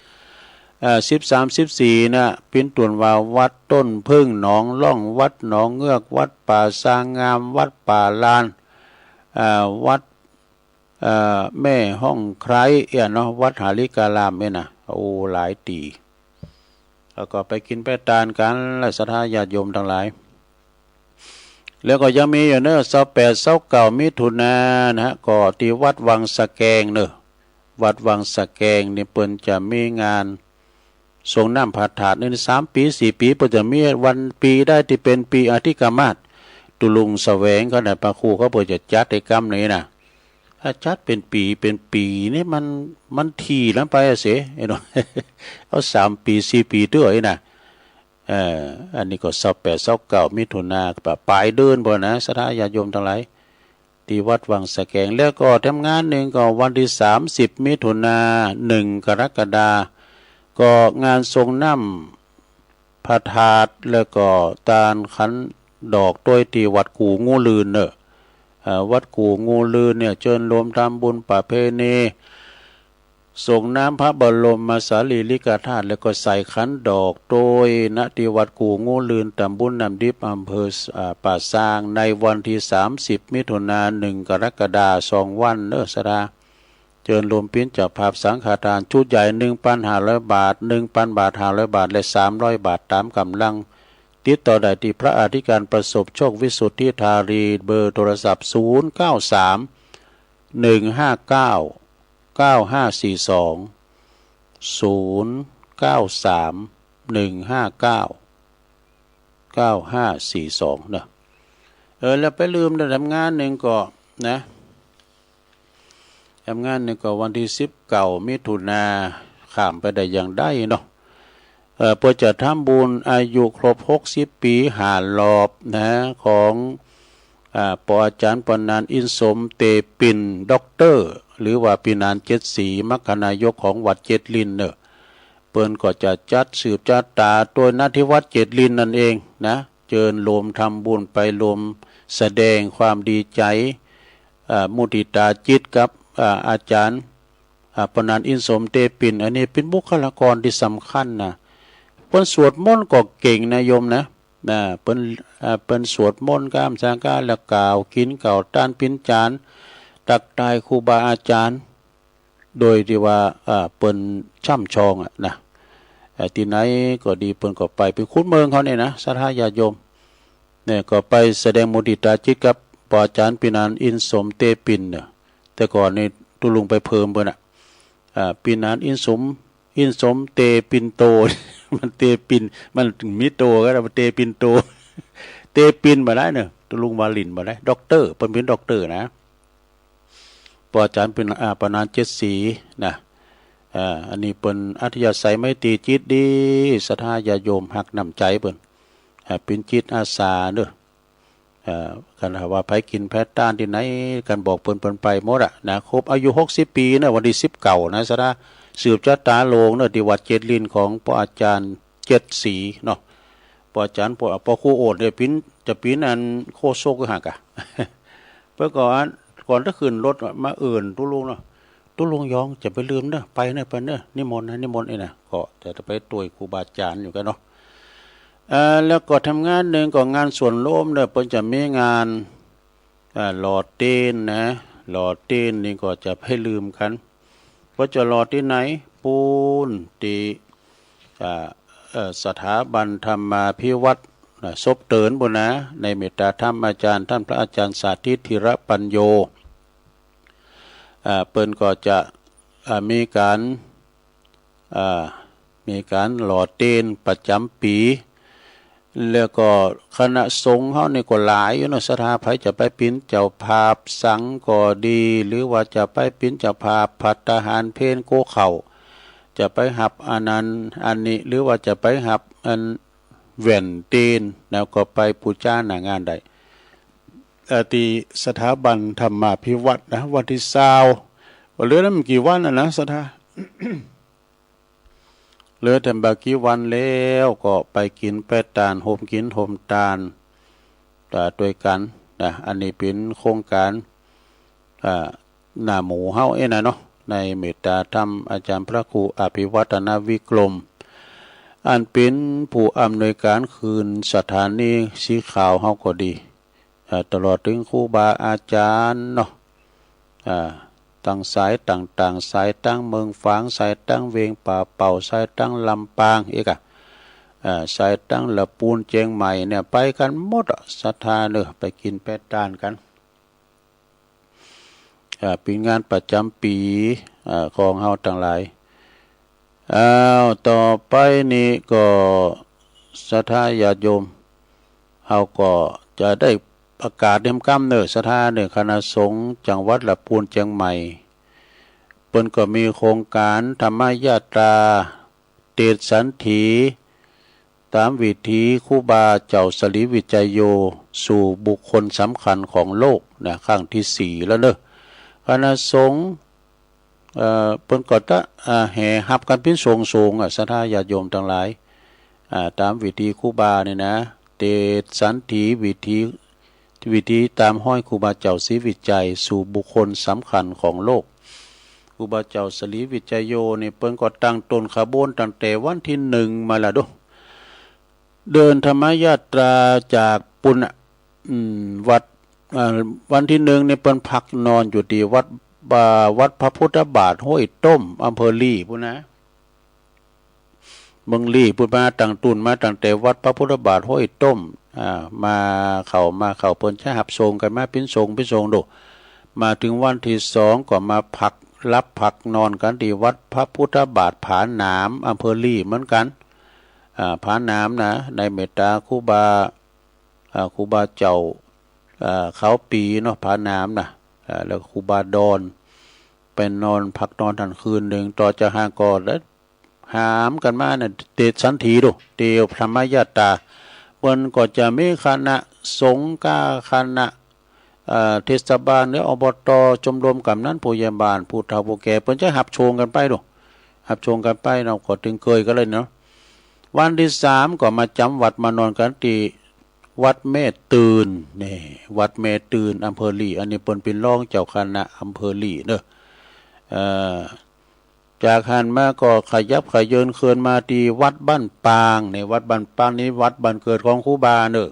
เอ่อ สิบสาม สิบสี่ น่ะ ปิ้นตั๋วว่าวัดต้นผึ้ง หนองล่อง วัดหนองเงือก วัดป่าซางงาม วัดป่าลาน เอ่อ วัด เอ่อ แม่ฮ่องไคร้ เอี้ยเนาะ วัดหริการามเนี่ยนะ โอ้ หลายตี้ แล้วก็ไปกิ๋นไปตานกั๋นแหละ ศรัทธาญาติโยมตังหลาย แล้วก็ยังมีอยู่เน่อ ซาวแปด ซาวเก้า มิถุนานะฮะ ก็ตี้วัดวังสะแกงเน่อ วัดวังสะแกงนี่เปิ้นจะมีงาน ส่งน้ำพระธาตุนี่สามปี๋สี่ปี๋ เปิ้นจะมีวันปี๋ได้ตี้เป๋นปี๋อธิกมาส ตุ๊ลุงแสวงเขาน่ะ พระครูเขาเปิ้นจะจัดให้กำนี้นะ ถ้าจัดเป๋นปี๋เป๋นปี๋นี่มัน มันถี่ล้ำไปอะเส ไอ้น้อง เอาสามปี๋สี่ปี๋เตื้ออี้นะ เอ่อ อันนี้ก็ซาวแปด ซาวเก้า มิถุนา ปะ ป๋ายเดือนปู้นนะ ศรัทธาญาติโยมตังหลาย ตี้วัดวังสะแกง แล้วก็แถมงานนึ่งก็วันตี้สามสิบ มิถุนา หนึ่ง กรกฎา ก็งานส่งน้ำพระธาตุ แล้วก็ตานขันดอกตวยตี้วัดกู่งูลื่นเน่อ เอ่อ วัดกู่งูลื่นเนี่ย เจิญโลมทำบุญประเพณี ส่งน้ำพระบรมสารีริกธาตุ แล้วก็ใส่ขันดอกตวย ณ ตี้วัดกู่งูลื่น ตำบลน้ำดิบ อำเภอ อ่า ป่าซาง ในวันตี้สามสิบ มิถุนา หนึ่ง กรกฎา สองวันเน่อ ศรัทธา เจิญโลมปิ้นเจ้าภาพสังฆทานชุดใหญ่ หนึ่งพันห้าร้อยบาท หนึ่งพันบาท ห้าร้อยบาท และสามร้อยบาท ต๋ามก๋ำลัง ติดต่อได้ตี้พระอธิการประสบโชค วิสุทธิธารี เบอร์โทรศัพท์ ศูนย์เก้าสาม หนึ่งห้าเก้า เก้าห้าสี่สอง ศูนย์เก้าสาม หนึ่งห้าเก้า เก้าห้าสี่สอง เนาะ เออ แล้วไปลืมนะ แถมงานนึ่งก็นะ แถมงานนึ่งก็วันตี้สิบเก้า มิถุนา ข้ามไปได้อย่างใดเนาะ เอ่อ เปิ้นจะทำบุญอายุครบหกสิบปี๋ห้ารอบนะ ของ อ่า ปออาจ๋ารย์ปอหนาน อินสม เตปิน ด็อกเตอร์ หรือว่าปี้หนานเจ็ดสี มรรคนายกของวัดเจ็ดลินเน่อ เปิ้นก็จะจัดสืบจะต๋าตวย ณ ตี้วัดเจ็ดลินนั่นเองนะ เจิญโลมทำบุญ ไปโลมแสดงความดีใจ๋ อ่า มุติตาจิตกับ อ่า อาจ๋ารย์ อ่า ปอหนาน อินสม เตปิน อันนี้เป๋นบุคลากรตี้สำคัญนะ เปิ้นสวดมนต์ก็เก่งนะโยมนะ นะ เปิ้น อ่า เปิ้นสวดมนต์ก้ามสังฆา แล้วกล่าวกิ๋นกล่าวตานปิ้นจาน ตักตายครูบาอาจ๋ารย์ โดยตี้ว่า อ่า เปิ้นช่ำชองอะนะ เอ่อ ตี้ไหนก็ดี เปิ้นก็ไป เป๋นคนเมืองเขาเนี่ยนะ ศรัทธาญาติโยม เนี่ย ก็ไปแสดงมุติตาจิตกับปออาจ๋ารย์ปี้หนาน อินสม เตปินเน่อ แต่ก่อนนี่ตุ๊ลุงไปเผิมเปิ้นอะ อ่า ปี้หนาน อินสม อินสม เตปินโต มันเตปิน มันมีโตก็ได้ มันเตปินโต เตปินบ่ได้เน่อ ตุ๊ลุงว่าหลิ้นบ่ได้ ด็อกเตอร์ เปิ้นเป๋นด็อกเตอร์นะ ปออาจ๋ารย์ปี้หนาน อ่า ปอหนานเจ็ดสีนะ อ่า อันนี้เปิ้นอัธยาศัยไมตรีจิตดี ศรัทธาญาติโยมฮักน้ำใจ๋เปิ้น อ่า เป๋นจิตอาสาเน่อ อ่า คันว่าใผกิ๋นใผตานตี้ไหน คันบอกเปิ้น เปิ้นไปหมดอะนะ ครบอายุหกสิบปี๋เน่อ วันตี้สิบเก้านะ ศรัทธา สืบจะต๋าโลงเน่อ ตี้วัดเจ็ดลินของปออาจ๋ารย์เจ็ดสีเนาะ ปออาจ๋ารย์ ปอ ปอครูโอษเนี่ย เป๋น จะเป๋นอันโฆษกหากอะ เปิ้นก็อัน ก่อนจะขึ้นรถมาเอิ้นตุ๊ลุงเนาะ ตุ๊ลุงยองจะไปลืมเน่อ ไปเน่อ ไปเน่อ นิมนต์นะ นิมนต์ อี้นะ ก็จะไปตวยครูบาอาจ๋ารย์อยู่กั๋นเนาะ เอ่อ แล้วก็แถมงานนึ่งก็งานสวนโลมเน่อ เปิ้นจะมีงาน อ่า หล่อเตียนนะ หล่อเตียนนี่ก็จะไปลืมกั๋น เปิ้นจะหล่อตี้ไหน ปู๊นตี้ อ่า เอ่อ สถาบันธรรมาภิวัฒน์นะ ศพเติ๋นปู๊นนะ ในเมตตาธรรมอาจ๋ารย์ ต้านพระอาจ๋ารย์สาธิต ธีรปัญโญ อ่า เปิ้นก็จะ อ่า มีก๋าน อ่า มีก๋านหล่อเตียนประจ๋ำปี๋ แล้วก็คณะสงฆ์เฮานี่ก็หลายอยู่เนาะ ศรัทธา ใผจะไปเป๋นเจ้าภาพสังก็ดี หรือว่าจะไปเป๋นเจ้าภาพภัตตาหารเพลโกข้าว จะไปฮับอันนั้นอันนี้ หรือว่าจะไปฮับอันแว่นเตียน แล้วก็ไปปู๋จาหน้างานได้ เอ่อ ตี้สถาบันธรรมาภิวัฒน์นะ วันตี้ซาว เหลือนั้นบ่กี่วันน่ะนะ ศรัทธา เหลือแต่บ่ากี่วันแล้วก็ไปกิ๋นแป๊ตาน โฮมกิ๋นโฮมตาน อ่า ตวยกั๋นนะ อันนี้เป๋นโครงก๋าน อ่า หน้าหมู่เฮาเอ้ยนะเนาะ ในเมตตาธรรมอาจารย์พระครูอภิวัฒนวิกรม อันเป๋นผู้อำนวยก๋านคืนสถานีสีขาวเฮาก็ดี อ่า ตลอดเถิงครูบาอาจ๋ารย์เนาะ อ่า ตางสายต่างๆ สายตางเมืองฝาง สายตางเวียงป่าเป้า สายตางลำปาง เอ๊ะกะ อ่า สายตางละปูนเจียงใหม่เนี่ย ไปกั๋นหมดอะ ศรัทธาเน่อ ไปกิ๋นแป๊ตานกั๋น อ่า เป๋นงานประจ๋ำปี๋ อ่า ของเฮาตังหลาย อ้าว ต่อไปนี้ก็ศรัทธาญาติโยม เฮาก็จะได้ประกาศเตรียมกำเน่อ ศรัทธาเน่อ คณะสงฆ์จังหวัดละปูนเจียงใหม่ เปิ้นก็มีโครงก๋านธรรมยาตรา เตศสันถี ต๋ามวิถีครูบาเจ้าศรีวิจัยโย สู่บุคคลสำคัญของโลกนะ ครั้งตี้สี่แล้วเน่อ คณะสงฆ์ เอ่อ เปิ้นก็จะ อ่า แห่ฮับกั๋นเป๋นสงฆ์ๆ อะ ศรัทธาญาติโยมตังหลาย อ่า ต๋ามวิถีครูบานี่นะ เตศสันถี วิถี วิถีต๋ามฮอยครูบาเจ้าศรีวิจัย สู่บุคคลสำคัญของโลก ครูบาเจ้าศรีวิจัยโยนี่ เปิ้นก็ตั้งต้นขบวนตั้งแต่วันตี้หนึ่งมาละดู เดินธรรมยาตราจากปุ้นน่ะ อืม วัด อ่า วันตี้หนึ่งนี่เปิ้นพักนอนอยู่ตี้วัด อ่า วัดพระพุทธบาทห้วยต้ม อำเภอลี้ปุ้นนะ เมืองลี้ปุ้นมา ตั้งต้นมาตั้งแต่วัดพระพุทธบาทห้วยต้ม อ่า มาเข้า มาเข้า เปิ้นจะฮับส่งกั๋นมาเป๋นสงฆ์ เป๋นสงฆ์ดู มาเถิงวันตี้สองก็มาพัก หลับพักนอนกั๋นตี้วัดพระพุทธบาทผาหนาม อำเภอลี้เหมือนกั๋น อ่า ผาหนามนะ ในเมตตาครูบา อ่า ครูบาเจ้า อ่า ขาวปี๋เนาะ ผาหนามนะ อ่า แล้วครูบาดอน ไปนอนพักนอนหั้นคืนหนึ่ง ต่อจากหั้นก็ได้หามกั๋นมาเนี่ย เตศสันถีดู เตียวธรรมยาตรา เปิ้นก็จะมีคณะสงฆ์ก้า คณะ เอ่อ เทศบาลหรือ อบต. ชมรมกำนันผู้ใหญ่บ้าน ผู้เฒ่าผู้แก่ เปิ้นจะฮับส่งกั๋นไปดู ฮับส่งกั๋นไปเนาะ ก็ตึงเกยกั๋นเลยเนาะ วันตี้สามก็มาจ๋ำวัดมานอนกั๋นตี้วัดแม่ตื่น นี่ วัดแม่ตื่น อำเภอลี้ อันนี้เปิ้นเป๋นรองเจ้าคณะอำเภอลี้เนาะ เอ่อ จากหั้นมาก็ขยับเขยินเคือนมาตี้วัดบ้านปาง นี่ วัดบ้านปางนี่วัดบ้านเกิดของครูบาเนาะ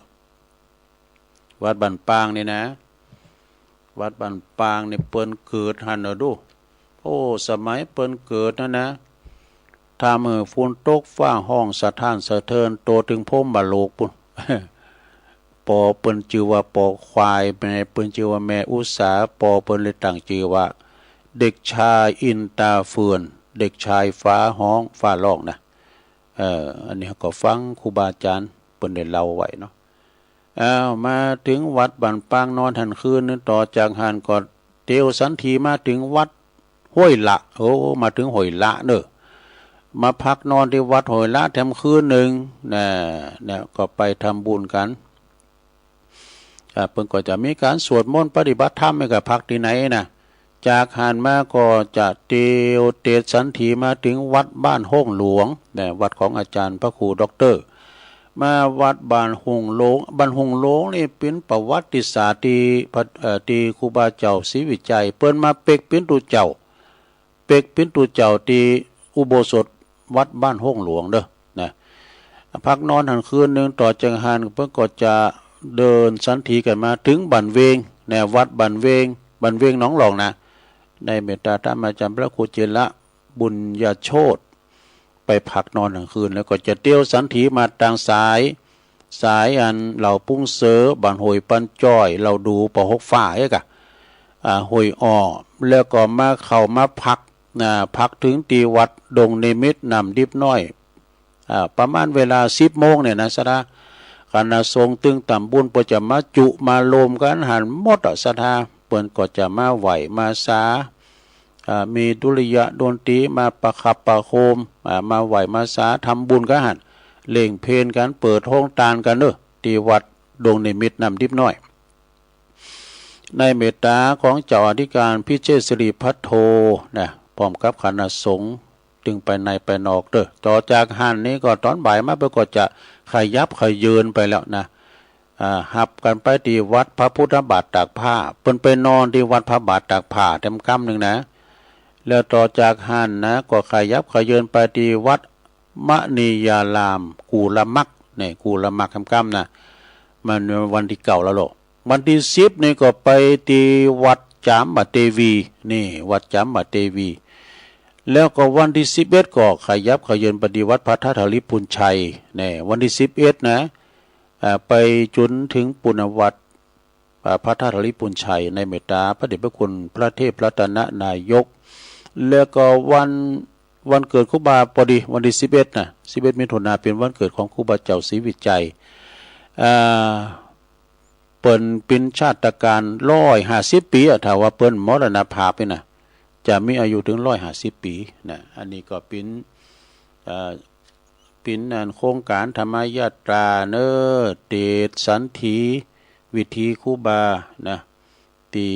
วัดบ้านปางนี่นะ วัดบ้านปางนี่เปิ้นเกิดหั้นเนาะดู โอ้ สมัยเปิ้นเกิดหั้นนะ ถ้าเมื่อฝนตกฟ้าฮ้องสะท้านสะเทือนโตเถิงพรหมโลกปุ้น ปอเปิ้นจื้อว่าปอควาย แม่เปิ้นจื้อว่าแม่อุสา ปอเปิ้นเลยตั้งจื้อว่าเด็กชายอินตาเฟือน เด็กชายฟ้าฮ้อง ฟ้าฮ้องนะ เอ่อ อันนี้ก็ฟังครูบาอาจ๋ารย์เปิ้นได้เล่าไว้เนาะ อ้าว มาเถิงวัดบ้านปางนอนหั้นคืนหนึ่ง ต่อจากหั้นก็เตียวสันถีมาเถิงวัดห้วยละ โอ้ มาเถิงห้วยละเนาะ มาพักนอนตี้วัดห้วยละแถมคืนหนึ่งนะ เนี่ย ก็ไปทำบุญกั๋น อ่า เปิ้นก็จะมีก๋านสวดมนต์ปฏิบัติธรรม แม่นก็พักตี้ไหนนะ จากหั้นมาก็จะเตียวเตศสันถีมาเถิงวัดบ้านห้องหลวงนะ วัดของอาจ๋ารย์พระครูด็อกเตอร์ มาวัดบ้านห้องหลวง บ้านห้องหลวงนี่เป๋นประวัติศาสตร์ตี้พระ เอ่อ ตี้ครูบาเจ้าศรีวิจัย เปิ้นมาเป๊กเป๋นตุ๊เจ้า เป๊กเป๋นตุ๊เจ้าตี้อุโบสถวัดบ้านห้องหลวงเนาะ นะ พักนอนหั้นคืนหนึ่ง ต่อจากหั้นเปิ้นก็จะเดินสันถีกั๋นมาเถิงบ้านเวง นะ วัดบ้านเวง บ้านเวงหนองหลองนะ ในเมตตาธรรมอาจ๋ารย์พระครูเจระบุญญโชติ ไปพักนอนหั้นคืน แล้วก็จะเตียวสันถีมาตางสาย สายอันเหล่าปุ้งเสอ บ้านห้วยปันจ้อย เหล่าดู ปอหกฟ้า เอ๊ะกะ อ่า ห้วยอ้อ แล้วก็มาเข้ามาพัก อ่า พักเถิงตี้วัดดงนิมิตรน้ำดิบน้อย อ่า ประมาณเวลาสิบโมงเนี่ยนะ ศรัทธา คณะสงฆ์ตึงต๋ำบุญเปิ้นจะมาจุมาโฮมกั๋นหั้นหมดอะ ศรัทธา เปิ้นก็จะมาไหว้มาสา อ่า มีดุริยะดนตรีมาประคับประโคม อ่า มาไหว้มาสาทำบุญกั๋นหั้น เล่งเพลกั๋น เปิดโฮงตานกั๋นเนาะ ตี้วัดดงนิมิตรน้ำดิบน้อย ในเมตตาของเจ้าอธิการพิเชษฐศิริภัทโทนะ พร้อมกับคณะสงฆ์ ตึงไปในไปนอกเต๊อะ ต่อจากหั้นนี้ก็ต๋อนบ่ายมาเปิ้นก็จะขยับเขยิญไปแล้วนะ อ่า ฮับกั๋นไปตี้วัดพระพุทธบาทตากผ้า เปิ้นไปนอนตี้วัดพระบาทตากผ้าแตมกำนึ่งนะ แล้วต่อจากหั้นนะ ก็ขยับเขยิญไปตี้วัดมณียาราม กุลมัก เนี่ย กุลมักแตมกำนะ มันวันตี้เก้าแล้วโลก วันตี้สิบนี่ก็ไปตี้วัดจามเทวี นี่ วัดจามเทวี แล้วก็วันตี้สิบเอ็ดก็ขยับเขยิญไปตี้วัดพระธาตุธริภุญชัย เนี่ย วันตี้สิบเอ็ดนะ อ่า ไปจ๋นเถิงปุ้นวัด อ่า พระธาตุธริภุญชัย ในเมตตาพระเดชพระคุณพระเทพรัตนนายก แล้วก็วัน วันเกิดครูบาพอดี วันตี้สิบเอ็ดนะ สิบเอ็ดมิถุนาเป๋นวันเกิดของครูบาเจ้าศรีวิชัย อ่า เปิ้นเป๋นชาตกาลร้อยห้าสิบปี๋อะ ถ้าว่าเปิ้นมรณภาพนี่นะ จะมีอายุเถิงร้อยห้าสิบปี๋นะ อันนี้ก็เป๋น เอ่อ เป๋นอันโครงก๋านธรรมยาตราเน่อ เตศน์สันถีวิถีครูบานะ ตี้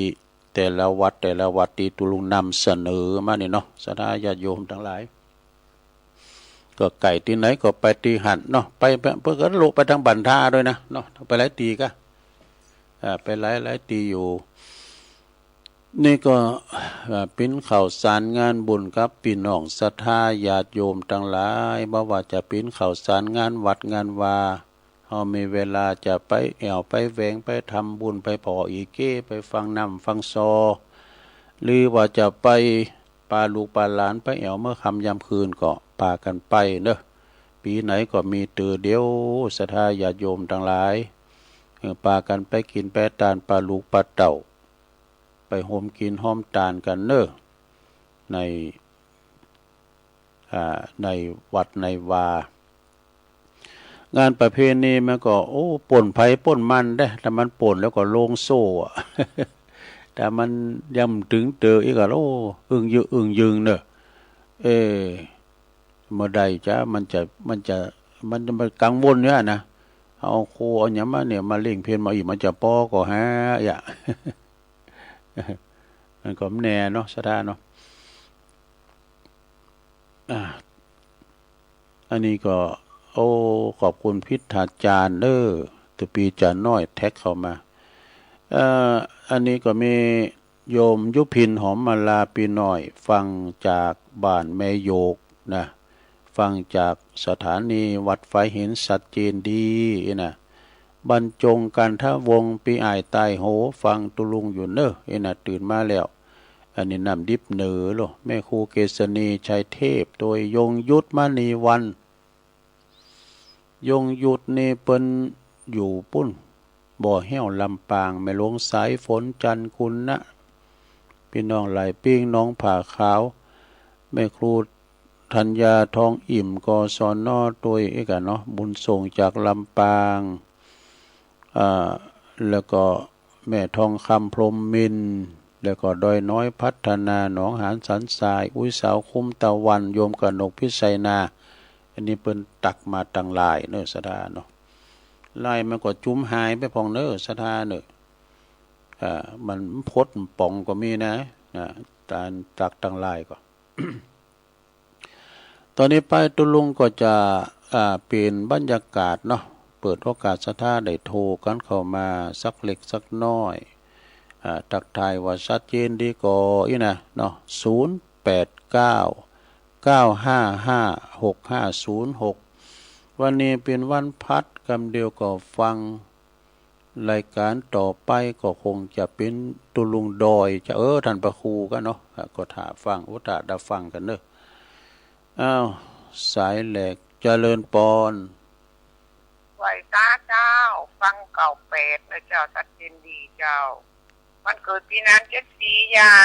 แต่ละวัดแต่ละวัดตี้ตุ๊ลุงนำเสนอมานี่เนาะ ศรัทธาญาติโยมตังหลาย ก็ใก้ตี้ไหนก็ไปตี้หั้นเนาะ ไป ไป เปิ้นก็ลุไปตางบันทาตวยนะเนาะ ไปหลายตี้ก้า อ่า ไปหลายหลายตี้อยู่ นี่ก็ อ่า เป๋นข่าวสารงานบุญกับปี้น้องศรัทธาญาติโยมตังหลาย บ่ว่าจะเป๋นข่าวสารงานวัดงานวา เฮามีเวลาจะไปแอ่วไปแหวง ไปทำบุญ ไปผ่ออี่เก้ ไปฟังน้ำฟังซอ หรือว่าจะไปปาลูกปาหลาน ไปแอ่วเมื่อค่ำยามคืนก็ปากั๋นไปเน่อ ปี๋ไหนก็มีเตื้อเดียว ศรัทธาญาติโยมตังหลาย เออ ปากั๋นไปกิ๋นไปตานปาลูกปาเต้า ไปโฮมกิ๋นโฮมตานกั๋นเน่อ ใน อ่า ในวัดในวา งานประเพณีมันก็ โอ้ ป้นใผป้นมันเด้ ถ้ามันป้นแล้วก็ลงโซ่อะ ถ้ามันยังบ่ตึงเตื้ออีกอะ โอ้ อึ้งยึง อึ้งยึงเน่อ เอ๊ะ บ่ได้จ๊ะ มันจะ มันจะ มันจะ มันกังวลเนี่ยนะ เอาโคเอาหยังมาเนี่ย มาเล่งเพลมาอีก มันจะปอก่อหาอะ มันก็บ่แน่เนาะ ศรัทธาเนาะ อ่า อันนี้ก็ โอ้ ขอบคุณพิธาจารย์เด้อ ตะปีจารย์น้อยแท็กเข้ามา เอ่อ อันนี้ก็มีโยมยุพินหอมมาลา ปี้น้อยฟังจากบ้านแม่โยกนะ ฟังจากสถานีวัดฝายหิน ชัดเจนดีนะ บรรจง กันทวงศ์ ปี้อ้ายใต้โห ฟังตุ๊ลุงอยู่เน่อ เอ็นะ ตื่นมาแล้ว อันนี้น้ำดิบเน่อโล แม่ครูเกษณี ชัยเทพ โดยยงยุทธ มณีวรรณ ยงยุทธนี่เปิ้นอยู่ปุ้น บ่อแห้ว ลำปาง แม่หลวงสายฝน จันทร์กุลนะ ปี้น้องหลายปิ้ง หนองผาขาว แม่ครูธัญญา ทองอิ่ม กศน ตวยอีกอะเนาะ บุญส่งจากลำปาง อ่า แล้วก็แม่ทองคำ พรหมมินทร์ แล้วก็ดอยน้อยพัฒนา หนองหาน สันทราย อุ๊ยสาว คุ้มตะวัน โยมกนก พิชัยนา อันนี้เปิ้นตักมาตังไลน์เน่อ ศรัทธาเนาะ ไลน์มันก็จุมหายไปพ่องเน่อ ศรัทธาเน่อ อ่า มันพดป๋องก็มีนะ อ่า ตานตักตังไลน์ก็ ต๋อนนี้ไปตุ๊ลุงก็จะ อ่า เปลี่ยนบรรยากาศเนาะ เปิดโอกาสศรัทธาได้โทรกั๋นเข้ามาสักเล็กสักน้อย อ่า ตักทายว่าชัดเจนดีก่ออี้นะเนาะ ศูนย์แปดเก้า เก้าห้าห้า หกห้าศูนย์หก วันนี้เป๋นวันพัด กำเดียวก็ฟัง รายก๋านต่อไปก็คงจะเป๋นตุ๊ลุงดอยจะ เออ ต้านพระครูกั๋นเนาะ ก็ถ่าฟัง โอ้ ถ่าได้ฟังกั๋นเน่อ อ้าว สายแหลก เจริญปอน ไหว้สาเจ้า ฟังเก้าแปดนะเจ้า ชัดเจนดีเจ้า วันเกิดปี้นานเจ็ดสีใหญ่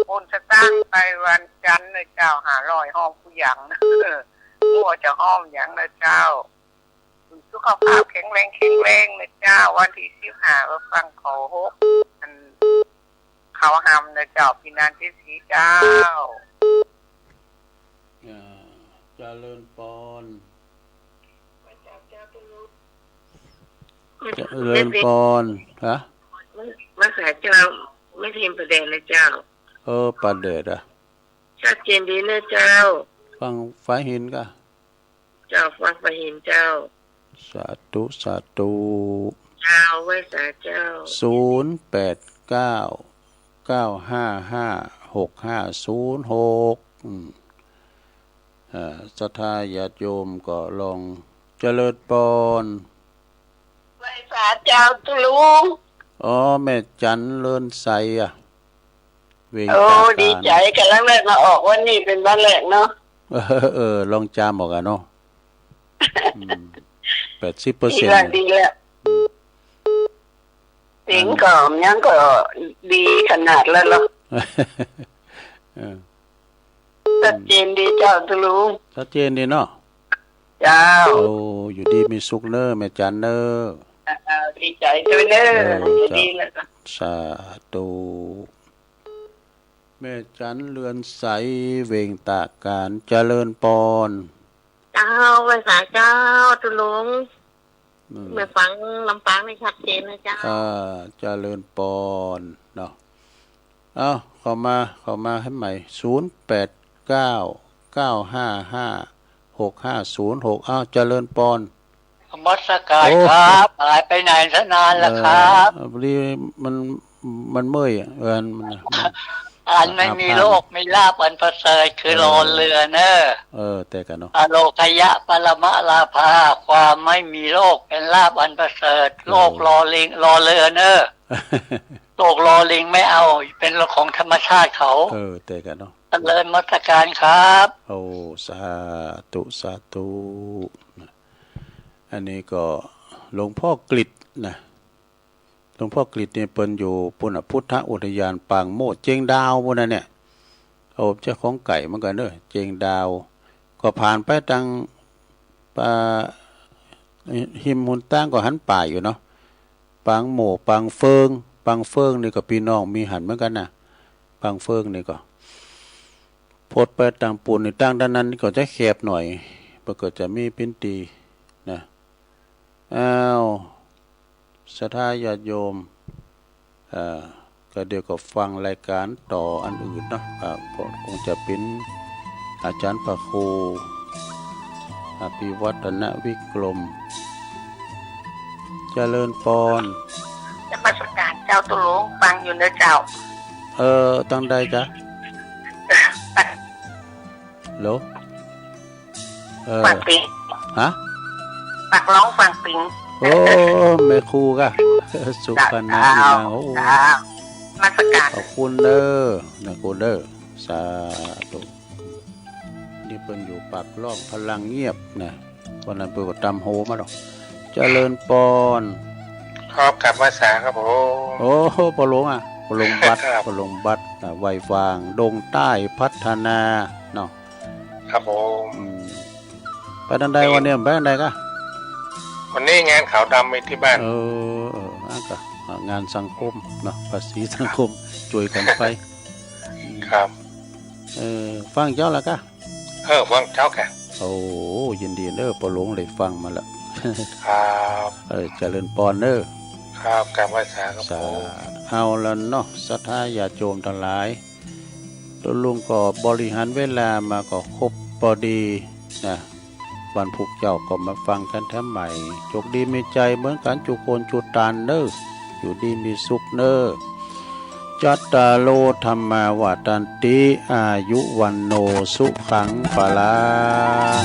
โอนสตางค์ไปวันจันทร์นะเจ้า ห้าร้อย ฮ้อมผู้หยัง บ่ฮู้จะฮ้อมหยังนะเจ้า สุขภาพแข็งแรง แข็งแรงนะเจ้า วันตี้สิบห้าก็ฟังข้อหก อัน ข้อห้านะเจ้า ปี้นานเจ็ดสีเจ้า อ่า เจริญปอน เจริญปอน ฮะ มาสาเจ้า แม่พิมพ์ประแดดนะเจ้า เออ ประแดดอะ ชัดเจนดีนะเจ้า ฟังฝายหินก่ะ เจ้า ฟังฝายหินเจ้า สาธุ สาธุ เจ้า ไหว้สาเจ้า ศูนย์แปดเก้า เก้าห้าห้า หกห้าศูนย์หก อืม อ่า ศรัทธาญาติโยมก็ลองเจริญปอน ไหว้สาเจ้าตุ๊ลุง อ๋อ แม่จันเลินใสอ่ะ เวง โอ้ ตากาน ดีใจ๋ ก่ำลังได้มาออกวันนี้เป๋นวันแรกเนาะ เออ เออ ลองจามออกอ่ะเนาะ อืม แปดสิบเปอร์เซ็นต์ ดีละ ดีละ อืม เสียงก็ยังก็ดีขนาดแล้วเหรอ เออ ชัดเจนดีเจ้าตุ๊ลุง ชัดเจนดีเนาะ เจ้า โอ้ อยู่ดีมีสุขเน้อ แม่จันเน้อ อ่า ดีใจ๋ตวยเน้อ เออ อยู่ดีแล้วก็ สาธุ แม่จันเลินใส เวงตากาน เจริญปอน เจ้า ไหว้สาเจ้าตุ๊ลุง อืม แม่ฟังลำปางนี่ชัดเจนนะเจ้า อ่า เจริญปอนเนาะ เอ้า เข้ามา เข้ามาให้ใหม่ ศูนย์แปดเก้า เก้าห้าห้า หกห้าศูนย์หก เอ้า เจริญปอน นมัสการ โอ้ ครับ หายไปไหนซะนานล่ะครับ เออ พอดีมัน มันเมื่อยอ่ะ เออ มัน อันไม่มีโลก มีลาภอันประเสริฐ คือ เออ รอเรือเน้อ เออ แต่กันเนาะ อโลคยะปรมลาภา ความไม่มีโลกเป็นลาภอันประเสริฐ เออ โลกรอลิง รอเรือเน้อ โลกรอลิงไม่เอา เป็นของธรรมชาติเขา เออ แต่กันเนาะ เจริญนมัสการครับ โอ้ สาธุ สาธุ อันนี้ก็หลวงพ่อกฤษนะ หลวงพ่อกฤษนี่เปิ้นอยู่ปู๊นน่ะ พุทธอุทยานปางโมกข์ เจียงดาวปู๊นน่ะเนี่ย โอ้ เจ้าของไก่เหมือนกั๋นเน้อ เจียงดาว ก็ผ่านไปตาง อ่า ฮิมหุนตางก็หันป่ายอยู่เนาะ ปางโมกข์ ปางเฟิง ปางเฟิงนี่ก็ปี้น้องมีหันเหมือนกั๋นนะ ปางเฟิงนี่ก็ พดไปตางปู๊นนี่ ตางด้านนั้นก็จะแคบหน่อย เปิ้นก็จะมีปิ้นตี้นะ อ้าว ศรัทธาญาติโยม เอ่อ ก็เดี๋ยวก็ฟังรายการต่ออันอื่นเนาะ อ่า ก็คงจะเป๋นอาจ๋ารย์พระครู อภิวัฒนวิกรม เจริญปอน นมัสการเจ้าตุ๊ลุง ฟังอยู่เน้อเจ้า เออ ตางใดจ๊ะ ฮัลโหล เออ ปากปิง ฮะ ปากหลองปากปิง โอ้ แม่ครูก่ะ สุพรรณา เจ้า อีนาง โอ้ เจ้า นมัสการ ขอบคุณเน้อ นะครูเน้อ สาธุ นี่เปิ้นอยู่ปากหลอง พลังเงียบนะ วันนั้นเปิ้นก็ตำโฮมาดอก เจริญปอน ครับ กราบไหว้สาครับผม โอ้ ปอหลวงอ่ะ ปอหลวงบัตร ครับ ปอหลวงบัตรอ่ะ วัดฟาง ดงใต้พัฒนาเนาะ ครับผม อืม ไปตางใดวันนี้ ไปตางใดก่ะ วันนี้งานขาวดำไปตี้บ้าน เออ เออ อ่ะก็ อ่ะ งานสังคมเนาะ ภาษีสังคม ช่วยกั๋นไป ครับ เออ ฟังเจ้าละก่ะ เออ ฟังเจ้าก่ะ โอ้ ยินดีเน้อ ปอหลวงได้ฟังมาละ ครับ เออ เจริญปอนเน้อ ครับ กราบไหว้สาครับ สา ผม เอาละเนาะ ศรัทธาญาติโยมตังหลาย ตุ๊ลุงก็บริหารเวลามาก็ครบปอดีนะ วันพุธเจ้าก็มาฟังกั๋นแถมใหม่ โจคดีมีชัยเหมือนกั๋นจุคนจุตานเน้อ อยู่ดีมีสุขเน้อ จัตตาโร ธัมมา วัฑฒันติ อายุ วัณโณ สุขัง พลัง